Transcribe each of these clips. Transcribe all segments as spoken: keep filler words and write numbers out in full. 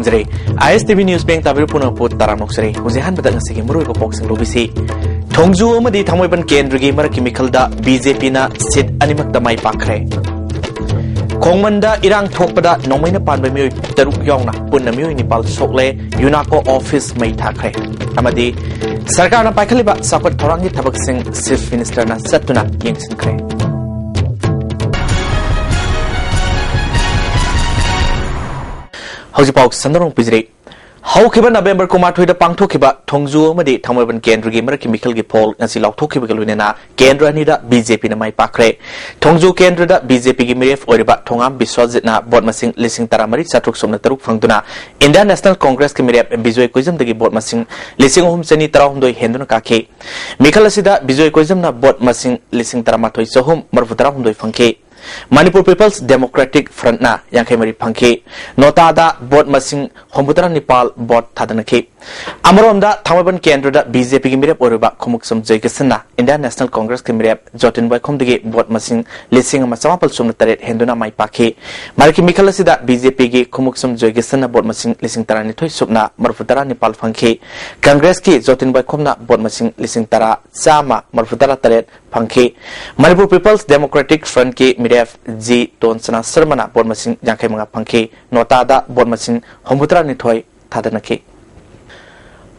ꯖꯔꯦ꯫ ꯑꯥꯏ ꯑꯦꯁ T V news ꯄꯦꯡ ꯇꯥꯕꯤꯔ ꯄꯨꯝꯅꯃꯛꯄꯨ ꯇꯔꯥꯝꯅ ꯑꯣꯛꯆꯔꯤ꯫ ꯍꯧꯖꯤꯛ ꯑꯍꯥꯟꯕꯗ ꯉꯁꯤꯒꯤ ꯃꯔꯨꯑꯣꯏꯕ ꯄꯥꯎꯁꯤꯡ ꯂꯧꯕꯤꯁꯤ꯫ ꯊꯣꯡꯖꯨ ꯑꯃꯗꯤ ꯊꯥꯡꯃꯩꯕꯟ ꯀꯦꯟꯗ꯭ꯔꯒꯤ ꯃꯔꯛꯀꯤ ꯃꯤꯈꯜꯗ ꯕꯤ ꯖꯦ ꯄꯤꯅ ꯁꯤꯠ ꯑꯅꯤꯃꯛꯇ ꯃꯥꯏ ꯄꯥꯛꯈ꯭ꯔꯦ꯫ ꯈꯣꯡꯃꯟꯗ ꯏꯔꯥꯡ ꯊꯣꯛꯄꯗ ꯅꯣꯡꯃꯩꯅ ꯄꯥꯟꯕ ꯃꯤꯑꯣꯏ ꯇꯔꯨꯛ ꯌꯥꯎꯅ ꯄꯨꯟꯅ ꯃꯤꯑꯣꯏ ꯅꯤꯄꯥꯜ ꯁꯣꯛꯂꯦ, ꯌꯨꯅꯥꯀꯣ ꯑꯣꯐꯤꯁ ꯃꯩ ꯊꯥꯈ꯭ꯔꯦ꯫ ꯑꯃꯗꯤ ꯁꯔꯀꯥꯔꯅ ꯄꯥꯏꯈꯠꯂꯤꯕ ꯆꯥꯎꯈꯠ ꯊꯧꯔꯥꯡꯒꯤ ꯊꯕꯛꯁꯤꯡ ꯆꯤꯐ ꯃꯤꯅꯤꯁꯇꯔꯅ ꯆꯠꯇꯨꯅ ꯌꯦꯡꯁꯤꯟꯈ꯭ꯔꯦ꯫ ꯍꯧꯖꯤꯛ ꯄꯥꯎ ꯁꯟꯗꯣꯛꯅ ꯄꯤꯖꯔꯤ꯫ ꯍꯧꯈꯤꯕ ꯅꯕꯦꯝꯕꯔ ꯀꯨꯟꯃꯥꯊꯣꯏꯗ ꯄꯥꯡꯊꯣꯛꯈꯤꯕ ꯊꯣꯡꯖꯨ ꯑꯃꯗꯤ ꯊꯥꯡꯃꯩꯕꯟ ꯀꯦꯟꯗ꯭ꯔꯒꯤ ꯃꯔꯛꯀꯤ ꯃꯤꯈꯜꯒꯤ ꯄꯣꯜ ꯉꯁꯤ ꯂꯥꯎꯊꯣꯛꯈꯤꯕꯒ ꯂꯣꯏꯅꯅ ꯀꯦꯟꯗ꯭ꯔ ꯑꯅꯤꯗ ꯕꯤ ꯖꯦ ꯄꯤꯅ ꯃꯥꯏ ꯄꯥꯛꯈ꯭ꯔꯦ꯫ ꯊꯣꯡꯖꯨ ꯀꯦꯟꯗ꯭ꯔꯗ ꯕꯤ ꯖꯦ ꯄꯤꯒꯤ ꯃꯤꯔꯦꯞ ꯑꯣꯏꯔꯤꯕ ꯊꯣꯉꯥꯝ ꯕꯤꯁ꯭ꯋꯖꯤꯠꯅ ꯚꯣꯠ ꯃꯁꯤꯡ ꯂꯤꯁꯤꯡ ꯇꯔꯥꯃꯔꯤ ꯆꯥꯇ꯭ꯔꯨꯛ ꯁꯨꯞꯅ ꯇꯔꯨꯛ ꯐꯪꯗꯨꯅ ꯏꯟꯗꯤꯌꯥꯟ ꯅꯦꯁꯅꯦꯜ ꯀꯣꯡꯒ꯭ꯔꯦꯁꯀꯤ ꯃꯤꯔꯦꯞ ꯕꯤꯖꯣꯏ ꯀꯣꯏꯖꯝꯗꯒꯤ ꯚꯣꯠ ꯃꯁꯤꯡ ꯂꯤꯁꯤꯡ ꯑꯍꯨꯝ ꯆꯅꯤ ꯇꯔꯥꯍꯨꯝꯗꯣꯏ ꯍꯦꯟꯗꯨꯅ ꯀꯥꯈꯤ꯫ ꯃꯤꯈꯜ ꯑꯁꯤꯗ ꯕꯤꯖꯣꯏ ꯀꯣꯏꯖꯝꯅ ꯚꯣꯠ ꯃꯁꯤꯡ ꯂꯤꯁꯤꯡ ꯇꯔꯥꯃꯥꯊꯣꯏ ꯆꯍꯨꯝ ꯃꯔꯤꯐꯨ ꯇꯔꯥꯍꯨꯝꯗꯣꯏ ꯐꯪꯈꯤ꯫ ꯃꯅꯤꯄꯨꯔ ꯄꯤꯄꯜꯁ ꯗꯦꯃꯣꯀ꯭ꯔꯦꯇꯤꯛ ꯐ꯭ꯔꯟꯠꯅ ꯌꯥꯡꯈꯩ ꯃꯔꯤ ꯐꯪꯈꯤ꯫ ꯅꯣꯇꯥꯗ ꯚꯣꯠ ꯃꯁꯤꯡ ꯍꯨꯝꯐꯨꯇꯔꯥ ꯅꯤꯄꯥꯜ ꯚꯣꯠ ꯊꯥꯗꯅꯈꯤ꯫ ꯑꯃꯔꯣꯝꯗ ꯊꯥꯡꯃꯩꯕꯟ ꯀꯦꯟꯗ꯭ꯔꯗ ꯕꯤ ꯖꯦ ꯄꯤꯒꯤ ꯃꯤꯔꯦꯞ ꯑꯣꯏꯔꯤꯕ ꯈꯨꯃꯨꯛꯁꯝ ꯖꯣꯏꯀꯤꯁꯟꯅ ꯏꯟꯗꯤꯌꯥꯟ ꯅꯦꯁꯅꯦꯜ ꯀꯣꯡꯒ꯭ꯔꯦꯁꯀꯤ ꯃꯤꯔꯦꯞ ꯖꯣꯇꯤꯟ ꯋꯥꯏꯈꯣꯝꯗꯒꯤ ꯚꯣꯠ ꯃꯁꯤꯡ ꯂꯤꯁꯤꯡ ꯑꯃ ꯆꯃꯥꯄꯜ ꯁꯨꯞꯅ ꯇꯔꯦꯠ ꯍꯦꯟꯗꯨꯅ ꯃꯥꯏ ꯄꯥꯛꯈꯤ꯫ ꯃꯔꯛꯀꯤ ꯃꯤꯈꯜ ꯑꯁꯤꯗ ꯕꯤ ꯖꯦ ꯄꯤꯒꯤ ꯈꯨꯃꯨꯛꯁꯝ ꯖꯣꯏꯀꯤꯁꯟꯅ ꯚꯣꯠ ꯃꯁꯤꯡ ꯂꯤꯁꯤꯡ ꯇꯔꯥꯅꯤꯊꯣꯏ ꯁꯨꯞꯅ ꯃꯔꯤꯐꯨ ꯇꯔꯥ ꯅꯤꯄꯥꯜ ꯐꯪꯈꯤ꯫ ꯀꯪꯒ꯭ꯔꯦꯁꯀꯤ ꯖꯣꯇꯤꯟ ꯋꯥꯏꯈꯣꯝꯅ ꯚꯣꯠ ꯃꯁꯤꯡ ꯂꯤꯁꯤꯡ ꯇꯔꯥ ꯆꯥꯝꯃ ꯃꯔꯤꯐꯨ ꯇꯔꯥ ꯇꯔꯦꯠ ꯐꯪꯈꯤ꯫ ꯃꯅꯤꯄꯨꯔ ꯄꯤꯄꯜꯁ ꯗꯦꯃꯣꯀ꯭ꯔꯦꯇꯤꯛ ꯐ꯭ꯔꯟꯠꯀꯤ ꯃꯤꯔꯦꯞ ꯖꯤ ꯇꯣꯟꯁꯅꯥ ꯁꯔꯃꯅ ꯚꯣꯠ ꯃꯁꯤꯡ ꯌꯥꯡꯈꯩ ꯃꯉꯥ ꯐꯪꯈꯤ꯫ ꯅꯣꯇꯥꯗ ꯚꯣꯠ ꯃꯁꯤꯡ ꯍꯨꯝꯐꯨꯇꯔꯥꯅꯤꯊꯣꯏ ꯊꯥꯗꯅꯈꯤ꯫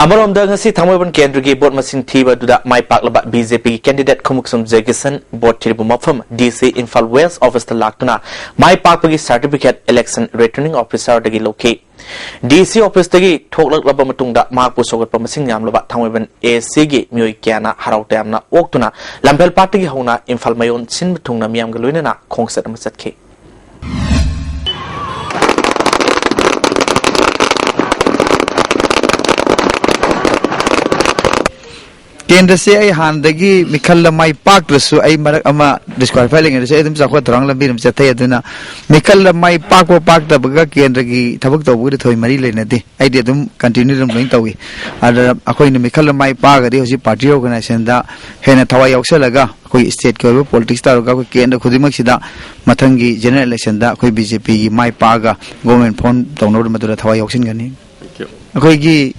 ꯑꯃꯔꯣꯝꯗ ꯉꯁꯤ ꯊꯥꯡꯃꯩꯕꯟ ꯀꯦꯟꯗ꯭ꯔꯒꯤ ꯚꯣꯠ ꯃꯁꯤꯡ ꯊꯤꯕ ꯑꯗꯨꯗ ꯃꯥꯏ ꯄꯥꯛꯂꯕ ꯕꯤ ꯖꯦ ꯄꯤꯒꯤ ꯀꯦꯟꯗꯤꯗꯦꯠ ꯈꯨꯃꯨꯛꯁꯝ ꯖꯣꯏꯀꯤꯁꯟ ꯚꯣꯠ ꯊꯤꯔꯤꯕ ꯃꯐꯝ ꯗꯤ ꯁꯤ ꯏꯝꯐꯥꯜ ꯋꯦꯁ꯭ꯠ ꯑꯣꯐꯤꯁꯇ ꯂꯥꯛꯇꯨꯅ ꯃꯥꯏ ꯄꯥꯛꯄꯒꯤ ꯁꯥꯔꯇꯤꯐꯤꯀꯦꯠ ꯏꯂꯦꯛꯁꯟ ꯔꯤꯇꯔꯅꯤꯡ ꯑꯣꯐꯤꯁꯥꯔꯗꯒꯤ ꯂꯧꯈꯤ꯫ ꯗꯤ ꯁꯤ ꯑꯣꯐꯤꯁꯇꯒꯤ ꯊꯣꯛꯂꯛꯂꯕ ꯃꯇꯨꯡꯗ ꯃꯍꯥꯛꯄꯨ ꯁꯧꯒꯠꯄ ꯃꯁꯤꯡ ꯌꯥꯝꯂꯕ ꯊꯥꯡꯃꯩꯕꯟ ꯑꯦ ꯁꯤꯒꯤ ꯃꯤꯑꯣꯏ ꯀꯌꯥꯅ ꯍꯔꯥꯎ ꯇꯌꯥꯝꯅ ꯑꯣꯛꯇꯨꯅ ꯂꯝꯐꯦꯜ ꯄꯥꯠꯇꯒꯤ ꯍꯧꯅ ꯏꯝꯐꯥꯜ ꯃꯌꯣꯟ ꯁꯤꯟꯕ ꯊꯨꯡꯅ ꯃꯤꯌꯥꯝꯒ ꯂꯣꯏꯅꯅ ꯈꯣꯡꯆꯠ ꯑꯃ ꯆꯠꯈꯤ꯫ ꯀꯦꯟꯗ꯭ꯔꯁꯦ ꯑꯩ ꯍꯥꯟꯅꯗꯒꯤ ꯃꯤꯈꯜꯗ ꯃꯥꯏ ꯄꯥꯛꯇ꯭ꯔꯁꯨ, ꯑꯩ ꯃꯔꯛ ꯑꯃ ꯗꯤꯁꯀ꯭ꯋꯥꯂꯤꯐꯥꯏ ꯂꯩꯉꯩꯗꯁꯨ ꯑꯩ ꯑꯗꯨꯝ ꯆꯥꯎꯈꯠ ꯊꯧꯔꯥꯡ ꯂꯝꯕꯤꯗ ꯑꯗꯨꯝ ꯆꯠꯊꯩ꯫ ꯑꯗꯨꯅ ꯃꯤꯈꯜꯗ ꯃꯥꯏ ꯄꯥꯛꯄ ꯄꯥꯛꯇꯕꯒ ꯀꯦꯟꯗ꯭ꯔꯒꯤ ꯊꯕꯛ ꯇꯧꯕꯒꯗꯤ ꯊꯣꯏ ꯃꯔꯤ ꯂꯩꯅꯗꯦ꯫ ꯑꯩꯗꯤ ꯑꯗꯨꯝ ꯀꯟꯇꯤꯅ꯭ꯌꯨ ꯑꯗꯨꯝ ꯂꯣꯏꯅ ꯇꯧꯏ꯫ ꯑꯗ ꯑꯩꯈꯣꯏꯅ ꯃꯤꯈꯜꯗ ꯃꯥꯏ ꯄꯥꯛꯑꯒꯗꯤ ꯍꯧꯖꯤꯛ ꯄꯥꯔꯇꯤ ꯑꯣꯔꯒꯅꯥꯏꯖꯦꯁꯟꯗ ꯍꯦꯟꯅ ꯊꯋꯥꯏ ꯌꯥꯎꯁꯜꯂꯒ, ꯑꯩꯈꯣꯏ ꯁ꯭ꯇꯦꯠꯀꯤ ꯑꯣꯏꯕ ꯄꯣꯂꯤꯇꯤꯛꯁ ꯇꯧꯔꯒ, ꯑꯩꯈꯣꯏ ꯀꯦꯟꯗ꯭ꯔ ꯈꯨꯗꯤꯡꯃꯛꯁꯤꯗ ꯃꯊꯪꯒꯤ ꯖꯦꯅꯔꯦꯜ ꯏꯂꯦꯛꯁꯟꯗ ꯑꯩꯈꯣꯏ ꯕꯤ ꯖꯦ ꯄꯤꯒꯤ ꯃꯥꯏ ꯄꯥꯛꯑꯒ ꯒꯣꯚꯔꯟꯃꯦꯟꯠ ꯐꯣꯔꯝ ꯇꯧꯅꯕꯗ ꯃꯗꯨꯗ ꯊꯋꯥꯏ ꯌꯥꯎꯁꯤꯟꯒꯅꯤ꯫ ꯑꯩꯈꯣꯏꯒꯤ,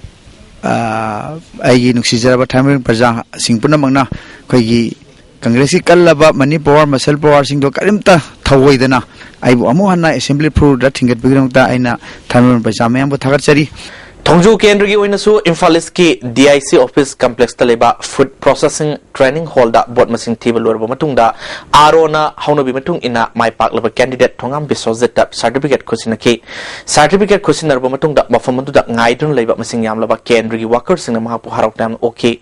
ꯑ, ꯑꯩꯒꯤ ꯅꯨꯡꯁꯤꯖꯔꯕ ꯊꯥꯡꯃꯩꯕꯟ ꯄ꯭ꯔꯖꯥꯁꯤꯡ ꯄꯨꯝꯅꯃꯛꯅ ꯑꯩꯈꯣꯏꯒꯤ ꯀꯪꯒ꯭ꯔꯦꯁꯀꯤ ꯀꯜꯂꯕ ꯃꯅꯤ ꯄꯋꯥꯔ, ꯃꯁꯜ ꯄꯋꯥꯔꯁꯤꯡꯗꯣ ꯀꯔꯤꯝꯇ ꯊꯧꯑꯣꯏꯗꯅ ꯑꯩꯕꯨ ꯑꯃꯨꯛ ꯍꯟꯅ ꯑꯦꯁꯦꯝꯕ꯭ꯂꯤ ꯐ꯭ꯂꯣꯔꯗ ꯊꯤꯡꯒꯠꯄꯒꯤꯗꯃꯛꯇ ꯑꯩꯅ ꯊꯥꯡꯃꯩꯕꯟ ꯄ꯭ꯔꯖꯥ ꯃꯌꯥꯝꯕꯨ ꯊꯥꯒꯠꯆꯔꯤ꯫ ꯊꯣꯡꯖꯨ ꯀꯦꯟꯗ꯭ꯔꯒꯤ ꯑꯣꯏꯅꯁꯨ ꯏꯝꯐꯥꯜ ꯏꯁꯀꯤ ꯗꯤ ꯑꯥꯏ ꯁꯤ ꯑꯣꯐꯤꯁ ꯀꯝꯄ꯭ꯂꯦꯛꯁꯇ ꯂꯩꯕ ꯐꯨꯗ ꯄ꯭ꯔꯣꯁꯦꯁꯤꯡ ꯇ꯭ꯔꯦꯅꯤꯡ ꯍꯣꯜꯗ ꯚꯣꯠ ꯃꯁꯤꯡ ꯊꯤꯕ ꯂꯣꯏꯔꯕ ꯃꯇꯨꯡꯗ, ꯑꯥꯔ ꯑꯣꯅ ꯍꯧꯅꯕꯤ ꯃꯇꯨꯡ ꯏꯟꯅ ꯃꯥꯏ ꯄꯥꯛꯂꯕ ꯀꯦꯟꯗꯤꯗꯦꯠ ꯊꯣꯉꯥꯝ ꯕꯤꯁ꯭ꯋꯖꯤꯠꯇ ꯁꯥꯔꯇꯤꯐꯤꯀꯦꯠ ꯈꯨꯠꯁꯤꯟꯅꯈꯤ꯫ ꯁꯥꯔꯇꯤꯐꯤꯀꯦꯠ ꯈꯨꯠꯁꯤꯟꯅꯔꯕ ꯃꯇꯨꯡꯗ ꯃꯐꯝ ꯑꯗꯨꯗ ꯉꯥꯏꯗꯨꯅ ꯂꯩꯕ ꯃꯁꯤꯡ ꯌꯥꯝꯂꯕ ꯀꯦꯟꯗ꯭ꯔꯒꯤ ꯋꯥꯀꯔꯁꯤꯡꯅ ꯃꯍꯥꯛꯄꯨ ꯍꯔꯥꯎ ꯇꯌꯥꯝꯅ ꯑꯣꯛꯈꯤ꯫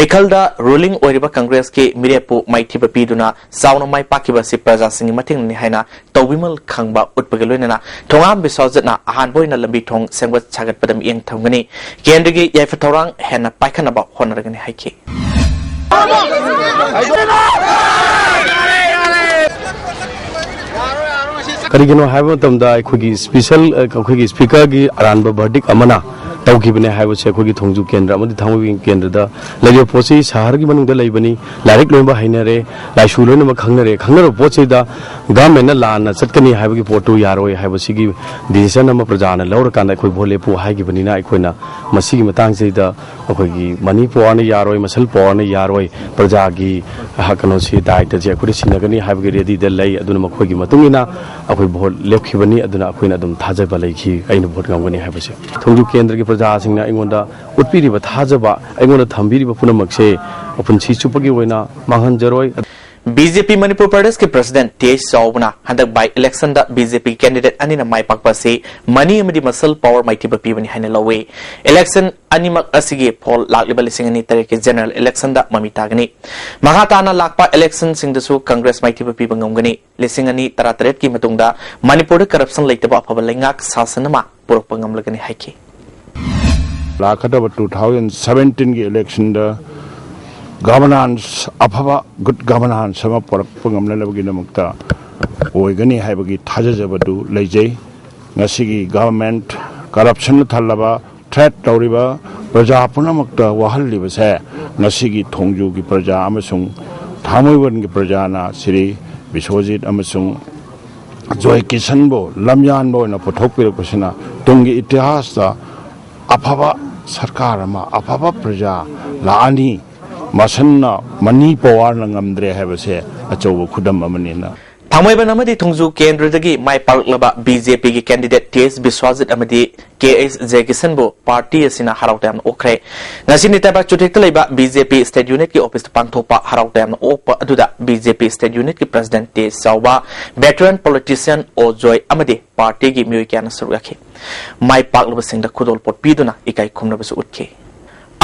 ꯃꯤꯈꯜꯗ ꯔꯨꯂꯤꯡ ꯑꯣꯏꯔꯤꯕ ꯀꯪꯒ꯭ꯔꯦꯁꯀꯤ ꯃꯤꯔꯦꯞꯄꯨ ꯃꯥꯏꯊꯤꯕ ꯄꯤꯗꯨꯅ ꯆꯥꯎꯅ ꯃꯥꯏ ꯄꯥꯛꯈꯤꯕ ꯑꯁꯤ ꯄ꯭ꯔꯖꯥꯁꯤꯡꯒꯤ ꯃꯇꯦꯡꯅꯅꯤ ꯍꯥꯏꯅ ꯇꯧꯕꯤꯃꯜ ꯈꯪꯕ ꯎꯠꯄꯒ ꯂꯣꯏꯅꯅ ꯊꯣꯉꯥꯝ ꯕꯤꯁ꯭ꯋꯖꯤꯠꯅ ꯑꯍꯥꯟꯕ ꯑꯣꯏꯅ ꯂꯝꯕꯤ ꯊꯣꯡ ꯁꯦꯝꯒꯠ ꯁꯥꯒꯠꯄꯗ ꯃꯤꯠꯌꯦꯡ ꯊꯝꯒꯅꯤ꯫ ꯀꯦꯟꯗ꯭ꯔꯒꯤ ꯌꯥꯏꯐ ꯊꯧꯔꯥꯡ ꯍꯦꯟꯅ ꯄꯥꯏꯈꯠꯅꯕ ꯍꯣꯠꯅꯔꯒꯅꯤ ꯍꯥꯏꯈꯤ꯫ ꯀꯔꯤꯒꯤꯅꯣ ꯍꯥꯏꯕ ꯃꯇꯝꯗ ꯑꯩꯈꯣꯏꯒꯤ ꯁ꯭ꯄꯤꯁꯦꯜ, ꯑ, ꯑꯩꯈꯣꯏꯒꯤ ꯁ꯭ꯄꯤꯀꯔꯒꯤ ꯑꯔꯥꯟꯕ ꯚꯔꯗꯤꯛ ꯑꯃꯅ ꯇꯧꯈꯤꯕꯅꯦ ꯍꯥꯏꯕꯁꯦ ꯑꯩꯈꯣꯏꯒꯤ ꯊꯣꯡꯖꯨ ꯀꯦꯟꯗ꯭ꯔ ꯑꯃꯗꯤ ꯊꯥꯡꯃꯩꯕꯟ ꯀꯦꯟꯗ꯭ꯔꯗ ꯂꯩꯔꯤꯕ ꯄꯣꯠꯁꯤ ꯁꯍꯔꯒꯤ ꯃꯅꯨꯡꯗ ꯂꯩꯕꯅꯤ, ꯂꯥꯏꯔꯤꯛ ꯂꯣꯏꯅꯃꯛ ꯍꯩꯅꯔꯦ, ꯂꯥꯏꯁꯨ ꯂꯣꯏꯅꯃꯛ ꯈꯪꯅꯔꯦ, ꯈꯪꯅꯔꯕ ꯄꯣꯠꯁꯤꯗ ꯒꯚꯔꯟꯃꯦꯟꯠꯅ ꯂꯥꯟꯅ ꯆꯠꯀꯅꯤ ꯍꯥꯏꯕꯒꯤ ꯄꯣꯠꯇꯨ ꯌꯥꯔꯣꯏ ꯍꯥꯏꯕꯁꯤꯒꯤ ꯗꯤꯁꯤꯖꯟ ꯑꯃ ꯄ꯭ꯔꯖꯥꯅ ꯂꯧꯔꯀꯥꯟꯗ ꯑꯩꯈꯣꯏ ꯚꯣꯠ ꯂꯦꯞꯄꯨ ꯍꯥꯏꯈꯤꯕꯅꯤꯅ ꯑꯩꯈꯣꯏꯅ ꯃꯁꯤꯒꯤ ꯃꯇꯥꯡꯁꯤꯗ ꯑꯩꯈꯣꯏꯒꯤ ꯃꯅꯤ ꯄꯋꯥꯔꯅ ꯌꯥꯔꯣꯏ, ꯃꯁꯜ ꯄꯋꯥꯔꯅ ꯌꯥꯔꯣꯏ, ꯄ꯭ꯔꯖꯥꯒꯤ, ꯑ, ꯀꯩꯅꯣꯁꯤ, ꯗꯥꯏꯇꯁꯦ ꯑꯩꯈꯣꯏꯗ ꯁꯤꯟꯅꯒꯅꯤ ꯍꯥꯏꯕꯒꯤ ꯔꯦꯗꯤꯗ ꯂꯩ꯫ ꯑꯗꯨꯅ ꯃꯈꯣꯏꯒꯤ ꯃꯇꯨꯡ ꯏꯟꯅ ꯑꯩꯈꯣꯏ ꯚꯣꯠ ꯂꯦꯞꯈꯤꯕꯅꯤ꯫ ꯑꯗꯨꯅ ꯑꯩꯈꯣꯏꯅ ꯑꯗꯨꯝ ꯊꯥꯖꯕ ꯂꯩꯈꯤ, ꯑꯩꯅ ꯚꯣꯠ ꯉꯝꯒꯅꯤ ꯍꯥꯏꯕꯁꯦ꯫ ꯊꯣꯡꯖꯨ ꯀꯦꯟꯗ꯭ꯔꯒꯤ ꯄ꯭ꯔꯖꯥꯁꯤꯡꯅ ꯑꯩꯉꯣꯟꯗ ꯎꯠꯄꯤꯔꯤꯕ ꯊꯥꯖꯕ, ꯑꯩꯉꯣꯟꯗ ꯊꯝꯕꯤꯔꯤꯕ ꯄꯨꯝꯅꯃꯛꯁꯦ ꯄꯨꯟꯁꯤ ꯆꯨꯞꯄꯒꯤ ꯑꯣꯏꯅ ꯃꯥꯡꯍꯟꯖꯔꯣꯏ꯫ ꯕꯤ ꯖꯦ ꯄꯤ ꯃꯅꯤꯄꯨꯔ ꯄ꯭ꯔꯗꯦꯁꯀꯤ ꯄ꯭ꯔꯁꯤꯗꯦꯟꯠ ꯇꯤ ꯑꯩꯆ ꯆꯥꯎꯕꯅ ꯍꯟꯗꯛ ꯕꯥꯏ ꯏꯂꯦꯛꯁꯟꯗ ꯕꯤ ꯖꯦ ꯄꯤ ꯀꯦꯟꯗꯤꯗꯦꯠ ꯑꯅꯤꯅ ꯃꯥꯏ ꯄꯥꯛꯄ ꯑꯁꯤ ꯃꯅꯤ ꯑꯃꯗꯤ ꯃꯁꯜ ꯄꯋꯥꯔ ꯃꯥꯏꯊꯤꯕ ꯄꯤꯕꯅꯤ ꯍꯥꯏꯅ ꯂꯧꯏ꯫ ꯏꯂꯦꯛꯁꯟ ꯑꯅꯤꯃꯛ ꯑꯁꯤꯒꯤ ꯐꯣꯜ ꯂꯥꯛꯂꯤꯕ ꯂꯤꯁꯤꯡ ꯑꯅꯤ ꯇꯔꯦꯠꯀꯤ ꯖꯦꯅꯔꯦꯜ ꯏꯂꯦꯛꯁꯟꯗ ꯃꯃꯤ ꯇꯥꯒꯅꯤ꯫ ꯃꯈꯥ ꯇꯥꯅ ꯂꯥꯛꯄ ꯏꯂꯦꯛꯁꯟꯁꯤꯡꯗꯁꯨ ꯀꯪꯒ꯭ꯔꯦꯁ ꯃꯥꯏꯊꯤꯕ ꯄꯤꯕ ꯉꯝꯒꯅꯤ꯫ ꯂꯤꯁꯤꯡ ꯑꯅꯤ ꯇꯔꯥꯇꯔꯦꯠꯀꯤ ꯃꯇꯨꯡꯗ ꯃꯅꯤꯄꯨꯔꯗ ꯀꯔꯞꯁꯟ ꯂꯩꯇꯕ ꯑꯐꯕ ꯂꯩꯉꯥꯛ ꯁꯥꯁꯟ ꯑꯃ ꯄꯨꯔꯛꯄ ꯉꯝꯂꯒꯅꯤ ꯍꯥꯏꯈꯤ꯫ ꯂꯥꯛꯀꯗꯕ ꯇꯨ ꯊꯥꯎꯖꯟ ꯁꯕꯦꯟꯇꯤꯟꯒꯤ ꯏꯂꯦꯛꯁꯟꯗ ꯒꯚꯔꯅꯥꯟꯁ ꯑꯐꯕ, ꯒꯨꯗ ꯒꯚꯔꯅꯥꯟꯁ ꯑꯃ ꯄꯨꯔꯛꯄ ꯉꯝꯅꯅꯕꯒꯤꯗꯃꯛꯇ ꯑꯣꯏꯒꯅꯤ ꯍꯥꯏꯕꯒꯤ ꯊꯥꯖꯖꯕꯗꯨ ꯂꯩꯖꯩ꯫ ꯉꯁꯤꯒꯤ ꯒꯚꯔꯟꯃꯦꯟꯠ ꯀꯔꯞꯁꯟꯅ ꯊꯜꯂꯕ, ꯊ꯭ꯔꯦꯠ ꯇꯧꯔꯤꯕ, ꯄ꯭ꯔꯖꯥ ꯄꯨꯝꯅꯃꯛꯇ ꯋꯥꯍꯜꯂꯤꯕꯁꯦ ꯉꯁꯤꯒꯤ ꯊꯣꯡꯖꯨꯒꯤ ꯄ꯭ꯔꯖꯥ ꯑꯃꯁꯨꯡ ꯊꯥꯡꯃꯩꯕꯟꯒꯤ ꯄ꯭ꯔꯖꯥꯅ ꯁ꯭ꯔꯤ ꯕꯤꯁ꯭ꯋꯖꯤꯠ ꯑꯃꯁꯨꯡ ꯖꯣꯏ ꯀꯤꯁꯟꯕꯨ ꯂꯝꯌꯥꯟꯕ ꯑꯣꯏꯅ ꯄꯨꯊꯣꯛꯄꯤꯔꯛꯄꯁꯤꯅ ꯇꯨꯡꯒꯤ ꯏꯇꯤꯍꯥꯁꯇ ꯑꯐꯕ ꯁꯔꯀꯥꯔ ꯑꯃ, ꯑꯐꯕ ꯄ꯭ꯔꯖꯥ ꯂꯥꯛꯑꯅꯤ꯫ ꯃꯁꯟꯅ, ꯃꯅꯤ ꯄꯋꯥꯔꯅ ꯉꯝꯗ꯭ꯔꯦ ꯍꯥꯏꯕꯁꯦ ꯑꯆꯧꯕ ꯈꯨꯗꯝ ꯑꯃꯅꯤꯅ꯫ ꯊꯥꯡꯃꯩꯕꯟ ꯑꯃꯗꯤ ꯊꯣꯡꯖꯨ ꯀꯦꯟꯗ꯭ꯔꯗꯒꯤ ꯃꯥꯏ ꯄꯥꯛꯂꯛꯂꯕ ꯕꯤ ꯖꯦ ꯄꯤꯒꯤ ꯀꯦꯟꯗꯤꯗꯦꯠ ꯇꯤ ꯑꯦꯁ ꯕꯤꯁ꯭ꯋꯖꯤꯠ ꯑꯃꯗꯤ ꯀꯦ ꯑꯦꯁ ꯖꯦ ꯀꯤꯁꯟꯕꯨ ꯄꯥꯔꯇꯤ ꯑꯁꯤꯅ ꯍꯔꯥꯎ ꯇꯌꯥꯝꯅ ꯑꯣꯛꯈ꯭ꯔꯦ꯫ ꯉꯁꯤ ꯅꯤꯇꯥꯏꯕꯥꯛ ꯆꯨꯊꯦꯛꯇ ꯂꯩꯕ ꯕꯤ ꯖꯦ ꯄꯤ ꯁ꯭ꯇꯦꯠ ꯌꯨꯅꯤꯠꯀꯤ ꯑꯣꯐꯤꯁꯇ ꯄꯥꯡꯊꯣꯛꯄ ꯍꯔꯥꯎ ꯇꯌꯥꯝꯅ ꯑꯣꯛꯄ ꯑꯗꯨꯗ ꯕꯤ ꯖꯦ ꯄꯤ ꯁ꯭ꯇꯦꯠ ꯌꯨꯅꯤꯠꯀꯤ ꯄ꯭ꯔꯁꯤꯗꯦꯟꯠ ꯇꯦꯖ ꯆꯥꯎꯕ, ꯚꯦꯇꯔꯟ ꯄꯣꯂꯤꯇꯤꯁꯤꯌꯟ ꯑꯣ ꯖꯣꯏ ꯑꯃꯗꯤ ꯄꯥꯔꯇꯤꯒꯤ ꯃꯤꯑꯣꯏ ꯀꯌꯥꯅ ꯁꯔꯨꯛ ꯌꯥꯈꯤ꯫ ꯃꯥꯏ ꯄꯥꯛꯂꯕꯁꯤꯡꯗ ꯈꯨꯗꯣꯜꯄꯣꯠ ꯄꯤꯗꯨꯅ ꯏꯀꯥꯏ ꯈꯨꯝꯅꯕꯁꯨ ꯎꯠꯈꯤ꯫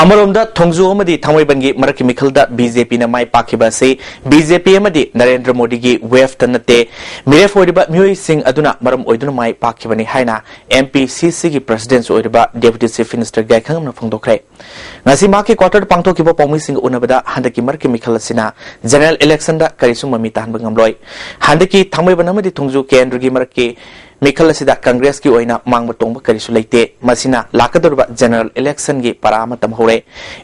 ꯑꯃꯔꯣꯝꯗ ꯊꯣꯡꯖꯨ ꯑꯃꯗꯤ ꯊꯥꯡꯃꯩꯕꯟꯒꯤ ꯃꯔꯛꯀꯤ ꯃꯤꯈꯜꯗ ꯕꯤ ꯖꯦ ꯄꯤꯅ ꯃꯥꯏ ꯄꯥꯛꯈꯤꯕ ꯑꯁꯤ ꯕꯤ ꯖꯦ ꯄꯤ ꯑꯃꯗꯤ ꯅꯔꯦꯟꯗ꯭ꯔ ꯃꯣꯗꯤꯒꯤ ꯋꯦꯐꯇ ꯅꯠꯇꯦ, ꯃꯤꯔꯦꯞ ꯑꯣꯏꯔꯤꯕ ꯃꯤꯑꯣꯏꯁꯤꯡ ꯑꯗꯨꯅ ꯃꯔꯝ ꯑꯣꯏꯗꯨꯅ ꯃꯥꯏ ꯄꯥꯛꯈꯤꯕꯅꯤ ꯍꯥꯏꯅ ꯑꯦꯝ ꯄꯤ ꯁꯤ ꯁꯤꯒꯤ ꯄ꯭ꯔꯁꯤꯗꯦꯟꯠꯁꯨ ꯑꯣꯏꯔꯤꯕ ꯗꯦꯄꯨꯇꯤ ꯆꯤꯐ ꯃꯤꯅꯤꯁꯇꯔ ꯒꯥꯏꯈꯪꯉꯝꯅ ꯐꯣꯡꯗꯣꯛꯈ꯭ꯔꯦ꯫ ꯉꯁꯤ ꯃꯍꯥꯛꯀꯤ ꯀ꯭ꯋꯥꯇꯔꯗ ꯄꯥꯡꯊꯣꯛꯈꯤꯕ ꯄꯥꯎꯃꯤꯁꯤꯡꯒ ꯎꯅꯕꯗ ꯍꯟꯗꯛꯀꯤ ꯃꯔꯛꯀꯤ ꯃꯤꯈꯜ ꯑꯁꯤꯅ ꯖꯦꯅꯔꯦꯜ ꯏꯂꯦꯛꯁꯟꯗ ꯀꯔꯤꯁꯨ ꯃꯃꯤ ꯇꯥꯍꯟꯕ ꯉꯝꯂꯣꯏ꯫ ꯍꯟꯗꯛꯀꯤ ꯊꯥꯡꯃꯩꯕꯟ ꯑꯃꯗꯤ ꯊꯣꯡꯖꯨ ꯀꯦꯟꯗ꯭ꯔꯒꯤ ꯃꯔꯛꯀꯤ ꯃꯤꯈꯜ ꯑꯁꯤꯗ ꯀꯪꯒ꯭ꯔꯦꯁꯀꯤ ꯑꯣꯏꯅ ꯃꯥꯡꯕ ꯇꯣꯡꯕ ꯀꯔꯤꯁꯨ ꯂꯩꯇꯦ꯫ ꯃꯁꯤꯅ ꯂꯥꯛꯀꯗꯧꯔꯤꯕ ꯖꯦꯅꯔꯦꯜ ꯏꯂꯦꯛꯁꯟꯒꯤ ꯄꯔꯥ ꯑꯃ ꯇꯝꯍꯧꯔꯦ꯫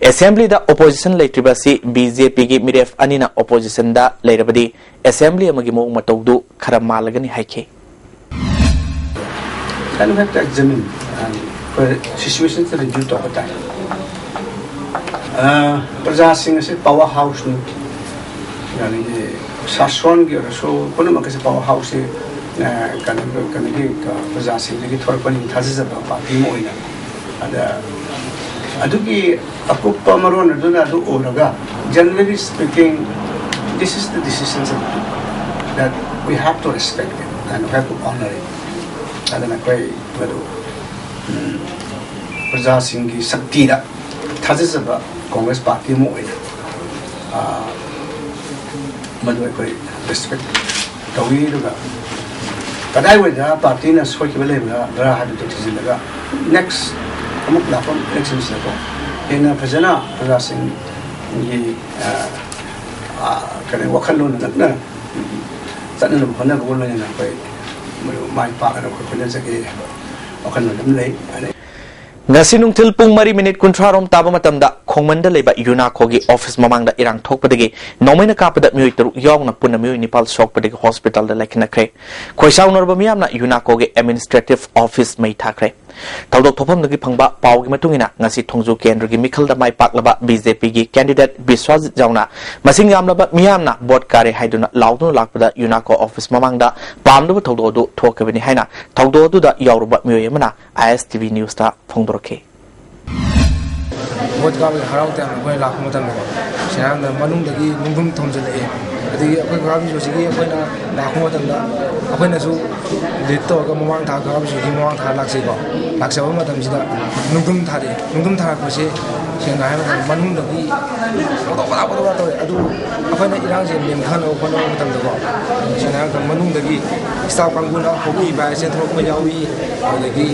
ꯑꯦꯁꯦꯝꯕ꯭ꯂꯤꯗ ꯑꯣꯄꯣꯖꯤꯁꯟ ꯂꯩꯇ꯭ꯔꯤꯕ ꯑꯁꯤ ꯕꯤ ꯖꯦ ꯄꯤꯒꯤ ꯃꯤꯔꯦꯞ ꯑꯅꯤꯅ ꯑꯣꯄꯣꯖꯤꯁꯟꯗ ꯂꯩꯔꯕꯗꯤ ꯑꯦꯁꯦꯝꯕ꯭ꯂꯤ ꯑꯃꯒꯤ ꯃꯑꯣꯡ ꯃꯇꯧꯗꯨ ꯈꯔ ꯃꯥꯜꯂꯒꯅꯤ ꯍꯥꯏꯈꯤ꯫ Then we have to examine and ꯑꯩꯈꯣꯏ ꯁꯤꯆꯨꯋꯦꯁꯟꯁꯦ ꯔꯤꯚ꯭ꯌꯨ ꯇꯧꯕ ꯇꯥꯏ꯫ ꯑ, ꯄ꯭ꯔꯖꯥꯁꯤꯡ ꯑꯁꯤ ꯄꯥꯋꯔ ꯍꯥꯎꯁꯅꯤ꯫ ꯑꯗꯒꯤ ꯁꯥꯁꯣꯟꯒꯤ ꯑꯣꯏꯔꯁꯨ ꯄꯨꯝꯅꯃꯛ ꯑꯁꯤ ꯄꯥꯋꯔ ꯍꯥꯎꯁꯁꯤ, ꯑ, ꯀꯩꯅꯣ, ꯀꯩꯅꯣꯒꯤ, ꯑ, ꯄ꯭ꯔꯖꯥꯁꯤꯡꯗꯒꯤ ꯊꯣꯔꯛꯄꯅꯤ ꯊꯥꯖꯖꯕ ꯄꯥꯔꯇꯤ ꯑꯃ ꯑꯣꯏꯅ꯫ ꯑꯗ ꯑꯗꯨꯒꯤ ꯑꯀꯨꯞꯄ ꯃꯔꯣꯟ ꯑꯗꯨꯅ ꯑꯗꯨ ꯎꯔꯒ, generally speaking, this is the decisions of the people that we have to respect it and we have to honor it. ꯑꯗꯨꯅ ꯑꯩꯈꯣꯏ ꯃꯗꯨ, ꯎꯝ, ꯄ꯭ꯔꯖꯥꯁꯤꯡꯒꯤ ꯁꯛꯇꯤꯗ ꯊꯥꯖꯖꯕ ꯀꯣꯡꯒ꯭ꯔꯦꯁ ꯄꯥꯔꯇꯤ ꯑꯃ ꯑꯣꯏꯅ, ꯑ, ꯃꯗꯨ ꯑꯩꯈꯣꯏ ꯔꯦꯁꯄꯦꯛ ꯇꯧꯏ꯫ ꯑꯗꯨꯒ ꯀꯗꯥꯏꯋꯥꯏꯗ ꯄꯥꯔꯇꯤꯅ ꯁꯣꯏꯈꯤꯕ ꯂꯩꯕ꯭ꯔꯥ ꯍꯥꯏꯕꯗꯨ ꯊꯤꯖꯤꯜꯂꯒ ꯅꯦꯛꯁ ꯑꯃꯨꯛ ꯂꯥꯛꯄ ꯏꯂꯦꯛꯁꯟꯁꯤꯗꯀꯣ ꯍꯦꯟꯅ ꯐꯖꯅ ꯄ꯭ꯔꯖꯥꯁꯤꯡ ꯑꯩꯈꯣꯏꯒꯤ, ꯑ, ꯑ, ꯀꯔꯤ, ꯋꯥꯈꯜꯂꯣꯟ ꯅꯛꯅ ꯆꯠꯅꯅꯕ ꯍꯣꯠꯅꯕꯒ ꯂꯣꯏꯅꯅ ꯑꯩꯈꯣꯏ ꯃꯥꯏ ꯄꯥꯛꯅꯕ ꯑꯩꯈꯣꯏ ꯍꯣꯠꯅꯖꯒꯦ ꯍꯥꯏꯕ ꯋꯥꯈꯜꯂꯣꯟ ꯑꯃ ꯂꯩ꯫ ꯉꯁꯤ ꯅꯨꯡꯊꯤꯜ ꯄꯨꯡ ꯃꯔꯤ ꯃꯤꯅꯤꯠ ꯀꯨꯟꯊ꯭ꯔꯥ ꯔꯣꯝ ꯇꯥꯕ ꯃꯇꯝꯗ ꯈꯣꯡꯃꯟꯗ ꯂꯩꯕ ꯌꯨꯅꯥꯀꯣꯒꯤ ꯑꯣꯐꯤꯁ ꯃꯃꯥꯡꯗ ꯏꯔꯥꯡ ꯊꯣꯛꯄꯗꯒꯤ ꯅꯣꯡꯃꯩꯅ ꯀꯥꯞꯄꯗ ꯃꯤꯑꯣꯏ ꯇꯔꯨꯛ ꯌꯥꯎꯅ ꯄꯨꯟꯅ ꯃꯤꯑꯣꯏ ꯅꯤꯄꯥꯜ ꯁꯣꯛꯄꯗꯒꯤ ꯍꯣꯁꯄꯤꯇꯥꯜꯗ ꯂꯥꯏꯈꯠꯅꯈ꯭ꯔꯦ꯫ ꯈꯣꯏꯁꯥꯎꯅꯔꯕ ꯃꯤꯌꯥꯝꯅ ꯌꯨꯅꯥꯀꯣꯒꯤ ꯑꯦꯗꯃꯤꯅꯤꯁꯇ꯭ꯔꯦꯇꯤꯚ ꯑꯣꯐꯤꯁ ꯃꯩ ꯊꯥꯈ꯭ꯔꯦ꯫ ꯊꯧꯗꯣꯛ ꯊꯣꯛꯐꯝꯗꯒꯤ ꯐꯪꯕ ꯄꯥꯎꯒꯤ ꯃꯇꯨꯡ ꯏꯟꯅ, ꯉꯁꯤ ꯊꯣꯡꯖꯨ ꯀꯦꯟꯗ꯭ꯔꯒꯤ ꯃꯤꯈꯜꯗ ꯃꯥꯏ ꯄꯥꯛꯂꯕ ꯕꯤꯖꯦꯄꯤꯒꯤ ꯀꯦꯟꯗꯤꯗꯦꯠ ꯕꯤꯁ꯭ꯋꯥꯖꯤꯠ ꯖꯥꯎꯅ ꯃꯁꯤꯡ ꯌꯥꯝꯂꯕ ꯃꯤꯌꯥꯝꯅ ꯚꯣꯠ ꯀꯥꯔꯦ ꯍꯥꯏꯗꯨꯅ ꯂꯥꯎꯗꯨꯅ ꯂꯥꯛꯄꯗ ꯌꯨꯅꯥꯀꯣ ꯑꯣꯐꯤꯁ ꯃꯃꯥꯡꯗ ꯄꯥꯝꯗꯕ ꯊꯧꯗꯣꯛ ꯑꯗꯨ ꯊꯣꯛꯈꯤꯕꯅꯤ ꯍꯥꯏꯅ ꯊꯧꯗꯣꯛ ꯑꯗꯨꯗ ꯌꯥꯎꯔꯨꯕ ꯃꯤꯑꯣꯏ ꯑꯃꯅ ꯑꯥꯏ ꯑꯦꯁ ꯇꯤ ꯚꯤ ꯅ꯭ꯌꯨꯁꯇ ꯐꯣꯡꯗꯣꯔꯛꯈꯤ꯫ ꯚꯣꯠ ꯀꯥꯕꯒꯤ ꯍꯔꯥꯎ ꯇꯌꯥꯝꯅ ꯑꯩꯈꯣꯏꯅ ꯂꯥꯛꯄ ꯃꯇꯝꯗꯀꯣ, ꯁꯦꯡꯅ ꯍꯥꯏꯔꯕꯗ ꯃꯅꯨꯡꯗꯒꯤ ꯅꯨꯡꯗꯨꯝ ꯊꯣꯝꯖꯤꯜꯂꯛꯑꯦ꯫ ꯑꯗꯒꯤ ꯑꯩꯈꯣꯏ ꯀꯀꯥ ꯕꯤꯁ꯭ꯋꯥꯖꯤꯠꯀꯤ ꯑꯩꯈꯣꯏꯅ ꯂꯥꯛꯄ ꯃꯇꯝꯗ ꯑꯩꯈꯣꯏꯅꯁꯨ ꯂꯤꯗ ꯇꯧꯔꯒ ꯃꯃꯥꯡ ꯊꯥ ꯀꯀꯥ ꯕꯤꯁ꯭ꯋꯥꯖꯤꯠꯀꯤ ꯃꯃꯥꯡ ꯊꯥ ꯂꯥꯛꯆꯩꯀꯣ꯫ ꯂꯥꯛꯆꯕ ꯃꯇꯝꯁꯤꯗ ꯅꯨꯡꯗꯨꯝ ꯊꯥꯔꯛꯑꯦ꯫ ꯅꯨꯡꯗꯨꯝ ꯊꯥꯔꯛꯄꯁꯦ ꯁꯦꯡꯅ ꯍꯥꯏꯔꯕꯗ ꯃꯅꯨꯡꯗꯒꯤ ꯄꯣꯗꯣ ꯄꯣꯗꯥ ꯄꯣꯗꯣ ꯄꯣꯗꯥ ꯇꯧꯔꯦ꯫ ꯑꯗꯨ ꯑꯩꯈꯣꯏꯅ ꯏꯔꯥꯡꯁꯦ ꯅꯦꯝꯊꯅꯕ ꯍꯣꯠꯅꯕ ꯃꯇꯝꯗꯀꯣ, ꯁꯦꯡꯅ ꯍꯥꯏꯔꯕꯗ ꯃꯅꯨꯡꯗꯒꯤ ꯁ꯭ꯇꯥꯐ ꯀꯥꯡꯕꯨꯅ ꯍꯣꯀꯤ ꯄꯥꯏꯔ ꯆꯦꯟꯊꯣꯔꯛꯄ ꯌꯥꯎꯏ꯫ ꯑꯗꯒꯤ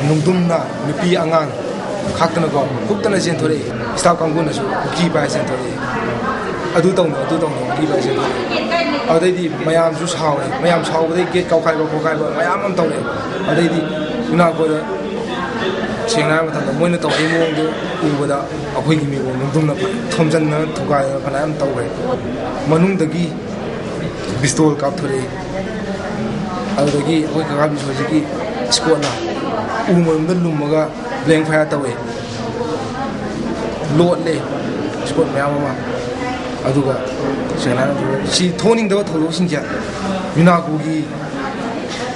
ꯅꯨꯡꯗꯨꯝꯅ ꯅꯨꯄꯤ ꯑꯉꯥꯡ ꯈꯥꯛꯇꯅꯀꯣ, ꯍꯨꯛꯇꯅ ꯆꯦꯟꯊꯣꯔꯛꯏ꯫ ꯁ꯭ꯇꯥꯐ ꯀꯥꯡꯕꯨꯅꯁꯨ ꯍꯣꯀꯤ ꯄꯥꯏꯔ ꯆꯦꯟꯊꯣꯔꯛꯏ꯫ "ꯑꯗꯨ ꯇꯧꯅꯨ, ꯑꯗꯨ ꯇꯧꯅꯨ", ꯍꯣꯀꯤ ꯄꯥꯏꯔ ꯆꯦꯟꯊꯣꯔꯛꯏ꯫ ꯑꯗꯩꯗꯤ ꯃꯌꯥꯝꯁꯨ ꯁꯥꯎꯔꯦ꯫ ꯃꯌꯥꯝ ꯁꯥꯎꯕꯗꯩ ꯒꯦꯠ ꯀꯥꯎꯈꯥꯏꯕ ꯈꯣꯠꯈꯥꯏꯕ ꯃꯌꯥꯝ ꯑꯃ ꯇꯧꯔꯛꯑꯦ꯫ ꯑꯗꯩꯗꯤ ꯌꯨꯅꯥꯀꯣꯗ, ꯁꯦꯡꯅ ꯍꯥꯏꯕ ꯃꯇꯝꯗ, ꯃꯣꯏꯅ ꯇꯧꯔꯛꯏ ꯃꯑꯣꯡꯗꯨ ꯎꯕꯗ ꯑꯩꯈꯣꯏꯒꯤ ꯃꯤꯕꯨ ꯅꯨꯡꯗꯨꯝꯅ ꯊꯣꯝꯖꯤꯟꯗꯅ ꯊꯨꯒꯥꯏꯗꯅ ꯐꯅꯌꯥꯝ ꯇꯧꯈ꯭ꯔꯦ꯫ ꯃꯅꯨꯡꯗꯒꯤ ꯄꯤꯁꯇꯣꯜ ꯀꯥꯞꯊꯣꯔꯛꯏ꯫ ꯑꯗꯨꯗꯒꯤ ꯑꯩꯈꯣꯏ ꯀꯀꯥ ꯕꯤꯁ꯭ꯋꯥꯖꯤꯠꯀꯤ ꯁ꯭ꯀꯣꯠꯅ ꯎ ꯃꯔꯨꯝꯗ ꯂꯨꯝꯃꯒ ꯕ꯭ꯂꯦꯡ ꯐꯥꯌꯔ ꯇꯧꯋꯦ꯫ ꯂꯣꯠꯂꯦ ꯁ꯭ꯀꯣꯠ ꯃꯌꯥꯝ ꯑꯃ꯫ ꯑꯗꯨꯒ ꯁꯦꯡꯅ ꯍꯥꯏꯔꯕꯗ ꯁꯤ ꯊꯣꯛꯍꯟꯅꯤꯡꯗꯕ ꯊꯧꯗꯣꯛꯁꯤꯡꯁꯦ ꯌꯨꯅꯥꯀꯣꯒꯤ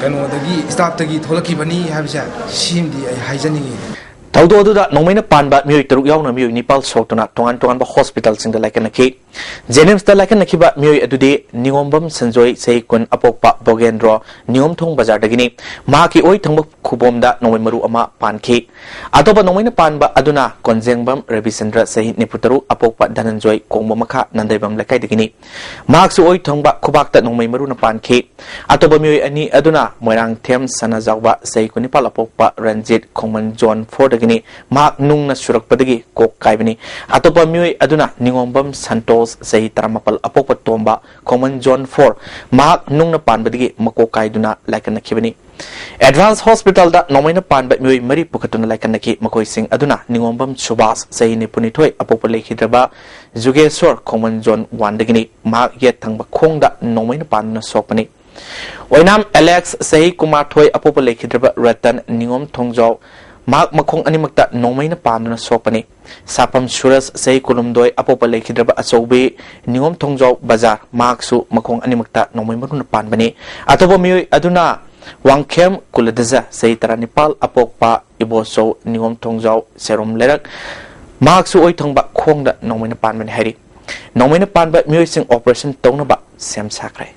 ꯀꯩꯅꯣꯗꯒꯤ, ꯁ꯭ꯇꯥꯐꯇꯒꯤ ꯊꯣꯛꯂꯛꯈꯤꯕꯅꯤ ꯍꯥꯏꯕꯁꯦ ꯁꯤꯃꯗꯤ ꯑꯩ ꯍꯥꯏꯖꯅꯤꯡꯉꯤ꯫ ꯊꯧꯗꯣꯛ ꯑꯗꯨꯗ ꯅꯣꯡꯃꯩꯅ ꯄꯥꯟꯕ ꯃꯤꯑꯣꯏ ꯇꯔꯨꯛ ꯌꯥꯎꯅ ꯃꯤꯑꯣꯏ ꯅꯤꯄꯥꯜ ꯁꯣꯛꯇꯨꯅ ꯇꯣꯉꯥꯟ ꯇꯣꯉꯥꯟꯕ ꯍꯣꯁꯄꯤꯇꯥꯜꯁꯤꯡꯗ ꯂꯥꯏꯀꯠꯅꯈꯤ꯫ ꯖꯦꯅꯤꯝꯁꯇ ꯂꯥꯏꯀꯠꯅꯈꯤꯕ ꯃꯤꯑꯣꯏ ꯑꯗꯨꯗꯤ ꯅꯤꯉꯣꯝꯕꯝ ꯁꯟꯖꯣꯏ, ꯆꯍꯤ ꯀꯨꯟ, ꯑꯄꯣꯛꯄ ꯕꯣꯒꯦꯟꯗ꯭ꯔꯣ, ꯅꯤꯉꯣꯝꯊꯣꯡ ꯕꯖꯥꯔꯗꯒꯤꯅꯤ꯫ ꯃꯍꯥꯛꯀꯤ ꯑꯣꯏ ꯊꯪꯕ ꯈꯨꯕꯣꯝꯗ ꯅꯣꯡꯃꯩ ꯃꯔꯨ ꯑꯃ ꯄꯥꯟꯈꯤ꯫ ꯑꯇꯣꯞꯄ ꯅꯣꯡꯃꯩꯅ ꯄꯥꯟꯕ ꯑꯗꯨꯅ ꯀꯣꯟꯖꯦꯡꯕꯝ ꯔꯕꯤꯆꯟꯗ꯭ꯔ, ꯆꯍꯤ ꯅꯤꯐꯨ ꯇꯔꯨꯛ, ꯑꯄꯣꯛꯄ ꯙꯅꯟꯖꯣꯏ, ꯀꯣꯡꯕ ꯃꯈꯥ ꯅꯟꯗꯩꯕꯝ ꯂꯩꯀꯥꯏꯗꯒꯤꯅꯤ꯫ ꯃꯍꯥꯛꯁꯨ ꯑꯣꯏ ꯊꯪꯕ ꯈꯨꯕꯥꯛꯇ ꯅꯣꯡꯃꯩ ꯃꯔꯨꯅ ꯄꯥꯟꯈꯤ꯫ ꯑꯇꯣꯞꯄ ꯃꯤꯑꯣꯏ ꯑꯅꯤ ꯑꯗꯨꯅ ꯃꯣꯏꯔꯥꯡꯊꯦꯝ ꯁꯅꯥꯖꯥꯎꯕ, ꯆꯍꯤ ꯀꯨꯟꯅꯤꯄꯥꯜ, ꯑꯄꯣꯛꯄ ꯔꯟꯖꯤꯠ, ꯈꯣꯡꯃꯟ ꯖꯣꯟ ꯐꯣꯔꯗꯒꯤ ꯅꯤ꯫ ꯃꯍꯥꯛ ꯅꯨꯡꯅ ꯁꯨꯔꯛꯄꯗꯒꯤ ꯀꯣꯛ ꯀꯥꯏꯕꯅꯤ꯫ ꯑꯇꯣꯞꯄ ꯃꯤꯑꯣꯏ ꯑꯗꯨꯅ ꯅꯤꯉꯣꯝꯕꯝ ꯁꯟꯇꯣꯁ, ꯆꯍꯤ ꯇꯔꯥꯃꯥꯄꯜ, ꯑꯄꯣꯛꯄ ꯇꯣꯝꯕ, ꯈꯣꯡꯃꯟ ꯖꯣꯟ ꯐꯣꯔ, ꯃꯍꯥꯛ ꯅꯨꯡꯅ ꯄꯥꯟꯕꯗꯒꯤ ꯃꯀꯣꯛ ꯀꯥꯏꯗꯨꯅ ꯂꯥꯏꯀꯠꯅꯈꯤꯕꯅꯤ꯫ ꯑꯦꯗꯚꯥꯟꯁ ꯍꯣꯁꯄꯤꯇꯥꯜꯗ ꯅꯣꯡꯃꯩꯅ ꯄꯥꯟꯕ ꯃꯤꯑꯣꯏ ꯃꯔꯤ ꯄꯨꯈꯠꯇꯨꯅ ꯂꯥꯏꯀꯠꯅꯈꯤ꯫ ꯃꯈꯣꯏꯁꯤꯡ ꯑꯗꯨꯅ ꯅꯤꯉꯣꯝꯕꯝ ꯁꯨꯕꯥꯁ, ꯆꯍꯤ ꯅꯤꯐꯨꯅꯤꯊꯣꯏ, ꯑꯄꯣꯛꯄ ꯂꯩꯈꯤꯗ꯭ꯔꯕ ꯖꯨꯒꯦꯁꯣꯔ, ꯈꯣꯡꯃꯟ ꯖꯣꯟ ꯋꯥꯟꯗꯒꯤꯅꯤ꯫ ꯃꯍꯥꯛ ꯌꯦꯠ ꯊꯪꯕ ꯈꯣꯡꯗ ꯅꯣꯡꯃꯩꯅ ꯄꯥꯟꯗꯨꯅ ꯁꯣꯛꯄꯅꯤ꯫ ꯑꯣꯏꯅꯥꯝ ꯑꯦꯂꯦꯛꯁ, ꯆꯍꯤ ꯀꯨꯟꯃꯥꯊꯣꯏ, ꯑꯄꯣꯛꯄ ꯂꯩꯈꯤꯗ꯭ꯔꯕ ꯔꯇꯟ, ꯅꯤꯉꯣꯝ ꯊꯣꯡꯖꯥꯎ, ꯃꯍꯥꯛ ꯃꯈꯣꯡ ꯑꯅꯤꯃꯛꯇ ꯅꯣꯡꯃꯩꯅ ꯄꯥꯟꯗꯨꯅ ꯁꯣꯛꯄꯅꯤ꯫ ꯁꯥꯄꯝ ꯁꯨꯔꯖ, ꯆꯍꯤ ꯀꯨꯟꯍꯨꯝꯗꯣꯏ, ꯑꯄꯣꯛꯄ ꯂꯩꯈꯤꯗ꯭ꯔꯕ ꯑꯆꯧꯕꯤ, ꯅꯤꯉꯣꯝ ꯊꯣꯡꯖꯥꯎ ꯕꯖꯥꯔ, ꯃꯍꯥꯛꯁꯨ ꯃꯈꯣꯡ ꯑꯅꯤꯃꯛꯇ ꯅꯣꯡꯃꯩ ꯃꯔꯨꯅ ꯄꯥꯟꯕꯅꯤ꯫ ꯑꯇꯣꯞꯄ ꯃꯤꯑꯣꯏ ꯑꯗꯨꯅ ꯋꯥꯡꯈꯦꯝ ꯀꯨꯂꯗꯖ, ꯆꯍꯤ ꯇꯔꯥꯅꯤꯄꯥꯜ, ꯑꯄꯣꯛꯄ ꯏꯕꯣꯆꯧ ꯅꯤꯉꯣꯝ ꯊꯣꯡꯖꯥꯎ ꯁꯦꯔꯣꯝ ꯂꯩꯔꯛ, ꯃꯍꯥꯛꯁꯨ ꯑꯣꯏ ꯊꯪꯕ ꯈꯣꯡꯗ ꯅꯣꯡꯃꯩꯅ ꯄꯥꯟꯕꯅꯤ ꯍꯥꯏꯔꯤ꯫ ꯅꯣꯡꯃꯩꯅ ꯄꯥꯟꯕ ꯃꯤꯑꯣꯏꯁꯤꯡ ꯑꯣꯄꯔꯦꯁꯟ ꯇꯧꯅꯕ ꯁꯦꯝ ꯁꯥꯈ꯭ꯔꯦ꯫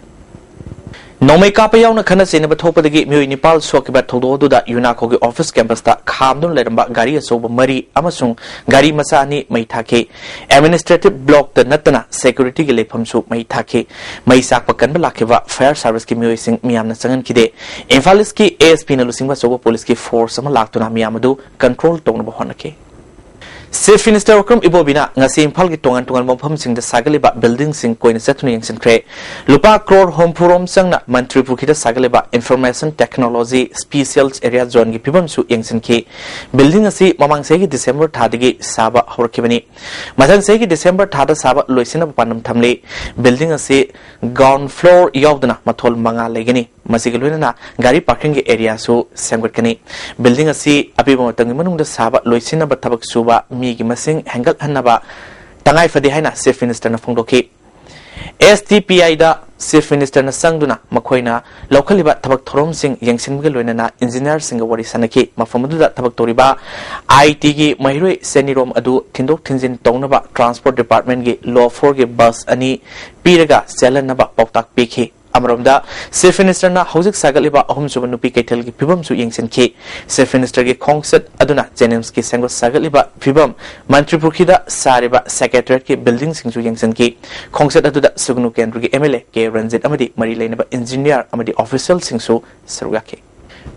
ꯅꯣꯡꯃꯩ ꯀꯥꯞꯄ ꯌꯥꯎꯅ ꯈꯠꯅ ꯆꯩꯅꯕ ꯊꯣꯛꯄꯗꯒꯤ ꯃꯤꯑꯣꯏ ꯅꯤꯄꯥꯜ ꯁꯣꯛꯈꯤꯕ ꯊꯧꯗꯣꯛ ꯑꯗꯨꯗ ꯌꯨꯅꯥꯀꯣꯒꯤ ꯑꯣꯐꯤꯁ ꯀꯦꯝꯄꯁꯇ ꯈꯥꯝꯗꯨꯅ ꯂꯩꯔꯝꯕ ꯒꯥꯔꯤ ꯑꯆꯧꯕ ꯃꯔꯤ ꯑꯃꯁꯨꯡ ꯒꯥꯔꯤ ꯃꯆꯥ ꯑꯅꯤ ꯃꯩ ꯊꯥꯈꯤ꯫ ꯑꯦꯗꯃꯤꯅꯤꯁꯇ꯭ꯔꯦꯇꯤꯚ ꯕ꯭ꯂꯣꯛꯇ ꯅꯠꯇꯅ ꯁꯦꯀ꯭ꯌꯨꯔꯤꯇꯤꯒꯤ ꯂꯩꯐꯝꯁꯨ ꯃꯩ ꯊꯥꯈꯤ꯫ ꯃꯩ ꯆꯥꯛꯄ ꯀꯟꯕ ꯂꯥꯛꯈꯤꯕ ꯐꯥꯌꯔ ꯁꯥꯔꯚꯤꯁꯀꯤ ꯃꯤꯑꯣꯏꯁꯤꯡ ꯃꯤꯌꯥꯝꯅ ꯆꯪꯍꯟꯈꯤꯗꯦ꯫ ꯏꯝꯐꯥꯜ ꯏꯁꯀꯤ ꯑꯦ ꯑꯦꯁ ꯄꯤꯅ ꯂꯨꯆꯤꯡꯕ ꯑꯆꯧꯕ ꯄꯨꯂꯤꯁꯀꯤ ꯐꯣꯔꯁ ꯑꯃ ꯂꯥꯛꯇꯨꯅ ꯃꯤꯌꯥꯝ ꯑꯗꯨ ꯀꯟꯇ꯭ꯔꯣꯜ ꯇꯧꯅꯕ ꯍꯣꯠꯅꯈꯤ꯫ ꯆꯤꯐ ꯃꯤꯅꯤꯁꯇꯔ ꯋꯥꯀ꯭ꯔꯝ ꯏꯕꯣꯕꯤꯅ ꯉꯁꯤ ꯏꯝꯐꯥꯜꯒꯤ ꯇꯣꯉꯥꯟ ꯇꯣꯉꯥꯟꯕ ꯃꯐꯝꯁꯤꯡꯗ ꯁꯥꯒꯠꯂꯤꯕ ꯕꯤꯜꯗꯤꯡꯁꯤꯡ ꯀꯣꯏꯅ ꯆꯠꯇꯨꯅ ꯌꯦꯡꯁꯤꯟꯈ꯭ꯔꯦ꯫ ꯂꯨꯄꯥ ꯀ꯭ꯔꯣꯔ ꯍꯨꯝꯐꯨꯔꯣꯝ ꯆꯪꯅ ꯃꯟꯇ꯭ꯔꯤ ꯄꯨꯈ꯭ꯔꯤꯗ ꯁꯥꯒꯠꯂꯤꯕ ꯏꯟꯐꯣꯔꯃꯦꯁꯟ ꯇꯦꯛꯅꯣꯂꯣꯖꯤ ꯁ꯭ꯄꯤꯁꯦꯜ ꯑꯦꯔꯤꯌꯥ ꯖꯣꯟꯒꯤ ꯐꯤꯕꯝꯁꯨ ꯌꯦꯡꯁꯤꯟꯈꯤ꯫ ꯕꯤꯜꯗꯤꯡ ꯑꯁꯤ ꯃꯃꯥꯡ ꯆꯍꯤꯒꯤ ꯗꯤꯁꯦꯝꯕꯔ ꯊꯥꯗꯒꯤ ꯁꯥꯕ ꯍꯧꯔꯛꯈꯤꯕꯅꯤ꯫ ꯃꯊꯪ ꯆꯍꯤꯒꯤ ꯗꯤꯁꯦꯝꯕꯔ ꯊꯥꯗ ꯁꯥꯕ ꯂꯣꯏꯁꯤꯟꯅꯕ ꯄꯥꯟꯗꯝ ꯊꯝꯂꯤ꯫ ꯕꯤꯜꯗꯤꯡ ꯑꯁꯤ ꯒ꯭ꯔꯥꯎꯟ ꯐ꯭ꯂꯣꯔ ꯌꯥꯎꯗꯅ ꯃꯊꯣꯜ ꯃꯉꯥ ꯂꯩꯒꯅꯤ꯫ ꯃꯁꯤꯒ ꯂꯣꯏꯅꯅ ꯒꯥꯔꯤ ꯄꯥꯔꯀꯤꯡꯒꯤ ꯑꯦꯔꯤꯌꯥꯁꯨ ꯁꯦꯝꯒꯠꯀꯅꯤ꯫ ꯕꯤꯜꯗꯤꯡ ꯑꯁꯤ ꯑꯄꯤꯕ ꯃꯇꯝꯒꯤ ꯃꯅꯨꯡꯗ ꯁꯥꯕ ꯂꯣꯏꯁꯤꯟꯅꯕ ꯊꯕꯛ ꯁꯨꯕ ꯃꯤꯒꯤ ꯃꯁꯤꯡ ꯍꯦꯟꯒꯠꯍꯟꯅꯕ ꯇꯉꯥꯏ ꯐꯗꯦ ꯍꯥꯏꯅ ꯆꯤꯐ ꯃꯤꯅꯤꯁꯇꯔꯅ ꯐꯣꯡꯗꯣꯛꯈꯤ꯫ ꯑꯦꯁ ꯇꯤ ꯄꯤ ꯑꯥꯏꯗ ꯆꯤꯐ ꯃꯤꯅꯤꯁꯇꯔꯅ ꯆꯪꯗꯨꯅ ꯃꯈꯣꯏꯅ ꯂꯧꯈꯠꯂꯤꯕ ꯊꯕꯛ ꯊꯧꯔꯝꯁꯤꯡ ꯌꯦꯡꯁꯤꯟꯕꯒ ꯂꯣꯏꯅꯅ ꯏꯟꯖꯤꯅꯤꯌꯥꯔꯁꯤꯡꯒ ꯋꯥꯔꯤ ꯁꯥꯟꯅꯈꯤ꯫ ꯃꯐꯝ ꯑꯗꯨꯗ ꯊꯕꯛ ꯇꯧꯔꯤꯕ ꯑꯥꯏ ꯇꯤꯒꯤ ꯃꯍꯩꯔꯣꯏ ꯆꯅꯤꯔꯣꯝ ꯑꯗꯨ ꯊꯤꯟꯗꯣꯛ ꯊꯤꯟꯖꯤꯟ ꯇꯧꯅꯕ ꯇ꯭ꯔꯥꯟꯁꯄꯣꯔꯠ ꯗꯤꯄꯥꯔꯠꯃꯦꯟꯒꯤ ꯂꯣꯐꯣꯔꯒꯤ ꯕꯁ ꯑꯅꯤ ꯄꯤꯔꯒ ꯆꯦꯜꯍꯟꯅꯕ ꯄꯥꯎꯇꯥꯛ ꯄꯤꯈꯤ꯫ ꯑꯃꯔꯣꯝꯗ, ꯆꯤꯐ ꯃꯤꯅꯤꯁꯇꯔꯅ ꯍꯧꯖꯤꯛ ꯁꯥꯒꯠꯂꯤꯕ ꯑꯍꯨꯝꯁꯨꯕ ꯅꯨꯄꯤ ꯀꯩꯊꯦꯜꯒꯤ ꯐꯤꯕꯝꯁꯨ ꯌꯦꯡꯁꯤꯟꯈꯤ꯫ ꯆꯤꯐ ꯃꯤꯅꯤꯁꯇꯔꯒꯤ ꯈꯣꯡꯆꯠ ꯑꯗꯨꯅ ꯖꯦꯅꯤꯝꯁꯀꯤ ꯁꯦꯝꯒꯠ ꯁꯥꯒꯠꯂꯤꯕ ꯐꯤꯕꯝ, ꯃꯟꯇ꯭ꯔꯤ ꯄꯨꯈ꯭ꯔꯤꯗ ꯁꯥꯔꯤꯕ ꯁꯦꯀ꯭ꯔꯦꯇꯔꯤꯌꯦꯠꯀꯤ ꯕꯤꯜꯗꯤꯡꯁꯤꯡꯁꯨ ꯌꯦꯡꯁꯤꯟꯈꯤ꯫ ꯈꯣꯡꯆꯠ ꯑꯗꯨꯗ ꯁꯨꯒꯅꯨ ꯀꯦꯟꯗ꯭ꯔꯒꯤ M L A K Ranjit ꯑꯃꯗꯤ ꯃꯔꯤ ꯂꯩꯅꯕ ꯏꯟꯖꯤꯅꯤꯌꯥꯔ ꯑꯃꯗꯤ ꯑꯣꯐꯤꯁꯤꯌꯦꯜꯁꯤꯡꯁꯨ ꯁꯔꯨꯛ ꯌꯥꯈꯤ꯫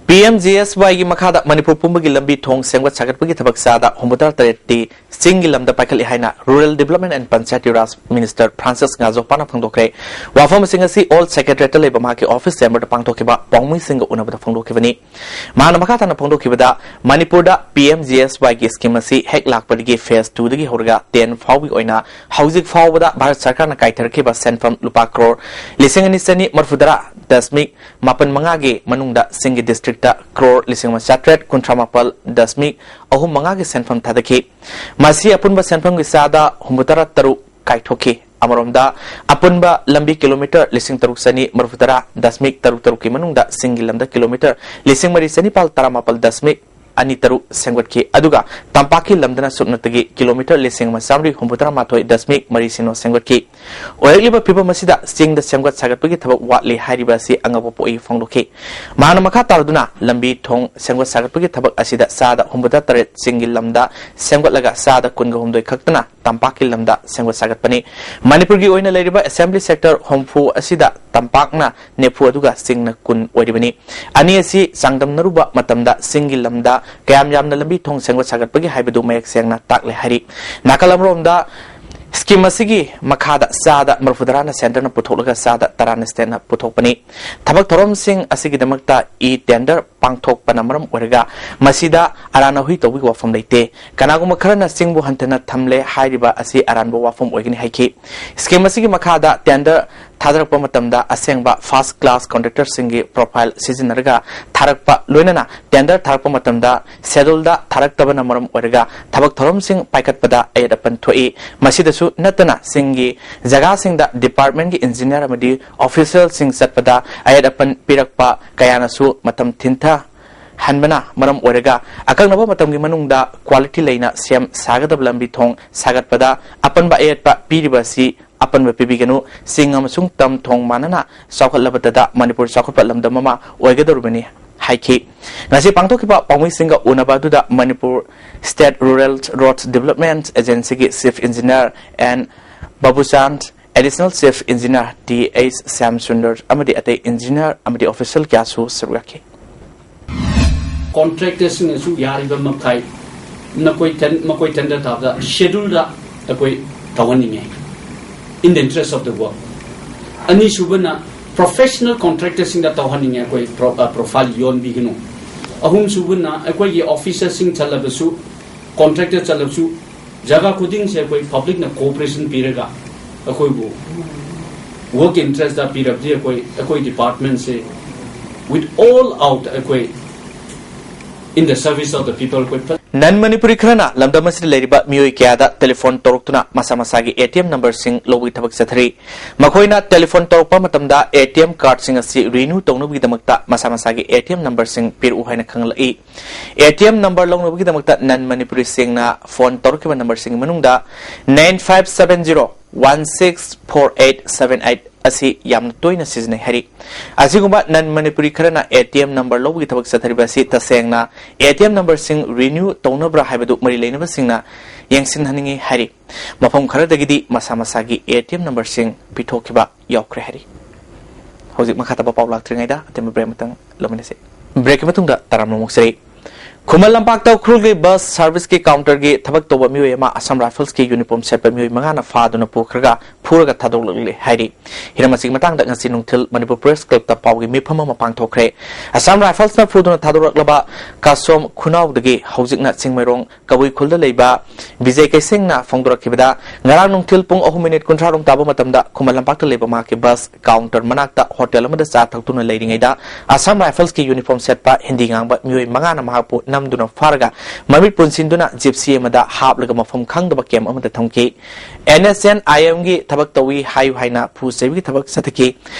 ꯄꯤ ꯑꯦꯝ ꯖꯤ ꯑꯦꯁ ꯋꯥꯏꯒꯤ ꯃꯈꯥꯗ ꯃꯅꯤꯄꯨꯔ ꯄꯨꯝꯕꯒꯤ ꯂꯝꯕꯤ ꯊꯣꯡ ꯁꯦꯝꯒꯠ ꯁꯥꯒꯠꯄꯒꯤ ꯊꯕꯛ ꯆꯥꯗ ꯍꯨꯝꯐꯨꯇꯔꯥ ꯇꯔꯦꯠꯇꯤ ꯆꯤꯡꯒꯤ ꯂꯝꯗ ꯄꯥꯏꯈꯠꯂꯤ ꯍꯥꯏꯅ Rural Development and Panchayati Raj Minister Francis ꯉꯥꯖꯣꯄꯥꯅ ꯐꯣꯡꯗꯣꯛꯈ꯭ꯔꯦ꯫ ꯋꯥꯐꯝꯁꯤꯡ ꯑꯁꯤ Old Secretariat ꯂꯩꯕ ꯃꯍꯥꯛꯀꯤ office chamber ꯗ ꯄꯥꯡꯊꯣꯛꯈꯤꯕ ꯄꯥꯎꯃꯤꯁꯤꯡꯒ ꯎꯅꯕꯗ ꯐꯣꯡꯗꯣꯛꯈꯤꯕꯅꯤ꯫ ꯃꯍꯥꯛꯅ ꯃꯈꯥ ꯇꯥꯅ ꯐꯣꯡꯗꯣꯛꯈꯤꯕꯗ, ꯃꯅꯤꯄꯨꯔꯗ ꯄꯤ ꯑꯦꯝ ꯖꯤ ꯑꯦꯁ ꯋꯥꯏꯒꯤ scheme ꯑꯁꯤ ꯍꯦꯛ ꯂꯥꯛꯄꯗꯒꯤ phase two ꯗꯒꯤ ꯍꯧꯔꯒ ten ꯐꯥꯎꯕꯒꯤ ꯑꯣꯏꯅ ꯍꯧꯖꯤꯛ ꯐꯥꯎꯕꯗ ꯚꯥꯔꯠ ꯁꯔꯀꯥꯔꯅ ꯀꯥꯏꯊꯔꯛꯈꯤꯕ ꯁꯦꯟꯐꯝ ꯂꯨꯄꯥ ꯀ꯭ꯔꯣꯔ ꯂꯤꯁꯤꯡ ꯑꯅꯤ ꯆꯅꯤ ꯃꯔꯤꯐꯨꯇꯔꯥ ꯗꯁꯃꯤꯛ ꯃꯥꯄꯟ ꯃꯉꯥꯒꯤ ꯃꯅꯨꯡꯗ ꯆꯤꯡꯒꯤ district ꯀ꯭ꯔꯣꯔ ꯂꯤꯁꯤꯡ ꯑꯃ ꯆꯥꯇ꯭ꯔꯦꯠ ꯀꯨꯟꯊ꯭ꯔꯥ ꯃꯥꯄꯜ ꯗꯁꯃꯤꯛ ꯑꯍꯨꯝ ꯃꯉꯥꯒꯤ ꯁꯦꯟꯐꯝ ꯊꯥꯗꯈꯤ꯫ ꯃꯁꯤ ꯑꯄꯨꯟꯕ ꯁꯦꯟꯐꯝꯒꯤ ꯆꯥꯗ ꯍꯨꯝꯐꯨꯇꯔꯥ ꯇꯔꯨꯛ ꯀꯥꯏꯊꯣꯛꯈꯤ꯫ ꯑꯃꯔꯣꯝꯗ, ꯑꯄꯨꯟꯕ ꯂꯝꯕꯤ ꯀꯤꯂꯣꯃꯤꯇꯔ ꯂꯤꯁꯤꯡ ꯇꯔꯨꯛ ꯆꯅꯤ ꯃꯔꯤꯐꯨꯇꯔꯥ ꯗꯁꯃꯤꯛ ꯇꯔꯨꯛ ꯇꯔꯨꯛꯀꯤ ꯃꯅꯨꯡꯗ ꯆꯤꯡꯒꯤ ꯂꯝꯗ ꯀꯤꯂꯣꯃꯤꯇꯔ ꯂꯤꯁꯤꯡ ꯃꯔꯤ ꯆꯅꯤꯄꯥꯜ ꯇꯔꯥꯃꯥꯄꯜ ꯗꯁꯃꯤꯛ ꯑꯅꯤ ꯇꯔꯨꯛ ꯁꯦꯝꯒꯠꯈꯤ꯫ ꯑꯗꯨꯒ ꯇꯝꯄꯥꯛꯀꯤ ꯂꯝꯗꯅ ꯁꯨꯞꯅꯇꯒꯤ ꯀꯤꯂꯣꯃꯤꯇꯔ ꯂꯤꯁꯤꯡ ꯑꯃ ꯆꯥꯃꯔꯤ ꯍꯨꯝꯐꯨꯇꯔꯥ ꯃꯥꯊꯣꯏ ꯗꯁꯃꯤꯛ ꯃꯔꯤ ꯁꯤꯅꯣ ꯁꯦꯝꯒꯠꯈꯤ꯫ ꯑꯣꯏꯔꯛꯂꯤꯕ ꯐꯤꯕꯝ ꯑꯁꯤꯗ ꯆꯤꯡꯗ ꯁꯦꯝꯒꯠ ꯁꯥꯒꯠꯄꯒꯤ ꯊꯕꯛ ꯋꯥꯠꯂꯤ ꯍꯥꯏꯔꯤꯕ ꯑꯁꯤ ꯑꯉꯛꯄ ꯄꯣꯛꯏ ꯐꯣꯡꯗꯣꯛꯈꯤ꯫ ꯃꯍꯥꯛꯅ ꯃꯈꯥ ꯇꯥꯔꯗꯨꯅ, ꯂꯝꯕꯤ ꯊꯣꯡ ꯁꯦꯝꯒꯠ ꯁꯥꯒꯠꯄꯒꯤ ꯊꯕꯛ ꯑꯁꯤꯗ ꯆꯥꯗ ꯍꯨꯝꯐꯨꯇꯔꯥ ꯇꯔꯦꯠ ꯆꯤꯡꯒꯤ ꯂꯝꯗ ꯁꯦꯝꯒꯠꯂꯒ ꯆꯥꯗ ꯀꯨꯟꯒ ꯍꯨꯝꯗꯣꯏ ꯈꯛꯇꯅ ꯇꯝꯄꯥꯛꯀꯤ ꯂꯝꯗ ꯁꯦꯝꯒꯠ ꯁꯥꯒꯠꯄꯅꯤ꯫ ꯃꯅꯤꯄꯨꯔꯒꯤ ꯑꯣꯏꯅ ꯂꯩꯔꯤꯕ assembly sector ꯍꯨꯝꯐꯨ ꯑꯁꯤꯗ ꯇꯝꯄꯥꯛꯅ ꯅꯤꯐꯨ ꯑꯗꯨꯒ ꯆꯤꯡꯅ ꯀꯨꯟ ꯑꯣꯏꯔꯤꯕꯅꯤ꯫ ꯑꯅꯤ ꯑꯁꯤ ꯆꯥꯡꯗꯝꯅꯔꯨꯕ ꯃꯇꯝꯗ ꯆꯤꯡꯒꯤ ꯂꯝꯗ ꯀꯌꯥꯝ ꯌꯥꯝꯅ ꯂꯝꯕꯤ ꯊꯣꯡ ꯁꯦꯝꯒꯠ ꯁꯥꯒꯠꯄꯒꯦ ꯍꯥꯏꯕꯗꯨ ꯃꯌꯦꯛ ꯁꯦꯡꯅ ꯇꯥꯛꯂꯦ ꯍꯥꯏꯔꯤ꯫ ꯅꯥꯀꯜ ꯑꯃꯔꯣꯝꯗ, scheme ꯑꯁꯤꯒꯤ ꯃꯈꯥꯗ ꯆꯥꯗ ꯃꯔꯤꯐꯨꯇꯔꯥꯅ centre ꯅ ꯄꯨꯊꯣꯛꯂꯒ ꯆꯥꯗ ꯇꯔꯥꯅ state ꯅ ꯄꯨꯊꯣꯛꯄꯅꯤ꯫ ꯊꯕꯛ ꯊꯧꯔꯝꯁꯤꯡ ꯑꯁꯤꯒꯤꯗꯃꯛꯇ e-tender ꯄꯥꯡꯊꯣꯛꯄꯅ ꯃꯔꯝ ꯑꯣꯏꯔꯒ ꯃꯁꯤꯗ ꯑꯔꯥꯟ ꯑꯍꯨꯏ ꯇꯧꯕꯒꯤ ꯋꯥꯐꯝ ꯂꯩꯇꯦ꯫ ꯀꯅꯥꯒꯨꯝꯕ ꯈꯔꯅ ꯆꯤꯡꯕꯨ ꯍꯟꯊꯅ ꯊꯝꯂꯦ ꯍꯥꯏꯔꯤꯕ ꯑꯁꯤ ꯑꯔꯥꯟꯕ ꯋꯥꯐꯝ ꯑꯣꯏꯒꯅꯤ ꯍꯥꯏꯈꯤ꯫ Scheme ꯑꯁꯤꯒꯤ ꯃꯈꯥꯗ tender ꯊꯥꯗꯔꯛꯄ ꯃꯇꯝꯗ ꯑꯁꯦꯡꯕ first class contractor ꯁꯤꯡꯒꯤ profile ꯁꯤꯖꯤꯟꯅꯔꯒ ꯊꯥꯔꯛꯄ, ꯂꯣꯏꯅꯅ tender ꯊꯥꯔꯛꯄ ꯃꯇꯝꯗ schedule ꯗ ꯊꯥꯔꯛꯇꯕꯅ ꯃꯔꯝ ꯑꯣꯏꯔꯒ ꯊꯕꯛ ꯊꯧꯔꯝꯁꯤꯡ ꯄꯥꯏꯈꯠꯄꯗ ꯑꯌꯦꯠ ꯑꯄꯟ ꯊꯣꯛꯏ꯫ ꯃꯁꯤꯗꯁꯨ ꯅꯠꯇꯅ ꯆꯤꯡꯒꯤ ꯖꯒꯥꯁꯤꯡꯗ department ꯀꯤ engineer ꯑꯃꯗꯤ official ꯁꯤꯡ ꯆꯠꯄꯗ ꯑꯌꯦꯠ ꯑꯄꯟ ꯄꯤꯔꯛꯄ ꯀꯌꯥꯅꯁꯨ ꯃꯇꯝ ꯊꯤꯟꯊ ꯍꯟꯕꯅ ꯃꯔꯝ ꯑꯣꯏꯔꯒ ꯑꯀꯛꯅꯕ ꯃꯇꯝꯒꯤ ꯃꯅꯨꯡꯗ quality ꯂꯩꯅ ꯁꯦꯝ ꯁꯥꯒꯗꯕ ꯂꯝꯕꯤ ꯊꯣꯡ ꯁꯥꯒꯠꯄꯗ ꯑꯄꯟꯕ ꯑꯌꯦꯠꯄ ꯄꯤꯔꯤꯕ ꯑꯁꯤ ꯑꯄꯟꯕ ꯄꯤꯕꯤꯒꯅꯨ꯫ ꯆꯤꯡ ꯑꯃꯁꯨꯡ ꯇꯝ ꯊꯣꯡ ꯃꯥꯟꯅꯅ ꯆꯥꯎꯈꯠꯂꯕꯗꯇ ꯃꯅꯤꯄꯨꯔ ꯆꯥꯎꯈꯠꯄ ꯂꯝꯗꯝ ꯑꯃ ꯑꯣꯏꯒꯗꯧꯔꯤꯕꯅꯤ ꯍꯥꯏꯈꯤ꯫ ꯉꯁꯤ ꯄꯥꯡꯊꯣꯛꯈꯤꯕ ꯄꯥꯎꯃꯤꯁꯤꯡꯒ ꯎꯅꯕ ꯑꯗꯨꯗ Manipur State Rural Road Development Agency ꯒꯤ Chief Engineer N Babuchan, Additional Chief Engineer T H Shyam Sunder ꯑꯃꯗꯤ ꯑꯇꯩ engineer ꯑꯃꯗꯤ official ꯀꯌꯥꯁꯨ ꯁꯔꯨꯛ ꯌꯥꯈꯤ꯫ ꯀꯣꯟꯇ꯭ꯔꯦꯛꯇꯔꯁꯤꯡꯅꯁꯨ ꯌꯥꯔꯤꯕ ꯃꯈꯩ ꯅꯈꯣꯏ ꯇꯦꯟ- ꯃꯈꯣꯏ ꯇꯦꯟꯗꯔ ꯊꯥꯕꯗ ꯁꯦꯗ꯭ꯌꯨꯜꯗ ꯑꯩꯈꯣꯏ ꯇꯧꯍꯟꯅꯤꯡꯉꯦ, in the interest of the work. ꯑꯅꯤꯁꯨꯕꯅ, ꯄ꯭ꯔꯣꯐꯦꯁꯅꯦꯜ ꯀꯣꯟꯇ꯭ꯔꯦꯛꯇꯔꯁꯤꯡꯗ ꯇꯧꯍꯟꯅꯤꯡꯉꯦ, ꯑꯩꯈꯣꯏ ꯄ꯭ꯔꯣ- ꯑ, ꯄ꯭ꯔꯣꯐꯥꯏꯜ ꯌꯣꯟꯕꯤꯒꯅꯨ꯫ ꯑꯍꯨꯝꯁꯨꯕꯅ, ꯑꯩꯈꯣꯏꯒꯤ ꯑꯣꯐꯤꯁꯔꯁꯤꯡ ꯆꯠꯂꯕꯁꯨ, ꯀꯣꯟꯇ꯭ꯔꯦꯛꯇꯔ ꯆꯠꯂꯕꯁꯨ, ꯖꯒꯥ ꯈꯨꯗꯤꯡꯁꯦ ꯑꯩꯈꯣꯏ ꯄꯕ꯭ꯂꯤꯛꯅ ꯀꯣꯑꯣꯄꯔꯦꯁꯟ ꯄꯤꯔꯒ ꯑꯩꯈꯣꯏꯕꯨ ꯋꯔꯛ ꯏꯟꯇꯔꯦꯁꯇ ꯄꯤꯔꯕꯗꯤ ꯑꯩꯈꯣꯏ ꯑꯩꯈꯣꯏ ꯗꯤꯄꯥꯔꯠꯃꯦꯟꯁꯦ with all out ꯑꯩꯈꯣꯏ in the service of the people ꯑꯩꯈꯣꯏ ꯐꯖ- ꯅꯟ ꯃꯅꯤꯄꯨꯔꯤ ꯈꯔꯅ ꯂꯝꯗꯝ ꯑꯁꯤꯗ ꯂꯩꯔꯤꯕ ꯃꯤꯑꯣꯏ ꯀꯌꯥꯗ ꯇꯦꯂꯤꯐꯣꯟ ꯇꯧꯔꯛꯇꯨꯅ ꯃꯁꯥ ꯃꯁꯥꯒꯤ ꯑꯦ ꯇꯤ ꯑꯦꯝ ꯅꯝꯕꯔꯁꯤꯡ ꯂꯧꯕꯒꯤ ꯊꯕꯛ ꯆꯠꯊꯔꯤ꯫ ꯃꯈꯣꯏꯅ ꯇꯦꯂꯤꯐꯣꯟ ꯇꯧꯔꯛꯄ ꯃꯇꯝꯗ ꯑꯦ ꯇꯤ ꯑꯦꯝ ꯀꯥꯔꯗꯁꯤꯡ ꯑꯁꯤ ꯔꯤꯅ꯭ꯌꯨ ꯇꯧꯅꯕꯒꯤꯗꯃꯛꯇ ꯃꯁꯥ ꯃꯁꯥꯒꯤ ꯑꯦ ꯇꯤ ꯑꯦꯝ ꯅꯝꯕꯔꯁꯤꯡ ꯄꯤꯔꯛꯎ ꯍꯥꯏꯅ ꯈꯪꯍꯜꯂꯛꯏ꯫ ꯑꯦ ꯇꯤ ꯑꯦꯝ ꯅꯝꯕꯔ ꯂꯧꯅꯕꯒꯤꯗꯃꯛꯇ ꯅꯟ ꯃꯅꯤꯄꯨꯔꯤꯁꯤꯡꯅ ꯐꯣꯟ ꯇꯧꯔꯛꯈꯤꯕ ꯅꯝꯕꯔꯁꯤꯡꯒꯤ ꯃꯅꯨꯡꯗ nine five seven zero one six four eight seven eight ꯑꯁꯤ ꯌꯥꯝꯅ ꯇꯣꯏꯅ ꯁꯤꯖꯤꯟꯅꯩ ꯍꯥꯏꯔꯤ꯫ ꯑꯁꯤꯒꯨꯝꯕ ꯅꯟ ꯃꯅꯤꯄꯨꯔꯤ ꯈꯔꯅ ꯑꯦ ꯇꯤ ꯑꯦꯝ ꯅꯝꯕꯔ ꯂꯧꯕꯒꯤ ꯊꯕꯛ ꯆꯠꯊꯔꯤꯕ ꯑꯁꯤ ꯇꯁꯦꯡꯅ ꯑꯦ ꯇꯤ ꯑꯦꯝ ꯅꯝꯕꯔꯁꯤꯡ ꯔꯤꯅ꯭ꯌꯨ ꯇꯧꯅꯕ꯭ꯔꯥ ꯍꯥꯏꯕꯗꯨ ꯃꯔꯤ ꯂꯩꯅꯕꯁꯤꯡꯅ ꯌꯦꯡꯁꯤꯟꯍꯟꯅꯤꯡꯏ ꯍꯥꯏꯔꯤ꯫ ꯃꯐꯝ ꯈꯔꯗꯒꯤꯗꯤ ꯃꯁꯥ ꯃꯁꯥꯒꯤ ꯑꯦ ꯇꯤ ꯑꯦꯝ ꯅꯝꯕꯔꯁꯤꯡ ꯄꯤꯊꯣꯛꯈꯤꯕ ꯌꯥꯎꯈ꯭ꯔꯦ ꯍꯥꯏꯔꯤ꯫ ꯍꯧꯖꯤꯛ ꯃꯈꯥ ꯇꯥꯕ ꯄꯥꯎ ꯂꯥꯛꯇ꯭ꯔꯤꯉꯩꯗ ꯑꯇꯦꯟꯕ ꯕ꯭ꯔꯦꯛ ꯑꯃꯇꯪ ꯂꯧꯃꯤꯟꯅꯁꯤ꯫ ꯕ꯭ꯔꯦꯛꯀꯤ ꯃꯇꯨꯡꯗ ꯇꯔꯥꯝꯅ ꯑꯃꯨꯛ ꯆꯩ꯫ ꯈꯨꯃꯟ ꯂꯝꯄꯥꯛꯇ ꯎꯈ꯭ꯔꯨꯜꯒꯤ ꯕꯁ ꯁꯥꯔꯚꯤꯁꯀꯤ ꯀꯥꯎꯟꯇꯔꯒꯤ ꯊꯕꯛ ꯇꯧꯕ ꯃꯤꯑꯣꯏ ꯑꯃ ꯑꯁꯥꯝ ꯔꯥꯏꯐꯜꯁꯀꯤ ꯌꯨꯅꯤꯐꯣꯔꯝ ꯁꯦꯠꯄ ꯃꯤꯑꯣꯏ ꯃꯉꯥꯅ ꯐꯥꯗꯨꯅ ꯄꯨꯈ꯭ꯔꯒ ꯐꯨꯔꯒ ꯊꯥꯗꯣꯛꯂꯛꯂꯦ ꯍꯥꯏꯔꯤ꯫ ꯍꯤꯔꯝ ꯑꯁꯤꯒꯤ ꯃꯇꯥꯡꯗ ꯉꯁꯤ ꯅꯨꯡꯊꯤꯜ ꯃꯅꯤꯄꯨꯔ ꯄ꯭ꯔꯦꯁ ꯀ꯭ꯂꯕꯇ ꯄꯥꯎꯒꯤ ꯃꯤꯐꯝ ꯑꯃ ꯄꯥꯡꯊꯣꯛꯈ꯭ꯔꯦ꯫ ꯑꯁꯥꯝ ꯔꯥꯏꯐꯜꯁꯅ ꯐꯨꯗꯨꯅ ꯊꯥꯗꯣꯔꯛꯂꯕ ꯀꯥꯁꯣꯝ ꯈꯨꯅꯥꯎꯗꯒꯤ ꯍꯧꯖꯤꯛꯅ ꯆꯤꯡꯃꯩꯔꯣꯡ ꯀꯕꯨꯏ ꯈꯨꯜꯗ ꯂꯩꯕ ꯕꯤꯖꯦ ꯀꯩꯁꯦꯡꯅ ꯐꯣꯡꯗꯣꯔꯛꯈꯤꯕꯗ, ꯉꯔꯥꯡ ꯅꯨꯡꯊꯤꯜ ꯄꯨꯡ ꯑꯍꯨꯝ ꯃꯤꯅꯤꯠ ꯀꯨꯟꯊ꯭ꯔꯥ ꯔꯣꯝ ꯇꯥꯕ ꯃꯇꯝꯗ ꯈꯨꯃꯟ ꯂꯝꯄꯥꯛꯇ ꯂꯩꯕ ꯃꯍꯥꯛꯀꯤ ꯕꯁ ꯀꯥꯎꯟꯇꯔ ꯃꯅꯥꯛꯇ ꯍꯣꯇꯦꯜ ꯑꯃꯗ ꯆꯥ ꯊꯛꯇꯨꯅ ꯂꯩꯔꯤꯉꯩꯗ, ꯑꯁꯥꯝ ꯔꯥꯏꯐꯜꯁꯀꯤ ꯌꯨꯅꯤꯐꯣꯔꯝ ꯁꯦꯠꯄ ꯍꯤꯟꯗꯤ ꯉꯥꯡꯕ ꯃꯤꯑꯣꯏ ꯃꯉꯥꯅ ꯃꯍꯥꯛꯄꯨ ꯅꯝꯗꯨꯅ ꯐꯥꯔꯒ ꯃꯃꯤꯠ ꯄꯨꯟꯁꯤꯟꯗꯨꯅ ꯖꯤꯞꯁꯤ ꯑꯃꯗ ꯍꯥꯞꯂꯒ ꯃꯐꯝ ꯈꯪꯗꯕ ꯀꯦꯝꯞ ꯑꯃꯗ ꯊꯝꯈꯤ꯫ ꯑꯦꯟ ꯑꯦꯁ ꯑꯦꯟ ꯑꯥꯏ ꯑꯦꯝꯒꯤ ꯊꯕꯛ ꯇꯧꯏ ꯍꯥꯏꯌꯨ ꯍꯥꯏꯅ ꯐꯨ ꯆꯩꯕꯒꯤ ꯊꯕꯛ ꯆꯠꯊꯈꯤ꯫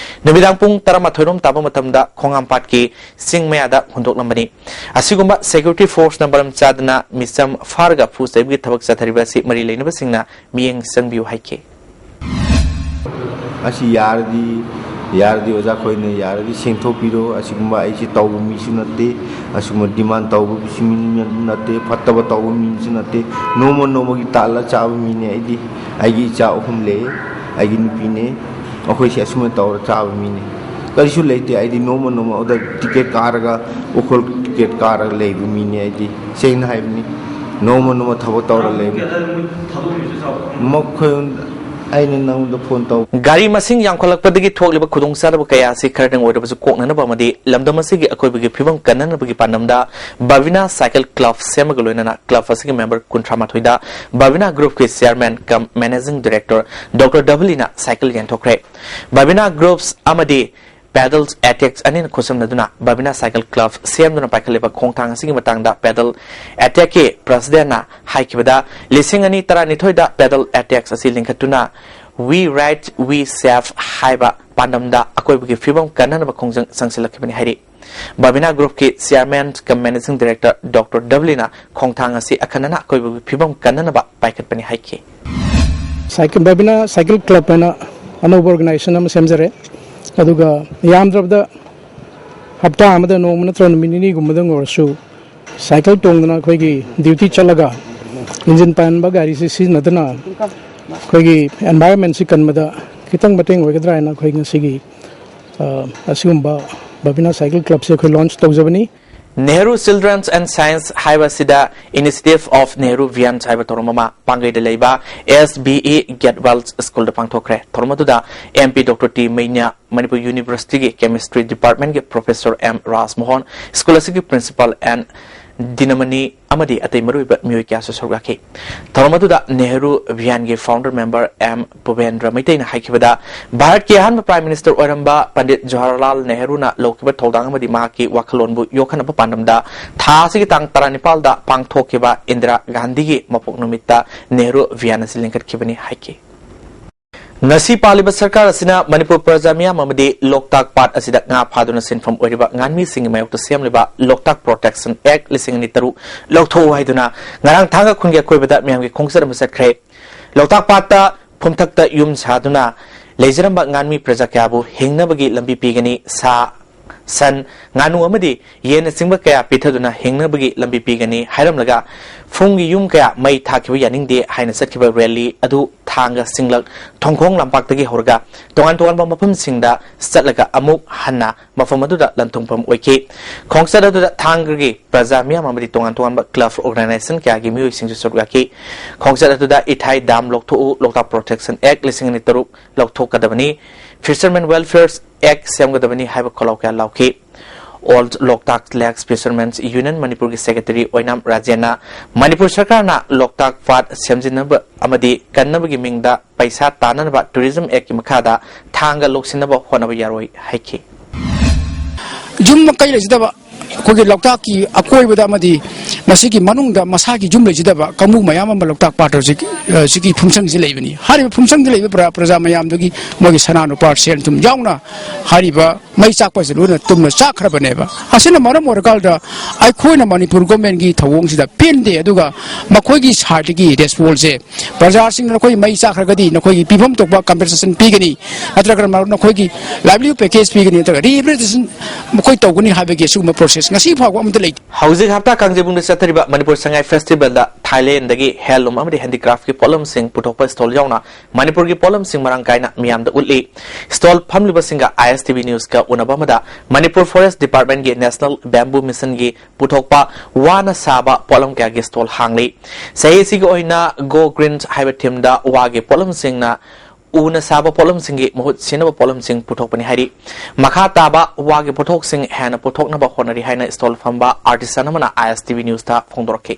ꯅꯨꯃꯤꯗꯥꯡ ꯄꯨꯡ ꯇꯔꯥꯃꯥꯊꯣꯏ ꯔꯣꯝ ꯇꯥꯕ ꯃꯇꯝꯗ ꯈꯣꯡꯉꯥꯝꯄꯥꯠꯀꯤ ꯆꯤꯡ ꯃꯌꯥꯗ ꯍꯨꯟꯗꯣꯛꯂꯝꯕꯅꯤ꯫ ꯑꯁꯤꯒꯨꯝꯕ ꯁꯦꯀ꯭ꯌꯨꯔꯤꯇꯤ ꯐꯣꯔꯁꯅ ꯃꯔꯝ ꯆꯥꯗꯅ ꯃꯤꯆꯝ ꯐꯥꯔꯒ ꯐꯨ ꯆꯩꯕꯒꯤ ꯊꯕꯛ ꯆꯠꯊꯔꯤꯕ ꯑꯁꯤ ꯃꯔꯤ ꯂꯩꯅꯕꯁꯤꯡꯅ ꯃꯤꯠꯌꯦꯡ ꯆꯪꯕꯤꯌꯨ ꯍꯥꯏꯈꯤ꯫ ꯑꯁꯤ ꯌꯥꯔꯗꯤ, ꯌꯥꯔꯗꯤ ꯑꯣꯖꯥ ꯈꯣꯏꯅ ꯌꯥꯔꯗꯤ ꯁꯦꯡꯊꯣꯛꯄꯤꯔꯣ꯫ ꯑꯁꯤꯒꯨꯝꯕ ꯑꯩꯁꯤ ꯇꯧꯕ ꯃꯤꯁꯨ ꯅꯠꯇꯦ, ꯑꯁꯤꯒꯨꯝꯕ ꯗꯤꯃꯥꯟ ꯇꯧꯕ ꯃꯤ ꯅꯠꯇꯦ, ꯐꯠꯇꯕ ꯇꯧꯕ ꯃꯤꯁꯨ ꯅꯠꯇꯦ꯫ ꯅꯣꯡꯃ ꯅꯣꯡꯃꯒꯤ ꯇꯥꯜꯂ ꯆꯥꯕ ꯃꯤꯅꯦ ꯑꯩꯗꯤ꯫ ꯑꯩꯒꯤ ꯏꯆꯥ ꯑꯍꯨꯝ ꯂꯩ, ꯑꯩꯒꯤ ꯅꯨꯄꯤꯅꯦ꯫ ꯑꯩꯈꯣꯏꯁꯦ ꯑꯁꯨꯃꯥꯏꯅ ꯇꯧꯔ ꯆꯥꯕ ꯃꯤꯅꯦ꯫ ꯀꯔꯤꯁꯨ ꯂꯩꯇꯦ꯫ ꯑꯩꯗꯤ ꯅꯣꯡꯃ ꯅꯣꯡꯃ ꯑꯣꯗ ꯇꯤꯀꯦꯠ ꯀꯥꯔꯒ ꯎꯈ꯭ꯔꯨꯜ ꯀꯥꯔꯒ ꯂꯩꯕ ꯃꯤꯅꯤ ꯑꯩꯗꯤ꯫ ꯁꯦꯡꯅ ꯍꯥꯏꯕꯅꯤ, ꯅꯣꯡꯃ ꯅꯣꯡꯃ ꯊꯕꯛ ꯇꯧꯔ ꯂꯩꯕꯅꯤ꯫ ꯃꯈꯣꯏ, ꯑꯩꯅ ꯅꯉꯣꯟꯗ ꯐꯣꯟ ꯇꯧ꯫ ꯒꯥꯔꯤ ꯃꯁꯤꯡ ꯌꯥꯝꯈꯠꯂꯛꯄꯗꯒꯤ ꯊꯣꯛꯂꯤꯕ ꯈꯨꯗꯣꯡꯆꯥꯗꯕ ꯀꯌꯥ ꯑꯁꯤ ꯈꯔꯗꯪ ꯑꯣꯏꯔꯕꯁꯨ ꯀꯣꯛꯅꯅꯕ ꯑꯃꯗꯤ ꯂꯝꯗꯝ ꯑꯁꯤꯒꯤ ꯑꯀꯣꯏꯕꯒꯤ ꯐꯤꯕꯝ ꯀꯟꯅꯅꯕꯒꯤ ꯄꯥꯟꯗꯝꯗ ꯕꯥꯕꯤꯅꯥ ꯁꯥꯏꯀꯜ ꯀ꯭ꯂꯕ ꯁꯦꯝꯕꯒ ꯂꯣꯏꯅꯅ ꯀ꯭ꯂꯕ ꯑꯁꯤꯒꯤ ꯃꯦꯝꯕꯔ ꯀꯨꯟꯊ꯭ꯔꯥ ꯃꯥꯊꯣꯏꯗ ꯕꯥꯕꯤꯅꯥ ꯒ꯭ꯔꯨꯞꯀꯤ chairman cum managing director doctor ꯗꯕꯂꯤꯅ ꯁꯥꯏꯀꯜ ꯌꯦꯟꯊꯣꯛꯈ꯭ꯔꯦ꯫ ꯕꯥꯕꯤꯅꯥ ꯒ꯭ꯔꯨꯞꯁ ꯑꯃꯗꯤ ꯄꯦꯗꯜꯁ ꯑꯦꯇꯦꯛꯁ ꯑꯅꯤꯅ ꯈꯨꯠꯁꯝꯅꯗꯨꯅ ꯕꯥꯕꯤꯅꯥ ꯁꯥꯏꯀꯜ ꯀ꯭ꯂꯕ ꯁꯦꯝꯗꯨꯅ ꯄꯥꯏꯈꯠꯂꯤꯕ ꯈꯣꯡꯊꯥꯡ ꯑꯁꯤꯒꯤ ꯃꯇꯥꯡꯗ ꯄꯦꯗꯜ ꯑꯦꯇꯦꯛꯀꯤ ꯄ꯭ꯔꯁꯤꯗꯦꯟꯅ ꯍꯥꯏꯈꯤꯕꯗ, ꯂꯤꯁꯤꯡ ꯑꯅꯤ ꯇꯔꯥꯅꯤꯊꯣꯏꯗ ꯄꯦꯗꯜ ꯑꯦꯇꯦꯛꯁ ꯑꯁꯤ ꯂꯤꯡꯈꯠꯇꯨꯅ "We Ride, We Save" ꯍꯥꯏꯕ ꯄꯥꯟꯗꯝꯗ ꯑꯀꯣꯏꯕꯒꯤ ꯐꯤꯕꯝ ꯀꯟꯅꯅꯕ ꯈꯣꯡꯖꯪ ꯆꯪꯁꯤꯜꯂꯛꯈꯤꯕꯅꯤ ꯍꯥꯏꯔꯤ꯫ ꯕꯥꯕꯤꯅꯥ ꯒ꯭ꯔꯨꯞꯀꯤ chairman cum managing director doctor ꯗꯕꯂꯤꯅ ꯈꯣꯡꯊꯥꯡ ꯑꯁꯤ ꯑꯈꯟꯅꯅ ꯑꯀꯣꯏꯕꯒꯤ ꯐꯤꯕꯝ ꯀꯟꯅꯅꯕ ꯄꯥꯏꯈꯠꯄꯅꯤ ꯍꯥꯏꯈꯤ꯫ ꯁꯥꯏꯀꯜ, ꯕꯥꯕꯤꯅꯥ ꯁꯥꯏꯀꯜ ꯀ꯭ꯂꯕ ꯍꯥꯏꯅ ꯑꯅꯧꯕ ꯑꯣꯔꯒꯅꯥꯏꯖꯦꯁꯟ ꯑꯃ ꯁꯦꯝꯖꯔꯦ꯫ ꯑꯗꯨꯒ ꯌꯥꯝꯗ꯭ꯔꯕꯗ ꯍꯞꯇꯥ ꯑꯃꯗ ꯅꯣꯡꯃ ꯅꯠꯇ꯭ꯔꯒ ꯅꯨꯃꯤꯠ ꯅꯤꯅꯤꯒꯨꯝꯕꯗꯪ ꯑꯣꯏꯔꯁꯨ ꯁꯥꯏꯀꯜ ꯇꯣꯡꯗꯅ ꯑꯩꯈꯣꯏꯒꯤ ꯗ꯭ꯌꯨꯇꯤ ꯆꯠꯂꯒ ꯏꯟꯖꯤꯟ ꯄꯥꯟꯕ ꯒꯥꯔꯤꯁꯤ ꯁꯤꯖꯤꯟꯅꯗꯅ ꯑꯩꯈꯣꯏꯒꯤ ꯑꯦꯟꯚꯥꯏꯔꯟꯃꯦꯟꯁꯤ ꯀꯟꯕꯗ ꯈꯤꯇꯪ ꯃꯇꯦꯡ ꯑꯣꯏꯒꯗ꯭ꯔꯥ ꯍꯥꯏꯅ ꯑꯩꯈꯣꯏ ꯉꯁꯤꯒꯤ, ꯑ, ꯑꯁꯤꯒꯨꯝꯕ ꯕꯥꯕꯤꯅꯥ ꯁꯥꯏꯀꯜ ꯀ꯭ꯂꯕꯁꯦ ꯑꯩꯈꯣꯏ ꯂꯣꯟꯆ ꯇꯧꯖꯕꯅꯤ꯫ Nehru Children's and Science ꯍꯥꯏꯕꯁꯤꯗ Initiative of Nehru Vians ꯍꯥꯏꯕ ꯊꯧꯔꯝ ꯑꯃ ꯄꯥꯡꯒꯩꯗ ꯂꯩꯕ ꯑꯦꯁ ꯕꯤ ꯏ ꯒꯦꯠꯋꯦꯜ ꯁ꯭ꯀꯨꯜꯗ ꯄꯥꯡꯊꯣꯛꯈ꯭ꯔꯦ꯫ ꯊꯧꯔꯝ ꯑꯗꯨꯗ M P doctor T Meinya, Manipur ꯌꯨꯅꯤꯚꯔꯁꯤꯇꯤꯒꯤ ꯀꯦꯃꯤꯁꯇ꯭ꯔꯤ ꯗꯤꯄꯥꯔꯠꯃꯦꯟꯒꯤ ꯄ꯭ꯔꯣꯐꯦꯁꯔ ꯑꯦꯝ ꯔꯥꯖꯃꯣꯍꯟ, ꯁ꯭ꯀꯨꯜ ꯑꯁꯤꯒꯤ ꯄ꯭ꯔꯤꯟꯁꯤꯄꯥꯜ ꯑꯦꯟ ꯗꯤꯅꯃꯅꯤ ꯑꯃꯗꯤ ꯑꯇꯩ ꯃꯔꯨꯑꯣꯏꯕ ꯃꯤꯑꯣꯏ ꯀꯌꯥꯁꯨ ꯁꯔꯨꯛ ꯌꯥꯈꯤ꯫ ꯊꯧꯔꯝ ꯑꯗꯨꯗ ꯅꯦꯍꯔꯨ ꯚꯤꯌꯥꯟꯒꯤ ꯐꯥꯎꯟꯗꯔ ꯃꯦꯝꯕꯔ ꯑꯦꯝ ꯚꯨꯕꯦꯟꯗ꯭ꯔ ꯃꯩꯇꯩꯅ ꯍꯥꯏꯈꯤꯕꯗ, ꯚꯥꯔꯠꯀꯤ ꯑꯍꯥꯟꯕ ꯄ꯭ꯔꯥꯏꯝ ꯃꯤꯅꯤꯁꯇꯔ ꯑꯣꯏꯔꯝꯕ ꯄꯟꯗꯤꯠ ꯖꯋꯥꯍꯔꯂꯥꯜ ꯅꯦꯍꯔꯨꯅ ꯂꯧꯈꯤꯕ ꯊꯧꯗꯥꯡ ꯑꯃꯗꯤ ꯃꯍꯥꯛꯀꯤ ꯋꯥꯈꯜꯂꯣꯟꯕꯨ ꯌꯣꯛꯈꯠꯅꯕ ꯄꯥꯟꯗꯝꯗ ꯊꯥ ꯑꯁꯤꯒꯤ ꯇꯥꯡ ꯇꯔꯥꯅꯤꯄꯥꯜꯗ ꯄꯥꯡꯊꯣꯛꯈꯤꯕ ꯏꯟꯗꯤꯔꯥ ꯒꯥꯟꯙꯤꯒꯤ ꯃꯄꯣꯛ ꯅꯨꯃꯤꯠꯇ ꯅꯦꯍꯔꯨ ꯚꯤꯌꯥꯟ ꯑꯁꯤ ꯂꯤꯡꯈꯠꯈꯤꯕꯅꯤ ꯍꯥꯏꯈꯤ꯫ ꯉꯁꯤ ꯄꯥꯜꯂꯤꯕ ꯁꯔꯀꯥꯔ ꯑꯁꯤꯅ ꯃꯅꯤꯄꯨꯔ ꯄ꯭ꯔꯖꯥ ꯃꯤꯌꯥꯝ ꯑꯃꯗꯤ ꯂꯣꯛꯇꯥꯛ ꯄꯥꯠ ꯑꯁꯤꯗ ꯉꯥ ꯐꯥꯗꯨꯅ ꯁꯤꯟꯐꯝ ꯑꯣꯏꯔꯤꯕ ꯉꯥꯟꯃꯤꯁꯤꯡꯒꯤ ꯃꯥꯌꯣꯛꯇ ꯁꯦꯝꯂꯤꯕ ꯂꯣꯛꯇꯥꯛ ꯄ꯭ꯔꯣꯇꯦꯛꯁꯟ ꯑꯦꯛ ꯂꯤꯁꯤꯡ ꯑꯅꯤ ꯇꯔꯨꯛ ꯂꯧꯊꯣꯛꯎ ꯍꯥꯏꯗꯨꯅ ꯉꯔꯥꯡ ꯊꯥꯡꯒ ꯈꯨꯟꯒꯤ ꯑꯀꯣꯏꯕꯗ ꯃꯤꯌꯥꯝꯒꯤ ꯈꯣꯡꯆꯠ ꯑꯃ ꯆꯠꯈ꯭ꯔꯦ꯫ ꯂꯣꯛꯇꯥꯛ ꯄꯥꯠꯇ ꯐꯨꯝꯊꯛꯇ ꯌꯨꯝ ꯁꯥꯗꯨꯅ ꯂꯩꯖꯔꯝꯕ ꯉꯥꯟꯃꯤ ꯄ꯭ꯔꯖꯥ ꯀꯌꯥꯕꯨ ꯍꯤꯡꯅꯕꯒꯤ ꯂꯝꯕꯤ ꯄꯤꯒꯅꯤ, ꯁꯥ ꯁꯟ, ꯉꯥꯅꯨ ꯑꯃꯗꯤ ꯌꯦꯟꯅꯆꯤꯡꯕ ꯀꯌꯥ ꯄꯤꯊꯗꯨꯅ ꯍꯤꯡꯅꯕꯒꯤ ꯂꯝꯕꯤ ꯄꯤꯒꯅꯤ ꯍꯥꯏꯔꯝꯂꯒ, ꯐꯨꯝꯒꯤ ꯌꯨꯝ ꯀꯌꯥ ꯃꯩ ꯊꯥꯈꯤꯕ ꯌꯥꯅꯤꯡꯗꯦ ꯍꯥꯏꯅ ꯆꯠꯈꯤꯕ ꯔꯦꯂꯤ ꯑꯗꯨ ꯊꯥꯡꯒ, ꯁꯤꯡꯂꯛ, ꯊꯣꯡꯈꯣꯡ ꯂꯝꯄꯥꯛꯇꯒꯤ ꯍꯧꯔꯒ ꯇꯣꯉꯥꯟ ꯇꯣꯉꯥꯟꯕ ꯃꯐꯝꯁꯤꯡꯗ ꯆꯠꯂꯒ ꯑꯃꯨꯛ ꯍꯟꯅ ꯃꯐꯝ ꯑꯗꯨꯗ ꯂꯟꯊꯨꯡꯐꯝ ꯑꯣꯏꯈꯤ꯫ ꯈꯣꯡꯆꯠ ꯑꯗꯨꯗ ꯊꯥꯡꯒꯒꯤ ꯄ꯭ꯔꯖꯥ ꯃꯤꯌꯥꯝ ꯑꯃꯗꯤ ꯇꯣꯉꯥꯟ ꯇꯣꯉꯥꯟꯕ club organization ꯀꯌꯥꯒꯤ ꯃꯤꯑꯣꯏꯁꯤꯡꯁꯨ ꯁꯔꯨꯛ ꯌꯥꯈꯤ꯫ ꯈꯣꯡꯆꯠ ꯑꯗꯨꯗ ꯏꯊꯥꯏ dam ꯂꯧꯊꯣꯛꯎ, Loktak Protection Act ꯂꯤꯁꯤꯡ ꯑꯅꯤ ꯇꯔꯨꯛ ꯂꯧꯊꯣꯛꯀꯗꯕꯅꯤ, Fishermen Welfare Act ꯁꯦꯝꯒꯗꯕꯅꯤ ꯍꯥꯏꯕ ꯈꯣꯜꯂꯥꯎ ꯀꯌꯥ ꯂꯥꯎꯈꯤ꯫ All Loktak Lakes Fishermen's Union ꯃꯅꯤꯄꯨꯔꯒꯤ secretary ꯑꯣꯏꯅꯥꯝ ꯔꯥꯖꯦꯟꯅ ꯃꯅꯤꯄꯨꯔ ꯁꯔꯀꯥꯔꯅ ꯂꯣꯛꯇꯥꯛ ꯄꯥꯠ ꯁꯦꯝꯖꯤꯟꯅꯕ ꯑꯃꯗꯤ ꯀꯟꯅꯕꯒꯤ ꯃꯤꯡꯗ ꯄꯩꯁꯥ ꯇꯥꯅꯅꯕ Tourism Act ꯀꯤ ꯃꯈꯥꯗ ꯊꯥꯡꯒ ꯂꯧꯁꯤꯟꯅꯕ ꯍꯣꯠꯅꯕ ꯌꯥꯔꯣꯏ ꯍꯥꯏꯈꯤ꯫ ꯌꯨꯝ ꯃꯀꯩ ꯂꯩꯖꯗꯕ, ꯑꯩꯈꯣꯏꯒꯤ ꯂꯣꯛꯇꯥꯛꯀꯤ ꯑꯀꯣꯏꯕꯗ ꯑꯃꯗꯤ ꯃꯁꯤꯒꯤ ꯃꯅꯨꯡꯗ ꯃꯁꯥꯒꯤ ꯌꯨꯝ ꯂꯩꯖꯗꯕ ꯀꯥꯡꯕꯨ ꯃꯌꯥꯝ ꯑꯃ ꯂꯣꯛꯇꯥꯛ ꯄꯥꯠ ꯍꯧꯖꯤꯛ, ꯑ, ꯁꯤꯒꯤ ꯐꯨꯝꯁꯪꯁꯤ ꯂꯩꯕꯅꯤ꯫ ꯍꯥꯏꯔꯤꯕ ꯐꯨꯝꯁꯪꯗ ꯂꯩꯕ ꯄ꯭ꯔ-, ꯄ꯭ꯔꯖꯥ ꯃꯌꯥꯝꯗꯨꯒꯤ ꯃꯣꯏꯒꯤ ꯁꯅꯥ ꯂꯨꯄꯥ ꯁꯦꯜ ꯊꯨꯝ ꯌꯥꯎꯅ ꯍꯥꯏꯔꯤꯕ ꯃꯩ ꯆꯥꯛꯄꯁꯦ ꯂꯣꯏꯅ ꯇꯨꯝꯅ ꯆꯥꯛꯈ꯭ꯔꯕꯅꯦꯕ꯫ ꯑꯁꯤꯅ ꯃꯔꯝ ꯑꯣꯏꯔꯀꯥꯟꯗ ꯑꯩꯈꯣꯏꯅ ꯃꯅꯤꯄꯨꯔ government ꯀꯤ ꯊꯧꯑꯣꯡꯁꯤꯗ ꯄꯦꯟꯗꯦ, ꯑꯗꯨꯒ ꯃꯈꯣꯏꯒꯤ side ꯇꯒꯤ response ꯁꯦ ꯄ꯭ꯔꯖꯥꯁꯤꯡꯅ ꯅꯈꯣꯏ ꯃꯩ ꯆꯥꯛꯈ꯭ꯔꯒꯗꯤ ꯅꯈꯣꯏꯒꯤ ꯄꯤꯐꯝ ꯊꯣꯛꯄ compensation ꯄꯤꯒꯅꯤ, ꯅꯠꯇ꯭ꯔꯒꯅ ꯅꯈꯣꯏꯒꯤ livelihood package ꯄꯤꯒꯅꯤ, ꯅꯠꯇ꯭ꯔꯒ rehabilitation ꯃꯈꯣꯏ ꯇꯧꯒꯅꯤ ꯍꯥꯏꯕꯒꯤ ꯑꯁꯤꯒꯨꯝꯕ process ꯉꯁꯤ ꯐꯥꯎꯕ ꯑꯃꯠꯇ ꯂꯩꯇꯦ꯫ ꯍꯧꯖꯤꯛ ꯍꯞꯇꯥ ꯀꯥꯡꯖꯩꯕꯨꯡꯗ ꯆꯠꯊꯔꯤꯕ ꯃꯅꯤꯄꯨꯔ ꯁꯉꯥꯏ festival ꯗ Thailand ꯗꯒꯤ handloom ꯑꯃꯗꯤ handicraft ꯀꯤ ꯄꯣꯠꯂꯝꯁꯤꯡ ꯄꯨꯊꯣꯛꯄ stall ꯌꯥꯎꯅ ꯃꯅꯤꯄꯨꯔꯒꯤ ꯄꯣꯠꯂꯝꯁꯤꯡ ꯃꯔꯥꯡ ꯀꯥꯏꯅ ꯃꯤꯌꯥꯝꯗ ꯎꯠꯂꯤ꯫ Stall ꯐꯝꯂꯤꯕꯁꯤꯡꯒ I S T V news ꯀ ꯎꯅꯕ ꯑꯃꯗ ꯃꯅꯤꯄꯨꯔ Forest Department ꯀꯤ National Bamboo Mission ꯒꯤ ꯄꯨꯊꯣꯛꯄ ꯋꯥꯅ ꯁꯥꯕ ꯄꯣꯠꯂꯝ ꯀꯌꯥꯒꯤ stall ꯍꯥꯡꯂꯤ꯫ ꯆꯍꯤ ꯑꯁꯤꯒꯤ ꯑꯣꯏꯅ Go Green ꯍꯥꯏꯕ theme ꯗ ꯋꯥꯒꯤ ꯄꯣꯠꯂꯝꯁꯤꯡꯅ ꯎꯅ ꯁꯥꯕ ꯄꯣꯠꯂꯝꯁꯤꯡꯒꯤ ꯃꯍꯨꯠ ꯁꯤꯟꯅꯕ ꯄꯣꯠꯂꯝꯁꯤꯡ ꯄꯨꯊꯣꯛꯄꯅꯤ ꯍꯥꯏꯔꯤ꯫ ꯃꯈꯥ ꯇꯥꯕ ꯋꯥꯒꯤ ꯄꯣꯠꯊꯣꯛꯁꯤꯡ ꯍꯦꯟꯅ ꯄꯨꯊꯣꯛꯅꯕ ꯍꯣꯠꯅꯔꯤ ꯍꯥꯏꯅ stall ꯐꯝꯕ artisan ꯑꯃꯅ I S T V news ꯇ ꯐꯣꯡꯗꯣꯔꯛꯈꯤ꯫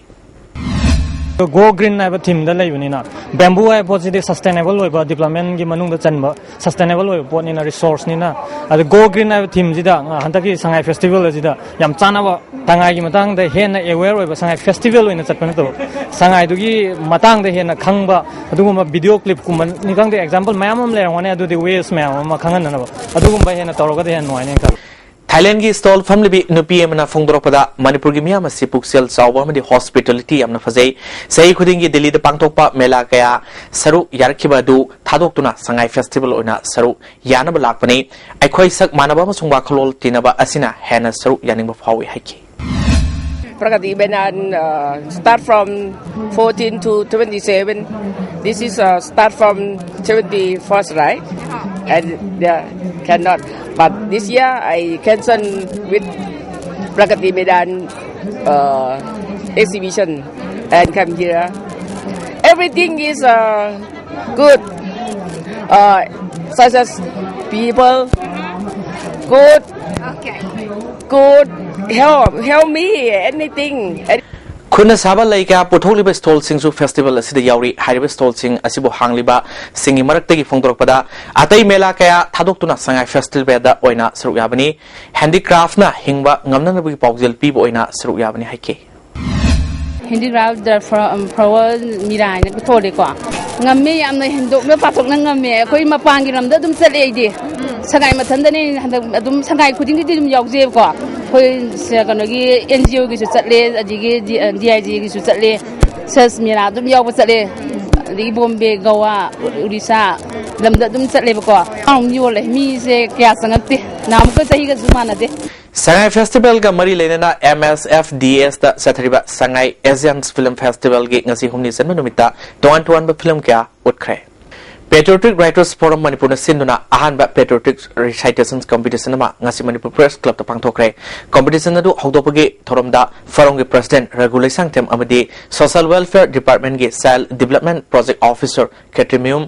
Go Green ꯍꯥꯏꯕ theme ꯗ ꯂꯩꯕꯅꯤꯅ, bamboo ꯍꯥꯏꯕ ꯄꯣꯠꯁꯤꯗꯤ sustainable ꯑꯣꯏꯕ development ꯀꯤ ꯃꯅꯨꯡꯗ ꯆꯟꯕ sustainable ꯑꯣꯏꯕ ꯄꯣꯠꯅꯤꯅ, resource ꯅꯤꯅ, ꯑꯗ Go Green ꯍꯥꯏꯕ theme ꯁꯤꯗ ꯍꯟꯗꯛꯀꯤ ꯁꯉꯥꯏ festival ꯑꯁꯤꯗ ꯌꯥꯝ ꯆꯥꯟꯅꯕ, ꯁꯉꯥꯏꯒꯤ ꯃꯇꯥꯡꯗ ꯍꯦꯟꯅ aware ꯑꯣꯏꯕ, ꯁꯉꯥꯏ festival ꯑꯣꯏꯅ ꯆꯠꯄ ꯅꯠꯇꯕ, ꯁꯉꯥꯏꯗꯨꯒꯤ ꯃꯇꯥꯡꯗ ꯍꯦꯟꯅ ꯈꯪꯕ, ꯑꯗꯨꯒꯨꯝꯕ video clip ꯀꯨꯝꯕꯅꯤ ꯈꯪꯗꯦ, example ꯃꯌꯥꯝ ꯑꯃ ꯂꯩꯔꯝꯒꯅꯤ, ꯑꯗꯨꯗꯤ ways ꯃꯌꯥꯝ ꯑꯃ ꯈꯪꯍꯟꯅꯅꯕ ꯑꯗꯨꯒꯨꯝꯕ ꯍꯦꯟꯅ ꯇꯧꯔꯒꯗꯤ ꯍꯦꯟꯅ ꯅꯨꯡꯉꯥꯏꯅꯤ ꯈꯜꯂꯤ꯫ ꯊꯥꯏꯂꯦꯟꯒꯤ stall ꯐꯝꯂꯤꯕꯤ ꯅꯨꯄꯤ ꯑꯃꯅ ꯐꯣꯡꯗꯣꯔꯛꯄꯗ, ꯃꯅꯤꯄꯨꯔꯒꯤ ꯃꯤꯌꯥꯝ ꯑꯁꯤ ꯄꯨꯛꯆꯦꯜ ꯆꯥꯎꯕ ꯑꯃꯗꯤ hospitality ꯌꯥꯝꯅ ꯐꯖꯩ꯫ ꯆꯍꯤ ꯈꯨꯗꯤꯡꯒꯤ ꯗꯤꯜꯂꯤꯗ ꯄꯥꯡꯊꯣꯛꯄ ꯃꯦꯂꯥ ꯀꯌꯥ ꯁꯔꯨꯛ ꯌꯥꯔꯛꯈꯤꯕ ꯑꯗꯨ ꯊꯥꯗꯣꯛꯇꯨꯅ ꯁꯉꯥꯏ festival ꯑꯣꯏꯅ ꯁꯔꯨꯛ ꯌꯥꯅꯕ ꯂꯥꯛꯄꯅꯤ꯫ ꯑꯩꯈꯣꯏ ꯁꯛ ꯃꯥꯟꯅꯕ ꯑꯃꯁꯨꯡ ꯋꯥꯈꯜꯂꯣꯟ ꯇꯤꯟꯅꯕ ꯑꯁꯤꯅ ꯍꯦꯟꯅ ꯁꯔꯨꯛ ꯌꯥꯅꯤꯡꯕ ꯐꯥꯎꯏ ꯍꯥꯏꯈꯤ꯫ Pragati Maidan, uh, start from fourteen to twenty-seven. This is, uh, start from twenty-first, right? And, yeah, cannot. But this year I cancel with Pragati Maidan, uh, exhibition and come here. Everything is, uh, good. Uh, such as people, good, good, help, help me, anything. ꯈꯨꯠꯅ ꯁꯥꯕ ꯂꯩ ꯀꯌꯥ ꯄꯨꯊꯣꯛꯂꯤꯕ stallꯁꯤꯡꯁꯨ festival ꯑꯁꯤꯗ ꯌꯥꯎꯔꯤ꯫ ꯍꯥꯏꯔꯤꯕ stallꯁꯤꯡ ꯑꯁꯤꯕꯨ ꯍꯥꯡꯂꯤꯕꯁꯤꯡꯒꯤ ꯃꯔꯛꯇꯒꯤ ꯐꯣꯡꯗꯣꯔꯛꯄꯗ, ꯑꯇꯩ ꯃꯦꯂꯥ ꯀꯌꯥ ꯊꯥꯗꯣꯛꯇꯨꯅ ꯁꯉꯥꯏ festivalꯗ ꯑꯣꯏꯅ ꯁꯔꯨꯛ ꯌꯥꯕꯅꯤ꯫ Handicraftꯅ ꯍꯤꯡꯕ ꯉꯝꯅꯅꯕꯒꯤ ꯄꯥꯎꯖꯦꯜ ꯄꯤꯕ ꯑꯣꯏꯅ ꯁꯔꯨꯛ ꯌꯥꯕꯅꯤ ꯍꯥꯏꯈꯤ꯫ Handicraft, the fro-, um, flower ꯃꯤꯔꯥ ꯍꯥꯏꯅ ꯄꯨꯊꯣꯛꯑꯦꯀꯣ꯫ ꯉꯝꯃꯦ, ꯌꯥꯝꯅ ꯍꯦꯟꯗꯣꯛꯅ ꯄꯥꯊꯣꯛꯅ ꯉꯝꯃꯦ꯫ ꯑꯩꯈꯣꯏ ꯃꯄꯥꯟꯒꯤ ꯂꯝꯗ ꯑꯗꯨꯝ ꯆꯠꯂꯦ ꯑꯩꯗꯤ꯫ ꯁꯉꯥꯏ ꯃꯊꯟꯗꯅꯦ ꯍꯟꯗꯛ ꯑꯗꯨꯝ ꯁꯉꯥꯏ ꯈꯨꯗꯤꯡꯒꯤꯗꯤ ꯑꯗꯨꯝ ꯌꯥꯎꯖꯩꯕꯀꯣ꯫ ꯑꯩꯈꯣꯏ ꯁ-, ꯀꯩꯅꯣꯒꯤ N G Oꯒꯤꯁꯨ ꯆꯠꯂꯦ, ꯑꯗꯒꯤ D-, D I Gꯒꯤꯁꯨ ꯆꯠꯂꯦ꯫ ꯁꯁ ꯃꯦꯂꯥ ꯑꯗꯨꯝ ꯌꯥꯎꯕ ꯆꯠꯂꯦ꯫ ꯑꯗꯒꯤ ꯕꯣꯝꯕꯦ, ꯒꯋꯥ, ꯎꯔꯤꯁꯥ ꯂꯝꯗ ꯑꯗꯨꯝ ꯆꯠꯂꯦꯕꯀꯣ꯫ ꯑꯗꯨꯝ ꯌꯣꯜꯂꯦ꯫ ꯃꯤꯁꯦ ꯀꯌꯥ ꯆꯪꯉꯛꯇꯦ꯫ ꯅꯍꯥꯟꯃꯨꯛꯀ ꯆꯍꯤꯒꯁꯨ ꯃꯥꯟꯅꯗꯦ꯫ ꯁꯉꯥꯏ festivalꯒ ꯃꯔꯤ ꯂꯩꯅꯅ M S F D Sꯇ ꯆꯠꯊꯔꯤꯕ ꯁꯉꯥꯏ Asian Film Festivalꯒꯤ ꯉꯁꯤ ꯍꯨꯝꯅꯤ ꯆꯟꯕ ꯅꯨꯃꯤꯠꯇ ꯇꯣꯉꯥꯟ ꯇꯣꯉꯥꯟꯕ film ꯀꯌꯥ ꯎꯠꯈ꯭ꯔꯦ꯫ Patriotic Writers Forum ꯃꯅꯤꯄꯨꯔꯅ ꯁꯤꯟꯗꯨꯅ ꯑꯍꯥꯟꯕ Patriotic Recitations Competition ꯑꯃ ꯉꯁꯤ ꯃꯅꯤꯄꯨꯔ Press Clubꯇ ꯄꯥꯡꯊꯣꯛꯈ꯭ꯔꯦ꯫ Competition ꯑꯗꯨ ꯍꯧꯗꯣꯛꯄꯒꯤ ꯊꯧꯔꯝꯗ Forumꯒꯤ President ꯔꯘꯨ ꯂꯩꯁꯥꯡꯊꯦꯝ ꯑꯃꯗꯤ Social Welfare Departmentꯀꯤ Child Development Project Officer ꯈꯦꯇ꯭ꯔꯤꯃꯌꯨꯝ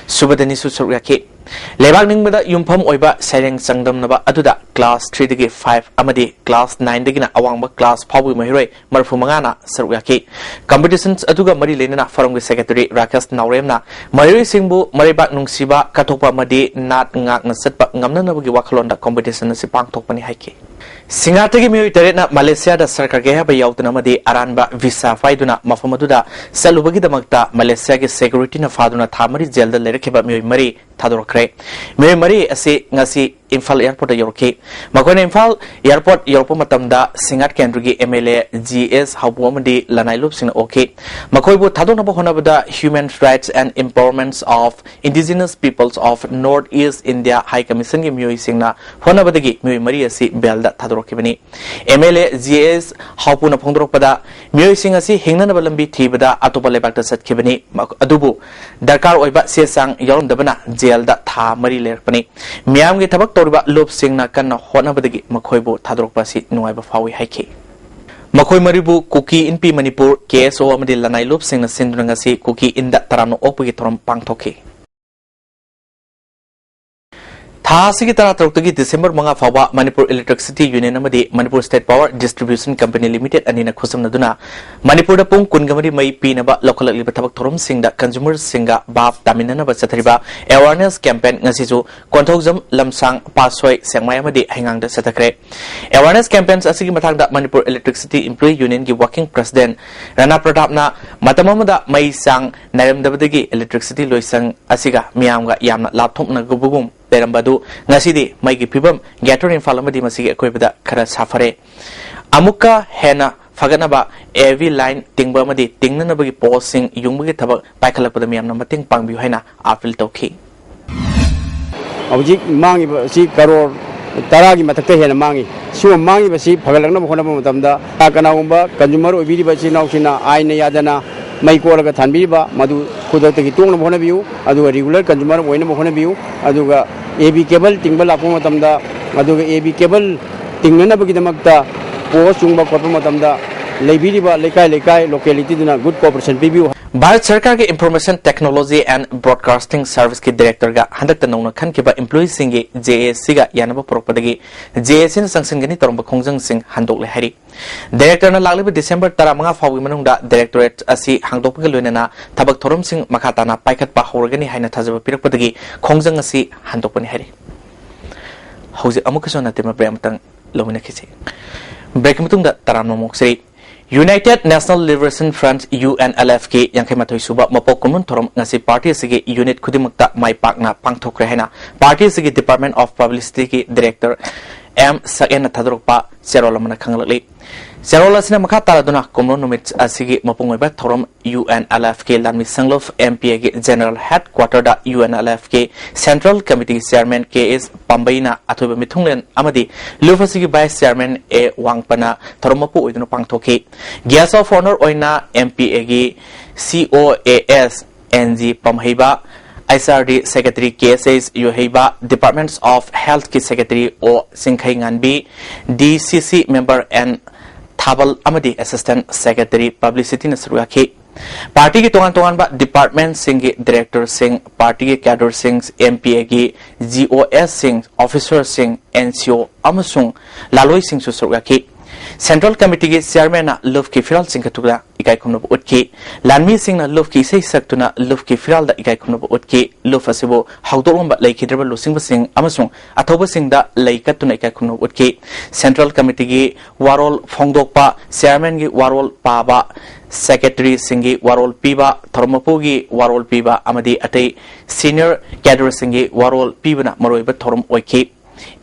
ꯁꯨꯕꯗꯅꯤꯁꯨ ꯁꯔꯨꯛ ꯌꯥꯈꯤ꯫ ꯂꯩꯕꯥꯛ ꯅꯤꯡꯕꯗ ꯌꯨꯝꯐꯝ ꯑꯣꯏꯕ ꯁꯩꯔꯦꯡ ꯆꯥꯡꯗꯝꯅꯕ ꯑꯗꯨꯗ class threeꯗꯒꯤ five ꯑꯃꯗꯤ class nineꯗꯒꯤꯅ ꯑꯋꯥꯡꯕ class ꯐꯥꯎꯕꯒꯤ ꯃꯍꯩꯔꯣꯏ ꯃꯔꯤꯐꯨ ꯃꯉꯥꯅ ꯁꯔꯨꯛ ꯌꯥꯈꯤ꯫ Competitions ꯑꯗꯨꯒ ꯃꯔꯤ ꯂꯩꯅꯅ Forumꯒꯤ Secretary ꯔꯥꯀꯦꯁ ꯅꯥꯎꯔꯦꯝꯅ ꯃꯍꯩꯔꯣꯏꯁꯤꯡꯕꯨ ꯃꯔꯩꯕꯥꯛ ꯅꯨꯡꯁꯤꯕ, ꯀꯠꯊꯣꯛꯄ ꯑꯃꯗꯤ ꯅꯥꯠ ꯉꯥꯛꯅ ꯆꯠꯄ ꯉꯝꯅꯅꯕꯒꯤ ꯋꯥꯈꯜꯂꯣꯟꯗ competition ꯑꯁꯤ ꯄꯥꯡꯊꯣꯛꯄꯅꯤ ꯍꯥꯏꯈꯤ꯫ ꯁꯤꯡꯉꯥꯇꯒꯤ ꯃꯤꯑꯣꯏ ꯇꯔꯦꯠꯅ ꯃꯂꯦꯁꯤꯌꯥꯗ ꯁꯔꯀꯥꯔꯒꯤ ꯑꯍꯦꯟꯕ ꯌꯥꯎꯗꯅ ꯑꯃꯗꯤ ꯑꯔꯥꯟꯕ visa ꯄꯥꯏꯗꯨꯅ ꯃꯐꯝ ꯑꯗꯨꯗ ꯆꯠꯂꯨꯕꯒꯤꯗꯃꯛꯇ ꯃꯂꯦꯁꯤꯌꯥꯒꯤ securityꯅ ꯐꯥꯗꯨꯅ ꯊꯥ ꯃꯔꯤ jailꯗ ꯂꯩꯔꯛꯈꯤꯕ ꯃꯤꯑꯣꯏ ꯃꯔꯤ ꯊꯥꯗꯣꯔꯛꯈ꯭ꯔꯦ꯫ ꯃꯤꯑꯣꯏ ꯃꯔꯤ ꯑꯁꯤ ꯉꯁꯤ ꯏꯝꯐꯥꯜ ꯑꯦꯌꯔꯄꯣꯔꯠꯇ ꯌꯧꯔꯛꯈꯤ꯫ ꯃꯈꯣꯏꯅ ꯏꯝꯐꯥꯜ ꯑꯦꯌꯔꯄꯣꯔꯠ ꯌꯧꯔꯛꯄ ꯃꯇꯝꯗ ꯁꯤꯡꯉꯥꯠ ꯀꯦꯟꯗ꯭ꯔꯒꯤ ꯑꯦꯝ ꯑꯦꯜ ꯑꯦ, ꯖꯤ ꯑꯦꯁ ꯍꯥꯎꯄꯨ ꯑꯃꯗꯤ ꯂꯅꯥꯏ ꯂꯨꯞꯁꯤꯡꯅ ꯑꯣꯛꯈꯤ꯫ ꯃꯈꯣꯏꯕꯨ ꯊꯥꯗꯣꯛꯅꯕ ꯍꯣꯠꯅꯕꯗ Human Rights and Empowerment of Indigenous Peoples of North East India High Commissionꯒꯤ ꯃꯤꯑꯣꯏꯁꯤꯡꯅ ꯍꯣꯠꯅꯕꯗꯒꯤ ꯃꯤꯑꯣꯏ ꯃꯔꯤ ꯑꯁꯤ ꯕꯦꯜꯗ ꯊꯥꯗꯣꯔꯛꯈꯤꯕꯅꯤ꯫ M L A G S ꯍꯥꯎꯄꯨꯅ ꯐꯣꯡꯗꯣꯔꯛꯄꯗ, ꯃꯤꯑꯣꯏꯁꯤꯡ ꯑꯁꯤ ꯍꯤꯡꯅꯅꯕ ꯂꯝꯕꯤ ꯊꯤꯕꯗ ꯑꯇꯣꯞꯄ ꯂꯩꯕꯥꯛꯇ ꯆꯠꯈꯤꯕꯅꯤ, ꯃ-, ꯑꯗꯨꯕꯨ ꯗꯔꯀꯥꯔ ꯑꯣꯏꯕ ꯆꯦ ꯆꯥꯡ ꯌꯥꯎꯔꯝꯗꯕꯅ ꯖꯦꯜꯗ ꯊꯥ ꯃꯔꯤ ꯂꯩꯔꯛꯄꯅꯤ꯫ ꯃꯤꯌꯥꯝꯒꯤ ꯊꯕꯛ ꯇꯧꯔꯤꯕ ꯂꯨꯞꯁꯤꯡꯅ ꯀꯟꯅ ꯍꯣꯠꯅꯕꯗꯒꯤ ꯃꯈꯣꯏꯕꯨ ꯊꯥꯗꯣꯔꯛꯄ ꯑꯁꯤ ꯅꯨꯡꯉꯥꯏꯕ ꯐꯥꯎꯏ ꯍꯥꯏꯈꯤ꯫ ꯃꯈꯣꯏ ꯃꯔꯤꯕꯨ ꯀꯨꯀꯤ ꯏꯟꯄꯤ ꯃꯅꯤꯄꯨꯔ, ꯀꯦ ꯑꯦꯁ ꯑꯣ ꯑꯃꯗꯤ ꯂꯅꯥꯏ ꯂꯨꯞꯁꯤꯡꯅ ꯁꯤꯟꯗꯨꯅ ꯉꯁꯤ ꯀꯨꯀꯤ ꯏꯟꯗ ꯇꯔꯥꯝꯅ ꯑꯣꯛꯄꯒꯤ ꯊꯧꯔꯝ ꯄꯥꯡꯊꯣꯛꯈꯤ꯫ ꯊꯥ ꯑꯁꯤꯒꯤ ꯇꯔꯥꯇꯔꯨꯛꯇꯒꯤ ꯗꯤꯁꯦꯝꯕꯔ ꯃꯉꯥ ꯐꯥꯎꯕ ꯃꯅꯤꯄꯨꯔ ꯏꯂꯦꯛꯇ꯭ꯔꯤꯁꯤꯇꯤ ꯌꯨꯅꯤꯌꯟ ꯑꯃꯗꯤ Manipur state power distribution company limited ꯑꯅꯤꯅ ꯈꯨꯠꯁꯝꯅꯗꯨꯅ ꯃꯅꯤꯄꯨꯔꯗ ꯄꯨꯡ ꯀꯨꯟꯒ ꯃꯔꯤ ꯃꯩ ꯄꯤꯅꯕ ꯂꯧꯈꯠꯂꯛꯂꯤꯕ ꯊꯕꯛ ꯊꯧꯔꯝꯁꯤꯡꯗ ꯀꯟꯖꯨꯃꯔꯁꯤꯡꯒ ꯚꯥꯞ ꯇꯥꯃꯤꯟꯅꯅꯕ ꯆꯠꯊꯔꯤꯕ ꯑꯦꯋꯥꯔꯅꯦꯁ ꯀꯦꯝꯄꯦꯟ ꯉꯁꯤꯁꯨ ꯀꯣꯟꯊꯧꯖꯝ, ꯂꯝꯁꯥꯡ, ꯄꯥꯠꯁꯣꯏ, ꯁꯦꯛꯃꯥꯏ ꯑꯃꯗꯤ ꯍꯩꯉꯥꯡꯗ ꯆꯠꯊꯈ꯭ꯔꯦ꯫ ꯑꯦꯋꯥꯔꯅꯦꯁ ꯀꯦꯝꯄꯦꯟ ꯑꯁꯤꯒꯤ ꯃꯇꯥꯡꯗ ꯃꯅꯤꯄꯨꯔ ꯏꯂꯦꯛꯇ꯭ꯔꯤꯁꯤꯇꯤ ꯏꯝꯄ꯭ꯂꯣꯌꯤ ꯌꯨꯅꯤꯌꯟꯒꯤ ꯋꯥꯔꯀꯤꯡ ꯄ꯭ꯔꯁꯤꯗꯦꯟ ꯔꯅꯥ ꯄ꯭ꯔꯇꯥꯞꯅ ꯃꯇꯝ ꯑꯃꯗ ꯃꯩ ꯆꯥꯡ ꯅꯥꯏꯔꯝꯗꯕꯗꯒꯤ ꯏꯂꯦꯛꯇ꯭ꯔꯤꯁꯤꯇꯤ ꯂꯣꯏꯁꯪ ꯑꯁꯤꯒ ꯃꯤꯌꯥꯝꯒ ꯌꯥꯝꯅ ꯂꯥꯞꯊꯣꯛꯅꯕꯒꯨꯝ ꯂꯩꯔꯝꯕ ꯑꯗꯨ ꯉꯁꯤꯗꯤ ꯃꯩꯒꯤ ꯐꯤꯕꯝ Greater ꯏꯝꯐꯥꯜ ꯑꯃꯗꯤ ꯃꯁꯤꯒꯤ ꯑꯀꯣꯏꯕꯗ ꯈꯔ ꯁꯥꯐꯔꯦ꯫ ꯑꯃꯨꯛꯀ ꯍꯦꯟꯅ ꯐꯒꯠꯅꯕ ꯑꯦ ꯚꯤ ꯂꯥꯏꯟ ꯇꯤꯡꯕ ꯑꯃꯗꯤ ꯇꯤꯡꯅꯅꯕꯒꯤ ꯄꯣꯁꯁꯤꯡ ꯌꯨꯡꯕꯒꯤ ꯊꯕꯛ ꯄꯥꯏꯈꯠꯂꯛꯄꯗ ꯃꯤꯌꯥꯝꯅ ꯃꯇꯦꯡ ꯄꯥꯡꯕꯤꯌꯨ ꯍꯥꯏꯅ ꯑꯥꯄꯤꯜ ꯇꯧꯈꯤ꯫ ꯍꯧꯖꯤꯛ ꯃꯥꯡꯉꯤꯕ ꯑꯁꯤ ꯀꯔꯣꯔ ꯇꯔꯥꯒꯤ ꯃꯊꯛꯇ ꯍꯦꯟꯅ ꯃꯥꯡꯉꯤ꯫ ꯁꯤꯒꯨꯝꯕ ꯃꯥꯡꯉꯤꯕꯁꯤ ꯐꯒꯠꯂꯛꯅꯕ ꯍꯣꯠꯅꯕ ꯃꯇꯝꯗ ꯀꯅꯥꯒꯨꯝꯕ ꯀꯟꯖꯨꯃꯔ ꯑꯣꯏꯕꯤꯔꯤꯕ ꯏꯆꯤꯜ ꯏꯅꯥꯎꯁꯤꯡꯅ ꯑꯥꯏꯟꯅ ꯌꯥꯗꯅ ꯃꯩ ꯀꯣꯠꯂꯒ ꯊꯥꯟꯕꯤꯔꯤꯕ ꯃꯗꯨ ꯈꯨꯗꯛꯇꯒꯤ ꯇꯣꯛꯅꯕ ꯍꯣꯠꯅꯕꯤꯌꯨ, ꯑꯗꯨꯒ ꯔꯤꯒꯨꯂꯔ ꯀꯟꯖꯨꯃꯔ ꯑꯣꯏꯅꯕ ꯍꯣꯠꯅꯕꯤꯌꯨ꯫ ꯑꯗꯨꯒ ꯑꯦ ꯚꯤ ꯀꯦꯕꯜ ꯇꯤꯡꯕ ꯂꯥꯛꯄ ꯃꯇꯝꯗ, ꯑꯗꯨꯒ ꯑꯦ ꯚꯤ ꯀꯦꯕꯜ ꯇꯤꯡꯅꯅꯕꯒꯤꯗꯃꯛꯇ ꯄꯣꯁ ꯆꯨꯡꯕ ꯈꯣꯠꯄ ꯃꯇꯝꯗ ꯂꯩꯕꯤꯔꯤꯕ ꯂꯩꯀꯥꯏ ꯂꯩꯀꯥꯏ ꯂꯣꯀꯦꯂꯤꯇꯤꯗꯨꯅ ꯒꯨꯗ ꯀꯣꯑꯣꯄꯔꯦꯁꯟ ꯄꯤꯕꯤꯌꯨ꯫ ꯚꯥꯔꯠ ꯁꯔꯀꯥꯔꯒꯤ ꯏꯟꯐꯣꯔꯃꯦꯁꯟ ꯇꯦꯛꯅꯣꯂꯣꯖꯤ ꯑꯦꯟ ꯕ꯭ꯔꯣꯗꯀꯥꯁꯇꯤꯡ ꯁꯔꯚꯤꯁꯀꯤ ꯗꯥꯏꯔꯦꯛꯇꯔꯒ ꯍꯟꯗꯛꯇ ꯅꯧꯅ ꯈꯟꯈꯤꯕ ꯏꯝꯄ꯭ꯂꯣꯌꯤꯁꯤꯡꯒꯤ ꯖꯦ ꯑꯦ ꯁꯤꯒ ꯌꯥꯅꯕ ꯄꯨꯔꯛꯄꯗꯒꯤ ꯖꯦ ꯑꯦ ꯁꯤꯅ ꯆꯪꯁꯤꯟꯒꯅꯤ ꯇꯧꯔꯝꯕ ꯈꯣꯡꯖꯪꯁꯤꯡ ꯍꯟꯗꯣꯛꯂꯦ ꯍꯥꯏꯔꯤ꯫ ꯗꯥꯏꯔꯦꯛꯇꯔꯅ ꯂꯥꯛꯂꯤꯕ ꯗꯤꯁꯦꯝꯕꯔ ꯇꯔꯥꯃꯉꯥ ꯐꯥꯎꯒꯤ ꯃꯅꯨꯡꯗ ꯗꯥꯏꯔꯦꯛꯇꯣꯔꯦꯠ ꯑꯁꯤ ꯍꯥꯡꯗꯣꯛꯄꯒ ꯂꯣꯏꯅꯅ ꯊꯕꯛ ꯊꯧꯔꯝꯁꯤꯡ ꯃꯈꯥ ꯇꯥꯅ ꯄꯥꯏꯈꯠꯄ ꯍꯧꯔꯒꯅꯤ ꯍꯥꯏꯅ ꯊꯥꯖꯕ ꯄꯤꯔꯛꯄꯗꯒꯤ ꯈꯣꯡꯖꯪ ꯑꯁꯤ ꯍꯟꯗꯣꯛꯄꯅꯤ ꯍꯥꯏꯔꯤ꯫ ꯍꯧꯖꯤꯛ ꯑꯃꯨꯛꯀꯁꯨ ꯅꯇꯦꯝꯕ ꯕ꯭ꯔꯦꯛ ꯑꯃꯇꯪ ꯂꯧꯃꯤꯟꯅꯈꯤꯁꯤ꯫ ꯕ꯭ꯔꯦꯛꯀꯤ ꯃꯇꯨꯡꯗ ꯇꯔꯥꯝꯅ ꯑꯃꯨꯛ ꯁꯤꯔꯤ꯫ United National Liberation Front, UNLFꯀꯤ ꯌꯥꯡꯈꯩ ꯃꯥꯊꯣꯏ ꯁꯨꯕ ꯃꯄꯣꯛ ꯀꯨꯝꯑꯣꯟ ꯊꯧꯔꯝ ꯉꯁꯤ party ꯑꯁꯤꯒꯤ unit ꯈꯨꯗꯤꯡꯃꯛꯇ ꯃꯥꯏ ꯄꯥꯛꯅ ꯄꯥꯡꯊꯣꯛꯈ꯭ꯔꯦ ꯍꯥꯏꯅ party ꯑꯁꯤꯒꯤ Department of Publicityꯒꯤ Director ꯑꯦꯝ ꯁꯛꯍꯦꯟꯅ ꯊꯥꯗꯣꯔꯛꯄ ꯆꯦꯔꯣꯜ ꯑꯃꯅ ꯈꯪꯍꯜꯂꯛꯂꯤ꯫ ꯆꯦꯔꯣꯜ ꯑꯁꯤꯅ ꯃꯈꯥ ꯇꯥꯔꯗꯨꯅ ꯀꯨꯝꯑꯣꯟ ꯅꯨꯃꯤꯠ ꯑꯁꯤꯒꯤ ꯃꯄꯨꯡ ꯑꯣꯏꯕ ꯊꯧꯔꯝ UNLFꯀꯤ ꯂꯥꯟꯃꯤ ꯁꯪꯂꯨꯞ MPAꯒꯤ General Headquarterꯗ UNLFꯀꯤ Central Committeeꯒꯤ Chairman ꯀꯦ ꯑꯦꯁ ꯄꯥꯝꯕꯩꯅ ꯑꯊꯣꯏꯕ ꯃꯤꯊꯨꯡꯂꯦꯟ ꯑꯃꯗꯤ ꯂꯨꯞ ꯑꯁꯤꯒꯤ Vice Chairman ꯑꯦ ꯋꯥꯡꯄꯅ ꯊꯧꯔꯝ ꯃꯄꯨ ꯑꯣꯏꯗꯨꯅ ꯄꯥꯡꯊꯣꯛꯈꯤ꯫ Guest of Honour ꯑꯣꯏꯅ MPAꯒꯤ COAS N G Pamheiba, HRD Secretary K S S Yoiheiba, Departments of Healthꯀꯤ Secretary O Chingkheinganbi, DCC Member N Thabal ꯑꯃꯗꯤ Assistant Secretary Publicityꯅ ꯁꯔꯨꯛ ꯌꯥꯈꯤ꯫ Partyꯒꯤ ꯇꯣꯉꯥꯟ ꯇꯣꯉꯥꯟꯕ departmentꯁꯤꯡꯒꯤ directorꯁꯤꯡ, partyꯒꯤ cadreꯁꯤꯡ, MPAꯒꯤ GOSꯁꯤꯡ, officerꯁꯤꯡ, NCO ꯑꯃꯁꯨꯡ ꯂꯥꯂꯣꯏꯁꯤꯡꯁꯨ ꯁꯔꯨꯛ ꯌꯥꯈꯤ꯫ Central Committeeꯒꯤ Chairmanꯅ ꯂꯨꯞꯀꯤ ꯐꯤꯔꯥꯜ ꯆꯤꯡꯈꯠꯇꯨꯅ ꯏꯀꯥꯏ ꯈꯨꯝꯅꯕ ꯎꯠꯈꯤ꯫ ꯂꯥꯟꯃꯤꯁꯤꯡꯅ ꯂꯨꯞꯀꯤ ꯏꯁꯩ ꯁꯛꯇꯨꯅ ꯂꯨꯞꯀꯤ ꯐꯤꯔꯥꯜꯗ ꯏꯀꯥꯏ ꯈꯨꯝꯅꯕ ꯎꯠꯈꯤ꯫ ꯂꯨꯞ ꯑꯁꯤꯕꯨ ꯍꯧꯗꯣꯛꯂꯝꯕ ꯂꯩꯈꯤꯗ꯭ꯔꯕ ꯂꯨꯆꯤꯡꯕꯁꯤꯡ ꯑꯃꯁꯨꯡ ꯑꯊꯧꯕꯁꯤꯡꯗ ꯂꯩ ꯀꯠꯇꯨꯅ ꯏꯀꯥꯏ ꯈꯨꯝꯅꯕ ꯎꯠꯈꯤ꯫ Central Committeeꯒꯤ ꯋꯥꯔꯣꯜ ꯐꯣꯡꯗꯣꯛꯄ, Chairmanꯒꯤ ꯋꯥꯔꯣꯜ ꯄꯥꯕ, Secretaryꯁꯤꯡꯒꯤ ꯋꯥꯔꯣꯜ ꯄꯤꯕ, ꯊꯧꯔꯝ ꯃꯄꯨꯒꯤ ꯋꯥꯔꯣꯜ ꯄꯤꯕ ꯑꯃꯗꯤ ꯑꯇꯩ senior cadreꯁꯤꯡꯒꯤ ꯋꯥꯔꯣꯜ ꯄꯤꯕꯅ ꯃꯔꯨꯑꯣꯏꯕ ꯊꯧꯔꯝ ꯑꯣꯏꯈꯤ꯫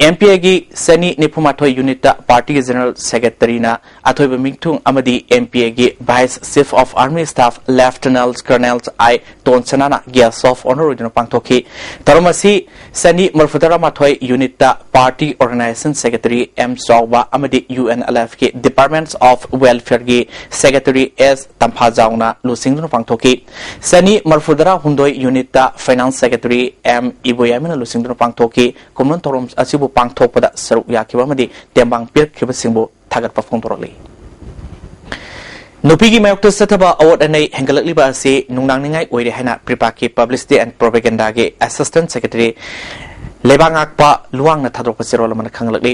MPAꯒꯤ ꯆꯅꯤ ꯅꯤꯐꯨ ꯃꯥꯊꯣꯏ unitꯇ partyꯒꯤ General Secretaryꯅ ꯑꯊꯣꯏꯕ ꯃꯤꯊꯨꯡ ꯑꯃꯗꯤ MPAꯒꯤ Vice Chief of Army Staff Lieutenant Colonel I ꯇꯣꯟꯁꯅꯥꯅ Guest of Honour ꯑꯣꯏꯗꯨꯅ ꯄꯥꯡꯊꯣꯛꯈꯤ꯫ ꯊꯧꯔꯝ ꯑꯁꯤ ꯆꯅꯤ ꯃꯔꯤꯐꯨꯇꯔꯥ ꯃꯥꯊꯣꯏ unitꯇ party organisation secretary ꯑꯦꯝ ꯆꯥꯎꯕ ꯑꯃꯗꯤ UNLFꯀꯤ Departments of Welfareꯒꯤ Secretary ꯑꯦꯁ ꯇꯝꯐꯥꯖꯥꯎꯅ ꯂꯨꯆꯤꯡꯗꯨꯅ ꯄꯥꯡꯊꯣꯛꯈꯤ꯫ ꯆꯅꯤ ꯃꯔꯤꯐꯨꯇꯔꯥ ꯍꯨꯝꯗꯣꯏ unitꯇ finance secretary ꯑꯦꯝ ꯏꯕꯣꯌꯥꯏꯃꯅ ꯂꯨꯆꯤꯡꯗꯨꯅ ꯄꯥꯡꯊꯣꯛꯈꯤ꯫ ꯀꯨꯝꯑꯣꯟ ꯊꯧꯔꯝ ꯑꯁꯤꯕꯨ ꯄꯥꯡꯊꯣꯛꯄꯗ ꯁꯔꯨꯛ ꯌꯥꯈꯤꯕ ꯑꯃꯗꯤ ꯇꯦꯡꯕꯥꯡ ꯄꯤꯔꯛꯈꯤꯕꯁꯤꯡꯕꯨ ꯊꯥꯒꯠꯄ ꯐꯣꯡꯗꯣꯔꯛꯂꯤ꯫ ꯅꯨꯄꯤꯒꯤ ꯃꯥꯌꯣꯛꯇ ꯆꯠꯊꯕ ꯑꯑꯣꯠ ꯑꯅꯩ ꯍꯦꯟꯒꯠꯂꯛꯂꯤꯕ ꯑꯁꯤ ꯅꯨꯡꯅꯥꯡꯅꯤꯡꯉꯥꯏ ꯑꯣꯏꯔꯦ ꯍꯥꯏꯅ PREPAꯀꯤ Publicity and Propagandꯒꯤ Assistant Secretary ꯂꯩꯕꯥꯛ ꯉꯥꯛꯄ ꯂꯨꯋꯥꯡꯅ ꯊꯥꯗꯣꯔꯛꯄ ꯆꯦꯔꯣꯜ ꯑꯃꯅ ꯈꯪꯍꯜꯂꯛꯂꯤ꯫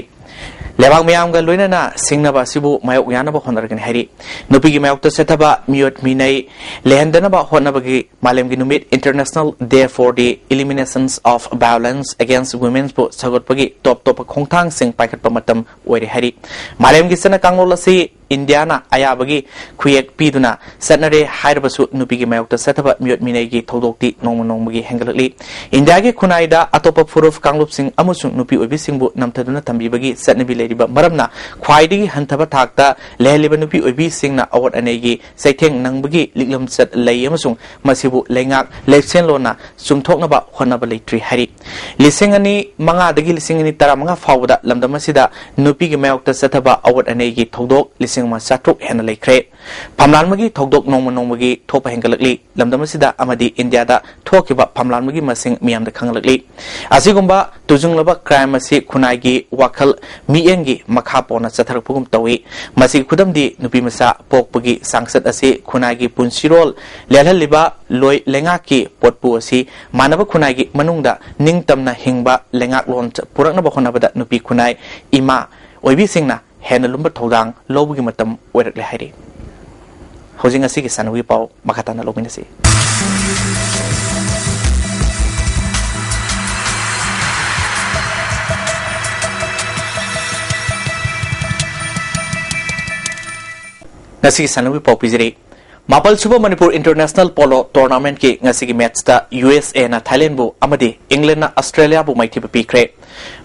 ꯂꯩꯕꯥꯛ ꯃꯤꯌꯥꯝꯒ ꯂꯣꯏꯅꯅ ꯁꯤꯡꯅꯕ ꯑꯁꯤꯕꯨ ꯃꯥꯌꯣꯛ ꯌꯥꯅꯕ ꯍꯣꯠꯅꯔꯒꯅꯤ ꯍꯥꯏꯔꯤ꯫ ꯅꯨꯄꯤꯒꯤ ꯃꯥꯌꯣꯛꯇ ꯆꯠꯊꯕ ꯃꯤꯑꯣꯠ ꯃꯤꯅꯩ ꯂꯩꯍꯟꯗꯅꯕ ꯍꯣꯠꯅꯕꯒꯤ ꯃꯥꯂꯦꯝꯒꯤ ꯅꯨꯃꯤꯠ, International Day for the Eliminations of Violence Against Womenꯕꯨ ꯁꯧꯒꯠꯄꯒꯤ ꯇꯣꯞ ꯇꯣꯞꯄ ꯈꯣꯡꯊꯥꯡꯁꯤꯡ ꯄꯥꯏꯈꯠꯄ ꯃꯇꯝ ꯑꯣꯏꯔꯦ ꯍꯥꯏꯔꯤ꯫ ꯃꯥꯂꯦꯝꯒꯤ ꯆꯠꯅ ꯀꯥꯡꯂꯣꯟ ꯑꯁꯤ ꯏꯟꯗꯤꯌꯥꯅ ꯑꯌꯥꯕꯒꯤ ꯈꯨꯌꯦꯛ ꯄꯤꯗꯨꯅ ꯆꯠꯅꯔꯦ ꯍꯥꯏꯔꯕꯁꯨ, ꯅꯨꯄꯤꯒꯤ ꯃꯥꯌꯣꯛꯇ ꯆꯠꯊꯕ ꯃꯤꯑꯣꯠ ꯃꯤꯅꯩꯒꯤ ꯊꯧꯗꯣꯛꯇꯤ ꯅꯣꯡꯃ ꯅꯣꯡꯃꯒꯤ ꯍꯦꯟꯒꯠꯂꯛꯂꯤ꯫ ꯏꯟꯗꯤꯌꯥꯒꯤ ꯈꯨꯟꯅꯥꯏꯗ ꯑꯇꯣꯞꯄ ꯐꯨꯔꯨꯞ ꯀꯥꯡꯂꯨꯞꯁꯤꯡ ꯑꯃꯁꯨꯡ ꯅꯨꯄꯤ ꯑꯣꯏꯕꯤꯁꯤꯡꯕꯨ ꯅꯝꯊꯗꯨꯅ ꯊꯝꯕꯤꯕꯒꯤ ꯆꯠꯅꯕꯤ ꯂꯩꯔꯤꯕ ꯃꯔꯝꯅ, ꯈ꯭ꯋꯥꯏꯗꯒꯤ ꯍꯟꯊꯕ ꯊꯥꯛꯇ ꯂꯩꯍꯜꯂꯤꯕ ꯅꯨꯄꯤ ꯑꯣꯏꯕꯤꯁꯤꯡꯅ ꯑꯋꯥꯠ ꯑꯅꯩꯒꯤ ꯆꯩꯊꯦꯡ ꯅꯪꯕꯒꯤ ꯂꯤꯛꯂꯝꯆꯠ ꯂꯩ ꯑꯃꯁꯨꯡ ꯃꯁꯤꯕꯨ ꯂꯩꯉꯥꯛ ꯂꯩꯁꯦꯟꯂꯣꯟꯅ ꯆꯨꯝꯊꯣꯛꯅꯕ ꯍꯣꯠꯅꯕ ꯂꯩꯇ꯭ꯔꯤ ꯍꯥꯏꯔꯤ꯫ ꯂꯤꯁꯤꯡ ꯑꯅꯤ ꯃꯉꯥꯗꯒꯤ ꯂꯤꯁꯤꯡ ꯑꯅꯤ ꯇꯔꯥꯃꯉꯥ ꯐꯥꯎꯕꯗ ꯂꯝꯗꯝ ꯑꯁꯤꯗ ꯅꯨꯄꯤꯒꯤ ꯃꯥꯌꯣꯛꯇ ꯆꯠꯊꯕ ꯑꯋꯥꯠ ꯑꯅꯩꯒꯤ ꯊꯧꯗꯣꯛ ꯂꯤꯁꯤꯡ ꯑꯃ ꯆꯥꯇ꯭ꯔꯨꯛ ꯍꯦꯟꯅ ꯂꯩꯈ꯭ꯔꯦ꯫ ꯐꯝꯂꯥꯟꯕꯒꯤ ꯊꯧꯗꯣꯛ ꯅꯣꯡꯃ ꯅꯣꯡꯃꯒꯤ ꯊꯣꯛꯄ ꯍꯦꯟꯒꯠꯂꯛꯂꯤ꯫ ꯂꯝꯗꯝ ꯑꯁꯤꯗ ꯑꯃꯗꯤ ꯏꯟꯗꯤꯌꯥꯗ ꯊꯣꯛꯈꯤꯕ ꯐꯝꯂꯥꯟꯕꯒꯤ ꯃꯁꯤꯡ ꯃꯤꯌꯥꯝꯗ ꯈꯪꯍꯜꯂꯛꯂꯤ꯫ ꯑꯁꯤꯒꯨꯝꯕ ꯇꯨꯖꯨꯡꯂꯕ ꯀ꯭ꯔꯥꯏꯝ ꯑꯁꯤ ꯈꯨꯟꯅꯥꯏꯒꯤ ꯋꯥꯈꯜ ꯃꯤꯠꯌꯦꯡꯒꯤ ꯃꯈꯥ ꯄꯣꯟꯅ ꯆꯠꯊꯔꯛꯄꯒꯨꯝ ꯇꯧꯏ꯫ ꯃꯁꯤꯒꯤ ꯈꯨꯗꯝꯗꯤ ꯅꯨꯄꯤꯃꯆꯥ ꯄꯣꯛꯄꯒꯤ ꯆꯥꯡꯆꯠ ꯑꯁꯤ ꯈꯨꯟꯅꯥꯏꯒꯤ ꯄꯨꯟꯁꯤꯔꯣꯜ ꯂꯦꯜꯍꯜꯂꯤꯕ ꯂꯣꯏ ꯂꯩꯉꯥꯛꯀꯤ ꯄꯣꯠꯄꯨ ꯑꯁꯤ ꯃꯥꯟꯅꯕ ꯈꯨꯟꯅꯥꯏꯒꯤ ꯃꯅꯨꯡꯗ ꯅꯤꯡꯇꯝꯅ ꯍꯤꯡꯕ ꯂꯩꯉꯥꯛꯂꯣꯟ ꯄꯨꯔꯛꯅꯕ ꯍꯣꯠꯅꯕꯗ ꯅꯨꯄꯤ ꯈꯨꯟꯅꯥꯏ ꯏꯃꯥ ꯑꯣꯏꯕꯤꯁꯤꯡꯅ ꯍꯦꯟꯅ ꯂꯨꯝꯕ ꯊꯧꯗꯥꯡ ꯂꯧꯕꯒꯤ ꯃꯇꯝ ꯑꯣꯏꯔꯛꯂꯦ ꯍꯥꯏꯔꯤ꯫ ꯍꯧꯖꯤꯛ ꯉꯁꯤꯒꯤ ꯁꯥꯟꯅꯕꯒꯤ ꯄꯥꯎ ꯃꯈꯥ ꯇꯥꯅ ꯂꯧꯃꯤꯟꯅꯁꯤ꯫ ꯉꯁꯤꯒꯤ ꯁꯥꯟꯅꯕꯒꯤ ꯄꯥꯎ ꯄꯤꯖꯔꯤ꯫ ꯃꯥꯄꯜ ꯁꯨꯕ ꯃꯅꯤꯄꯨꯔ ꯏꯟꯇꯔꯅꯦꯁꯅꯦꯜ ꯄꯣꯂꯣ ꯇꯣꯔꯅꯥꯃꯦꯟꯠꯀꯤ ꯉꯁꯤꯒꯤ ꯃꯦꯠꯁꯇ ꯌꯨ ꯑꯦꯁ ꯑꯦꯅ ꯊꯥꯏꯂꯦꯟꯕꯨ ꯑꯃꯗꯤ ꯏꯪꯂꯦꯟꯅ ꯑꯁꯇ꯭ꯔꯦꯂꯤꯌꯥꯕꯨ ꯃꯥꯏꯊꯤꯕ ꯄꯤꯈ꯭ꯔꯦ꯫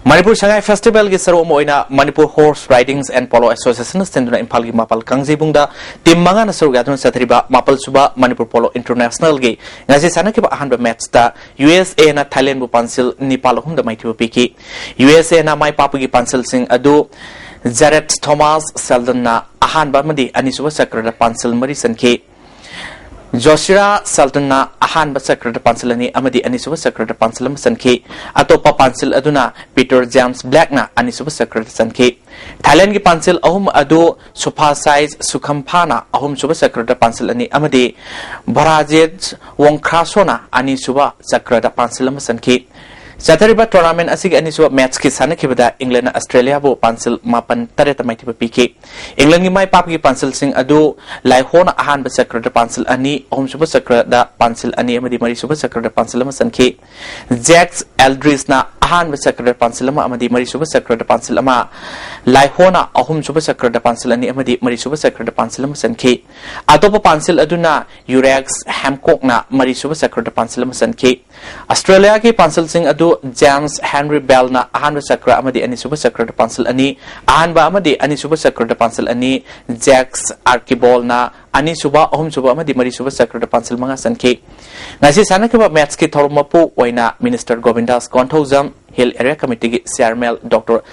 ꯃꯅꯤꯄꯨꯔ ꯁꯉꯥꯏ ꯐꯦꯁꯇꯤꯚꯦꯜꯒꯤ ꯁꯔꯨꯛ ꯑꯃ ꯑꯣꯏꯅ ꯃꯅꯤꯄꯨꯔ ꯍꯣꯔꯁ ꯔꯥꯏꯗꯤꯡꯁ ꯑꯦꯟ ꯄꯣꯂꯣ ꯑꯦꯁꯣꯁꯤꯌꯦꯁꯟꯅ ꯁꯤꯟꯗꯨꯅ ꯏꯝꯐꯥꯜꯒꯤ ꯃꯥꯄꯜ ꯀꯥꯡꯖꯩꯕꯨꯡꯗ ꯇꯤꯝ ꯃꯉꯥꯅ ꯁꯔꯨꯛ ꯌꯥꯗꯨꯅ ꯆꯠꯊꯔꯤꯕ ꯃꯥꯄꯜ ꯁꯨꯕ ꯃꯅꯤꯄꯨꯔ ꯄꯣꯂꯣ ꯏꯟꯇꯔꯅꯦꯁꯅꯦꯜꯒꯤ ꯉꯁꯤ ꯁꯥꯟꯅꯈꯤꯕ ꯑꯍꯥꯟꯕ ꯃꯦꯠꯁꯇ ꯌꯨ ꯑꯦꯁ ꯑꯦꯅ ꯊꯥꯏꯂꯦꯟꯕꯨ ꯄꯥꯟꯁꯤꯜ ꯅꯤꯄꯥꯜ ꯑꯍꯨꯝꯗ ꯃꯥꯏꯊꯤꯕ ꯄꯤꯈꯤ꯫ ꯌꯨ ꯑꯦꯁ ꯑꯦꯅ ꯃꯥꯏ ꯄꯥꯛꯄꯒꯤ ꯄꯥꯟꯁꯤꯜꯁꯤꯡ ꯑꯗꯨ ꯖꯦꯔꯦꯠ ꯊꯣꯃꯥꯁ ꯁꯦꯜꯗꯟꯅ ꯑꯍꯥꯟꯕ ꯑꯃꯗꯤ ꯑꯅꯤꯁꯨꯕ ꯆꯀ꯭ꯔꯗ ꯄꯥꯟꯁꯤꯜ ꯃꯔꯤ ꯆꯟꯈꯤ꯫ ꯖꯣꯁꯤꯔꯥ ꯁꯦꯜꯇꯟꯅ ꯑꯍꯥꯟꯕ ꯆꯀ꯭ꯔꯗ ꯄꯥꯟꯁꯤꯜ ꯑꯅꯤ ꯑꯃꯗꯤ ꯑꯅꯤꯁꯨꯕ ꯆꯀ꯭ꯔꯗ ꯄꯥꯟꯁꯤꯜ ꯑꯃ ꯆꯟꯈꯤ꯫ ꯑꯇꯣꯞꯄ ꯄꯥꯟꯁꯤꯜ ꯑꯗꯨꯅ ꯄꯤꯇꯔ ꯖꯦꯝꯁ ꯕ꯭ꯂꯦꯛꯅ ꯑꯅꯤꯁꯨꯕ ꯆꯀ꯭ꯔꯗ ꯆꯟꯈꯤ꯫ ꯊꯥꯏꯂꯦꯟꯒꯤ ꯄꯥꯟꯁꯤꯜ ꯑꯍꯨꯝ ꯑꯗꯨ ꯁꯨꯐꯥꯁꯥꯏ ꯁꯨꯈꯝꯐꯥꯅ ꯑꯍꯨꯝꯁꯨꯕ ꯆꯀ꯭ꯔꯗ ꯄꯥꯟꯁꯤꯜ ꯑꯅꯤ ꯑꯃꯗꯤ ꯚꯔꯥꯖꯦꯠ ꯋꯣꯡꯈ꯭ꯔꯥꯁꯣꯅ ꯑꯅꯤꯁꯨꯕ ꯆꯀ꯭ꯔꯗ ꯄꯥꯟꯁꯤꯜ ꯑꯃ ꯆꯟꯈꯤ꯫ ꯆꯠꯊꯔꯤꯕ tournament ꯑꯁꯤꯒꯤ ꯑꯅꯤꯁꯨꯕ matchꯀꯤ ꯁꯥꯟꯅꯈꯤꯕꯗ Englandꯅ Australiaꯕꯨ ꯄꯥꯟꯁꯤꯜ ꯃꯥꯄꯟ ꯇꯔꯦꯠꯇ ꯃꯥꯏꯊꯤꯕ ꯄꯤꯈꯤ꯫ Englandꯒꯤ ꯃꯥꯏ ꯄꯥꯛꯄꯒꯤ ꯄꯥꯟꯁꯤꯜꯁꯤꯡ ꯑꯗꯨ ꯂꯥꯏꯍꯣꯅ ꯑꯍꯥꯟꯕ ꯆꯀ꯭ꯔꯗ ꯄꯥꯟꯁꯤꯜ ꯑꯅꯤ, ꯑꯍꯨꯝꯁꯨꯕ ꯆꯀ꯭ꯔꯗ ꯄꯥꯟꯁꯤꯜ ꯑꯅꯤ ꯑꯃꯗꯤ ꯃꯔꯤꯁꯨꯕ ꯆꯀ꯭ꯔꯗ ꯄꯥꯟꯁꯤꯜ ꯑꯃ ꯆꯟꯈꯤ꯫ Jack Eldridgeꯅ ꯑꯍꯥꯟꯕ ꯆꯀ꯭ꯔꯗ ꯄꯥꯟꯁꯤꯜ ꯑꯃ ꯑꯃꯗꯤ ꯃꯔꯤꯁꯨꯕ ꯆꯀ꯭ꯔꯗ ꯄꯥꯟꯁꯤꯜ ꯑꯃ, ꯂꯥꯏꯍꯣꯅ ꯑꯍꯨꯝꯁꯨꯕ ꯆꯀ꯭ꯔꯗ ꯄꯥꯟꯁꯤꯜ ꯑꯅꯤ ꯑꯃꯗꯤ ꯃꯔꯤꯁꯨꯕ ꯆꯀ꯭ꯔꯗ ꯄꯥꯟꯁꯤꯜ ꯑꯃ ꯆꯟꯈꯤ꯫ ꯑꯇꯣꯞꯄ ꯄꯥꯟꯁꯤꯜ ꯑꯗꯨꯅ Yurex Hamcockꯅ ꯃꯔꯤꯁꯨꯕ ꯆꯀ꯭ꯔꯗ ꯄꯥꯟꯁꯤꯜ ꯑꯃ ꯆꯟꯈꯤ꯫ Australiaꯒꯤ ꯄꯥꯟꯁꯤꯜꯁꯤꯡ ꯑꯗꯨ James Henry Bellꯅ ꯑꯍꯥꯟꯕ ꯆꯀ꯭ꯔ ꯑꯃꯗꯤ ꯑꯅꯤꯁꯨꯕ ꯆꯀ꯭ꯔꯗ ꯄꯥꯟꯁꯤꯜ ꯑꯅꯤ, ꯑꯍꯥꯟꯕ ꯑꯃꯗꯤ ꯑꯅꯤꯁꯨꯕ ꯆꯀ꯭ꯔꯗ ꯄꯥꯟꯁꯤꯜ ꯑꯅꯤ, Jack Archibaldꯅ ꯑꯅꯤꯁꯨꯕ, ꯑꯍꯨꯝꯁꯨꯕ ꯑꯃꯗꯤ ꯃꯔꯤꯁꯨꯕ ꯆꯀ꯭ꯔꯗ ꯄꯥꯟꯁꯤꯜ ꯃꯉꯥ ꯆꯟꯈꯤ꯫ ꯉꯁꯤ ꯁꯥꯟꯅꯈꯤꯕ matchꯀꯤ ꯊꯧꯔꯝ ꯃꯄꯨ ꯑꯣꯏꯅ Minister Govindas Konthoujam, Hill Area Committeeꯒꯤ Chairman Doctor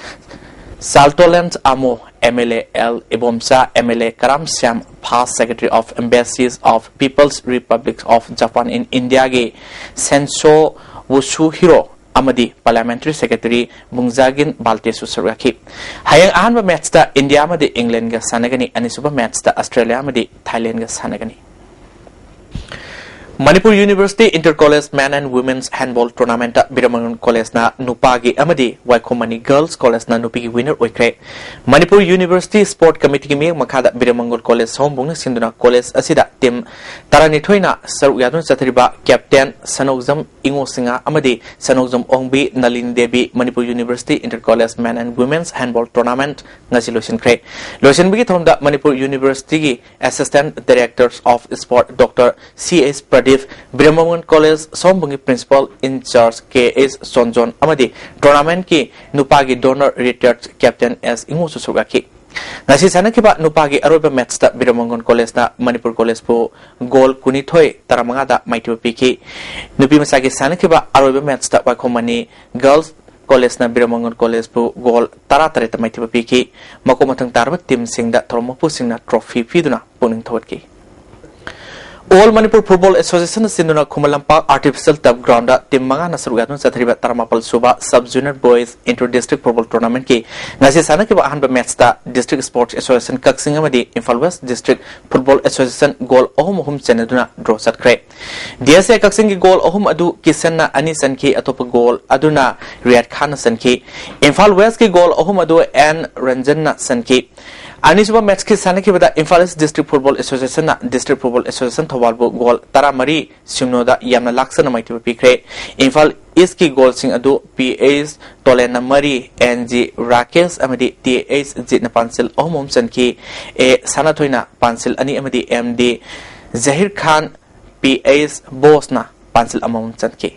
Saltoland Amo, M L A L Ibomcha, M L A Karam Shyam, Past Secretary of Embassies of People's Republic of Japan in Indiaꯒꯤ Senso Wutsuhiro ꯑꯃꯗꯤ Parliamentary Secretary ꯕꯨꯡꯖꯥꯒꯤꯟ ꯕꯥꯜꯇꯦꯁꯨ ꯁꯔꯨꯛ ꯌꯥꯈꯤ꯫ ꯍꯌꯦꯡ ꯑꯍꯥꯟꯕ matchꯇ India ꯑꯃꯗꯤ Englandꯒ ꯁꯥꯟꯅꯒꯅꯤ, ꯑꯅꯤꯁꯨꯕ matchꯇ Australia ꯑꯃꯗꯤ Thailandꯒ ꯁꯥꯟꯅꯒꯅꯤ꯫ Manipur University Inter College Men and Women's Handball Tournamentꯇ ꯕꯤꯔꯃꯪꯒꯣꯟ Collegeꯅ ꯅꯨꯄꯥꯒꯤ ꯑꯃꯗꯤ ꯋꯥꯏꯈꯣꯝ ꯃꯅꯤ Girls Collegeꯅ ꯅꯨꯄꯤꯒꯤ winner ꯑꯣꯏꯈ꯭ꯔꯦ꯫ Manipur University Sport Committeeꯒꯤ ꯃꯤꯠꯌꯦꯡ ꯃꯈꯥꯗ ꯕꯤꯔꯃꯪꯒꯣꯟ College ꯁꯑꯣꯝꯕꯨꯡꯅ ꯁꯤꯟꯗꯨꯅ college ꯑꯁꯤꯗ team ꯇꯔꯥꯅꯤꯊꯣꯏꯅ ꯁꯔꯨꯛ ꯌꯥꯗꯨꯅ ꯆꯠꯊꯔꯤꯕ captain ꯁꯅꯧꯖꯝ ꯏꯉꯣꯁꯤꯡꯍ ꯑꯃꯗꯤ ꯁꯅꯧꯖꯝ ꯑꯣꯡꯕꯤ ꯅꯂꯤꯅꯤ Devi Manipur University Inter College Men and Women's Handball Tournament ꯉꯁꯤ ꯂꯣꯏꯁꯤꯟꯈ꯭ꯔꯦ꯫ ꯂꯣꯏꯁꯤꯟꯕꯒꯤ ꯊꯧꯔꯝꯗ Manipur Universityꯒꯤ Assistant Directors of Sport Doctor C H Pradeep, ꯕꯤꯔꯃꯪꯒꯣꯟ College ꯁꯑꯣꯝꯕꯨꯡꯒꯤ Principal in Charge K H ꯆꯣꯟꯖꯣꯟ ꯑꯃꯗꯤ tournamentꯀꯤ ꯅꯨꯄꯥꯒꯤ donor retired captain S ꯏꯉꯣꯁꯨ ꯁꯔꯨꯛ ꯌꯥꯈꯤ꯫ ꯉꯁꯤ ꯁꯥꯟꯅꯈꯤꯕ ꯅꯨꯄꯥꯒꯤ ꯑꯔꯣꯏꯕ matchꯇ ꯕꯤꯔꯃꯪꯒꯣꯟ Collegeꯅ ꯃꯅꯤꯄꯨꯔ Collegeꯄꯨ goal ꯀꯨꯟꯅꯤꯊꯣꯏ ꯇꯔꯥꯃꯉꯥꯗ ꯃꯥꯏꯊꯤꯕ ꯄꯤꯈꯤ꯫ ꯅꯨꯄꯤ ꯃꯆꯥꯒꯤ ꯁꯥꯟꯅꯈꯤꯕ ꯑꯔꯣꯏꯕ matchꯇ ꯋꯥꯏꯈꯣꯝ ꯃꯅꯤ Girls Collegeꯅ ꯕꯤꯔꯃꯪꯒꯣꯟ Collegeꯄꯨ goal ꯇꯔꯥꯇꯔꯦꯠꯇ ꯃꯥꯏꯊꯤꯕ ꯄꯤꯈꯤ꯫ ꯃꯀꯣꯛ ꯃꯊꯪ ꯇꯥꯔꯕ teamꯁꯤꯡꯗ ꯊꯧꯔꯝ ꯃꯄꯨꯁꯤꯡꯅ trophy ꯄꯤꯗꯨꯅ ꯄꯨꯛꯅꯤꯡ ꯊꯧꯒꯠꯈꯤ꯫ All Manipur Football Association ꯅ ꯁꯤꯟꯗꯨꯅ Khuman Lampak Artificial Turf Ground ꯇ team ꯃꯉꯥꯅ ꯁꯔꯨꯛ ꯌꯥꯗꯨꯅ ꯆꯠꯊꯔꯤꯕ ꯇꯔꯥꯃꯥꯄꯜ ꯁꯨꯕ Sub Junior Boys Inter District Football Tournament ꯀꯤ ꯉꯁꯤ ꯁꯥꯟꯅꯈꯤꯕ ꯑꯍꯥꯟꯕ match ꯇ District Sports Association ꯀꯛꯆꯤꯡ ꯑꯃꯗꯤ Imphal West District Football Association goal ꯑꯍꯨꯝ ꯑꯍꯨꯝ ꯆꯟꯅꯗꯨꯅ draw ꯆꯠꯈ꯭ꯔꯦ꯫ D S A ꯀꯛꯆꯤꯡꯒꯤ goal ꯑꯍꯨꯝ ꯑꯗꯨ ꯀꯤꯁꯟꯅ ꯑꯅꯤ ꯆꯟꯈꯤ꯫ ꯑꯇꯣꯞꯄ goal ꯑꯗꯨꯅ ꯔꯤꯌꯥꯗ ꯈꯥꯟꯅ ꯆꯟꯈꯤ꯫ Imphal West ꯀꯤ goal ꯑꯍꯨꯝ ꯑꯗꯨ N ꯔꯟꯖꯟꯅ ꯆꯟꯈꯤ꯫ ꯑꯅꯤꯁꯨꯕ match ꯀꯤ ꯁꯥꯟꯅꯈꯤꯕꯗ Imphal East District Football Association ꯅ District Football Association ꯊꯧꯕꯥꯜꯕꯨ goal ꯇꯔꯥꯃꯔꯤ ꯁꯤꯅꯣꯗ ꯌꯥꯝꯅ ꯂꯥꯛꯆꯅ ꯃꯥꯏꯊꯤꯕ ꯄꯤꯈ꯭ꯔꯦ꯫ Imphal East ꯀꯤ goal ꯁꯤꯡ ꯑꯗꯨ P H ꯇꯣꯂꯦꯟꯅ ꯃꯔꯤ, N G ꯔꯥꯀꯦꯁ ꯑꯃꯗꯤ T H ꯖꯤꯠꯅ ꯄꯥꯟꯁꯤꯜ ꯑꯍꯨꯝ ꯑꯍꯨꯝ ꯆꯟꯈꯤ꯫ A ꯁꯅꯥꯊꯣꯏꯅ ꯄꯥꯟꯁꯤꯜ ꯑꯅꯤ ꯑꯃꯗꯤ M D ꯖꯍꯤꯔ ꯈꯥꯟ, P H ꯕꯣꯁꯅ ꯄꯥꯟꯁꯤꯜ ꯑꯃꯃꯝ ꯆꯟꯈꯤ꯫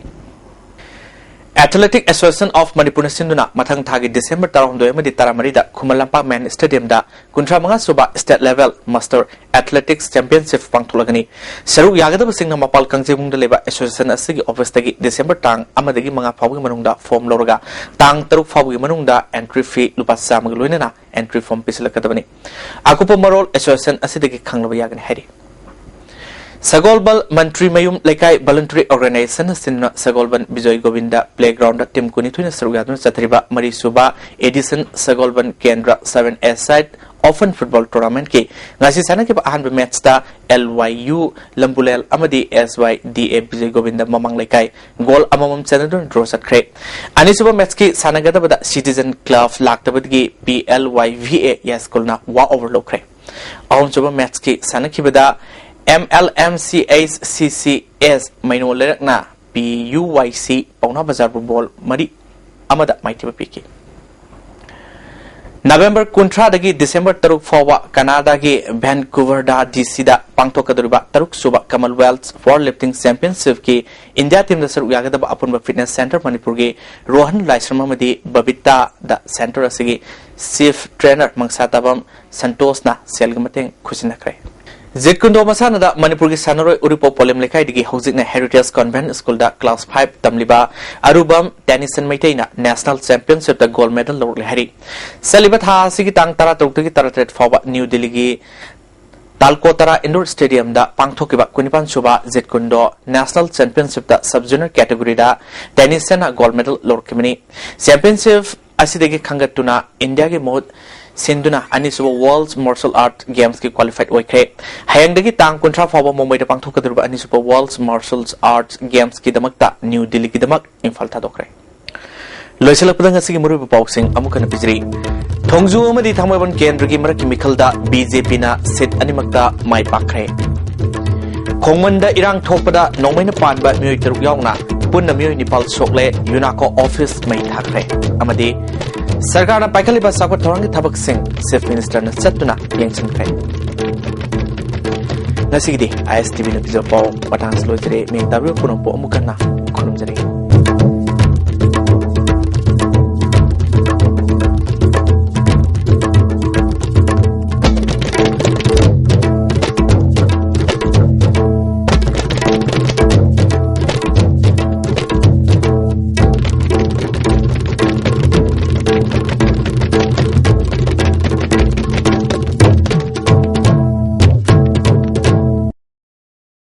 Athletic Association of Manipur ꯅ ꯁꯤꯟꯗꯨꯅ ꯃꯊꯪ ꯊꯥꯒꯤ December ꯇꯔꯥꯍꯨꯝꯗꯣꯏ ꯑꯃꯗꯤ ꯇꯔꯥꯃꯔꯤꯗ ꯈꯨꯃꯟ ꯂꯝꯄꯥꯛ Main Stadium ꯗ ꯀꯨꯟꯊ꯭ꯔꯥ ꯃꯉꯥ ꯁꯨꯕ State Level Master Athletics Championship ꯄꯥꯡꯊꯣꯛꯂꯒꯅꯤ꯫ ꯁꯔꯨꯛ ꯌꯥꯒꯗꯕꯁꯤꯡꯅ ꯃꯄꯥꯜ ꯀꯥꯡꯖꯩꯕꯨꯡꯗ ꯂꯩꯕ association ꯑꯁꯤꯒꯤ office ꯇꯒꯤ December ꯇꯥꯡ ꯑꯃꯗꯒꯤ ꯃꯉꯥ ꯐꯥꯎꯕꯒꯤ ꯃꯅꯨꯡꯗ form ꯂꯧꯔꯒ ꯇꯥꯡ ꯇꯔꯨꯛ ꯐꯥꯎꯕꯒꯤ ꯃꯅꯨꯡꯗ entry fee ꯂꯨꯄꯥ ꯆꯥꯝꯃꯒ ꯂꯣꯏꯅꯅ entry form ꯄꯤꯁꯤꯜꯂꯛꯀꯗꯕꯅꯤ꯫ ꯑꯀꯨꯞꯄ ꯃꯔꯣꯜ association ꯑꯁꯤꯗꯒꯤ ꯈꯪꯂꯕ ꯌꯥꯒꯅꯤ ꯍꯥꯏꯔꯤ꯫ ꯁꯒꯣꯜꯕꯜ ꯃꯟꯇ꯭ꯔꯤ ꯃꯌꯨꯝ ꯂꯩꯀꯥꯏ Voluntary Organization ꯅ ꯁꯤꯟꯗꯨꯅ ꯁꯒꯣꯜꯕꯟ ꯕꯤꯖꯣꯏ ꯒꯣꯕꯤꯟꯗ Playground ꯗ team ꯀꯨꯟꯅꯤꯊꯣꯏꯅ ꯁꯔꯨꯛ ꯌꯥꯗꯨꯅ ꯆꯠꯊꯔꯤꯕ ꯃꯔꯤ ꯁꯨꯕ edition ꯁꯒꯣꯜꯕꯟ ꯀꯦꯟꯗ꯭ꯔ seven A side Open Football Tournament ꯀꯤ ꯉꯁꯤ ꯁꯥꯟꯅꯈꯤꯕ ꯑꯍꯥꯟꯕ match ꯇ L Y U ꯂꯝꯕꯨꯂꯦꯜ ꯑꯃꯗꯤ S Y D A Bijoy Govinda ꯃꯃꯥꯡ ꯂꯩꯀꯥꯏ goal ꯑꯃꯃꯝ ꯆꯟꯅꯗꯨꯅ draw ꯆꯠꯈ꯭ꯔꯦ꯫ ꯑꯅꯤꯁꯨꯕ match ꯀꯤ ꯁꯥꯟꯅꯒꯗꯕꯗ Citizen Club ꯂꯥꯛꯇꯕꯗꯒꯤ P L Y V A ꯌꯥꯏꯁ꯭ꯀꯨꯜꯅ walk over ꯂꯧꯈ꯭ꯔꯦ꯫ ꯑꯍꯨꯝꯁꯨꯕ match ꯀꯤ ꯁꯥꯟꯅꯈꯤꯕꯗ M L M C H C C S ꯃꯩꯅꯣ ꯂꯩꯔꯛꯅ P U Y C ꯄꯥꯎꯅꯥ ꯕꯖꯥꯔꯕꯨ goal ꯃꯔꯤ ꯑꯃꯗ ꯃꯥꯏꯊꯤꯕ ꯄꯤꯈꯤ꯫ November ꯀꯨꯟꯊ꯭ꯔꯥꯗꯒꯤ December ꯇꯔꯨꯛ ꯐꯥꯎꯕ ꯀꯅꯥꯗꯥꯒꯤ Vancouver ꯗ D C ꯗ ꯄꯥꯡꯊꯣꯛꯀꯗꯧꯔꯤꯕ ꯇꯔꯨꯛ ꯁꯨꯕ Commonwealth Powerlifting Championship ꯀꯤ India team ꯗ ꯁꯔꯨꯛ ꯌꯥꯒꯗꯕ ꯑꯄꯨꯟꯕ fitness center ꯃꯅꯤꯄꯨꯔꯒꯤ ꯔꯣꯍꯟ ꯂꯥꯏꯁ꯭ꯔꯝ ꯑꯃꯗꯤ ꯕꯕꯤꯇꯥꯗ center ꯑꯁꯤꯒꯤ chief trainer ꯃꯪꯁꯥ ꯇꯥꯕꯝ ꯁꯟꯇꯣꯁꯅ ꯁꯦꯜꯒꯤ ꯃꯇꯦꯡ ꯈꯨꯠꯁꯤꯟꯅꯈ꯭ꯔꯦ꯫ ꯖꯤꯠ ꯀꯨꯟꯗꯣ ꯃꯁꯥꯟꯅꯗ ꯃꯅꯤꯄꯨꯔꯒꯤ ꯁꯥꯟꯅꯔꯣꯏ ꯎꯔꯤꯄꯣꯛ ꯄꯣꯂꯦꯝ ꯂꯩꯀꯥꯏꯗꯒꯤ ꯍꯧꯖꯤꯛꯅ Heritage Convent School ꯗ class five ꯇꯝꯂꯤꯕ ꯑꯔꯨꯕꯝ ꯇꯦꯅꯤꯁꯟ ꯃꯩꯇꯩꯅ national championship ꯇ gold medal ꯂꯧꯔꯛꯂꯦ ꯍꯥꯏꯔꯤ꯫ ꯆꯠꯂꯤꯕ ꯊꯥ ꯑꯁꯤꯒꯤ ꯇꯥꯡ ꯇꯔꯥꯇꯔꯨꯛꯇꯒꯤ ꯇꯔꯥꯇꯔꯦꯠ ꯐꯥꯎꯕ ꯅ꯭ꯌꯨ ꯗꯤꯜꯂꯤꯒꯤ ꯇꯥꯜꯀꯣꯇꯔꯥ ꯏꯟꯗꯣꯔ ꯁ꯭ꯇꯦꯗꯤꯌꯝꯗ ꯄꯥꯡꯊꯣꯛꯈꯤꯕ ꯀꯨꯟꯅꯤꯄꯥꯟ ꯁꯨꯕ ꯖꯤꯠ ꯀꯨꯟꯗꯣ ꯅꯦꯁꯅꯦꯜ ꯆꯦꯝꯄꯤꯌꯟꯁꯤꯞꯇ ꯁꯕ ꯖꯨꯅꯤꯌꯔ ꯀꯦꯇꯦꯒꯣꯔꯤꯗ ꯇꯦꯅꯤꯁ ꯁꯦꯅꯥ ꯒꯣꯜꯗ ꯃꯦꯗꯜ ꯂꯧꯔꯛꯈꯤꯕꯅꯤ꯫ ꯆꯦꯝꯄꯤꯌꯟꯁꯤꯞ ꯑꯁꯤꯗꯒꯤ ꯈꯟꯒꯠꯇꯨꯅ ꯏꯟꯗꯤꯌꯥꯒꯤ ꯃꯍꯨꯠ ꯁꯤꯟꯗꯨꯅ ꯑꯅꯤꯁꯨꯕ ꯋꯥꯔꯜꯗ ꯃꯥꯔꯁꯦꯜ ꯑꯥꯔꯠ ꯒꯦꯝꯁꯀꯤ ꯀ꯭ꯋꯥꯂꯤꯐꯥꯏꯗ ꯑꯣꯏꯈ꯭ꯔꯦ꯫ ꯍꯌꯦꯡꯗꯒꯤ ꯇꯥꯡ ꯀꯨꯟꯊ꯭ꯔꯥ ꯐꯥꯎꯕ ꯃꯨꯝꯕꯥꯏꯗ ꯄꯥꯡꯊꯣꯛꯀꯗꯧꯔꯤꯕ ꯑꯅꯤꯁꯨꯕ ꯋꯥꯔꯜꯗ ꯃꯥꯔꯁꯦꯜ ꯑꯥꯔꯠ ꯒꯦꯝꯁꯀꯤꯗꯃꯛꯇ ꯅ꯭ꯌꯨ ꯗꯤꯜꯂꯤꯒꯤꯗꯃꯛ ꯏꯝꯐꯥꯜ ꯊꯥꯗꯣꯛꯈ꯭ꯔꯦ꯫ ꯂꯣꯏꯁꯤꯜꯂꯛꯄꯗ ꯉꯁꯤꯒꯤ ꯃꯔꯨꯑꯣꯏꯕ ꯄꯥꯎꯁꯤꯡ ꯑꯃꯨꯛ ꯍꯟꯅ ꯄꯤꯖꯔꯤ꯫ ꯊꯣꯡꯖꯨ ꯑꯃꯗꯤ ꯊꯥꯡꯃꯩꯕꯟ ꯀꯦꯟꯗ꯭ꯔꯒꯤ ꯃꯔꯛꯀꯤ ꯃꯤꯈꯜꯗ ꯕꯤ ꯖꯦ ꯄꯤꯅ ꯁꯤꯠ ꯑꯅꯤꯃꯛꯇ ꯃꯥꯏ ꯄꯥꯛꯈ꯭ꯔꯦ꯫ ꯈꯣꯡꯃꯟꯗ ꯏꯔꯥꯡ ꯊꯣꯛꯄꯗ ꯅꯣꯡꯃꯩꯅ ꯄꯥꯟꯕ ꯃꯤꯑꯣꯏ ꯇꯔꯨꯛ ꯌꯥꯎꯅ ꯄꯨꯟꯅ ꯃꯤꯑꯣꯏ ꯅꯤꯄꯥꯜ ꯁꯣꯛꯂꯦ, ꯌꯨꯅꯥꯀꯣ ꯑꯣꯐꯤꯁ ꯃꯩ ꯊꯥꯈ꯭ꯔꯦ꯫ ꯑꯃꯗꯤ ꯁꯔꯀꯥꯔꯅ ꯄꯥꯏꯈꯠꯂꯤꯕ ꯆꯥꯎꯈꯠ ꯊꯧꯔꯥꯡꯒꯤ ꯊꯕꯛꯁꯤꯡ ꯆꯤꯐ ꯃꯤꯅꯤꯁꯇꯔꯅ ꯆꯠꯇꯨꯅ ꯌꯦꯡꯁꯤꯟꯈ꯭ꯔꯦ꯫ ꯉꯁꯤꯒꯤꯗꯤ ꯑꯥꯏ ꯑꯦꯁ ꯇꯤ ꯚꯤꯅ ꯄꯤꯖꯕ ꯄꯥꯎ ꯃꯇꯥꯡꯁꯤ ꯂꯣꯏꯖꯔꯦ꯫ ꯃꯤꯡ ꯇꯥꯕꯤꯕ ꯄꯨꯝꯅꯃꯛꯄꯨ ꯑꯃꯨꯛ ꯍꯟꯅ ꯈꯨꯔꯨꯝꯖꯔꯤ꯫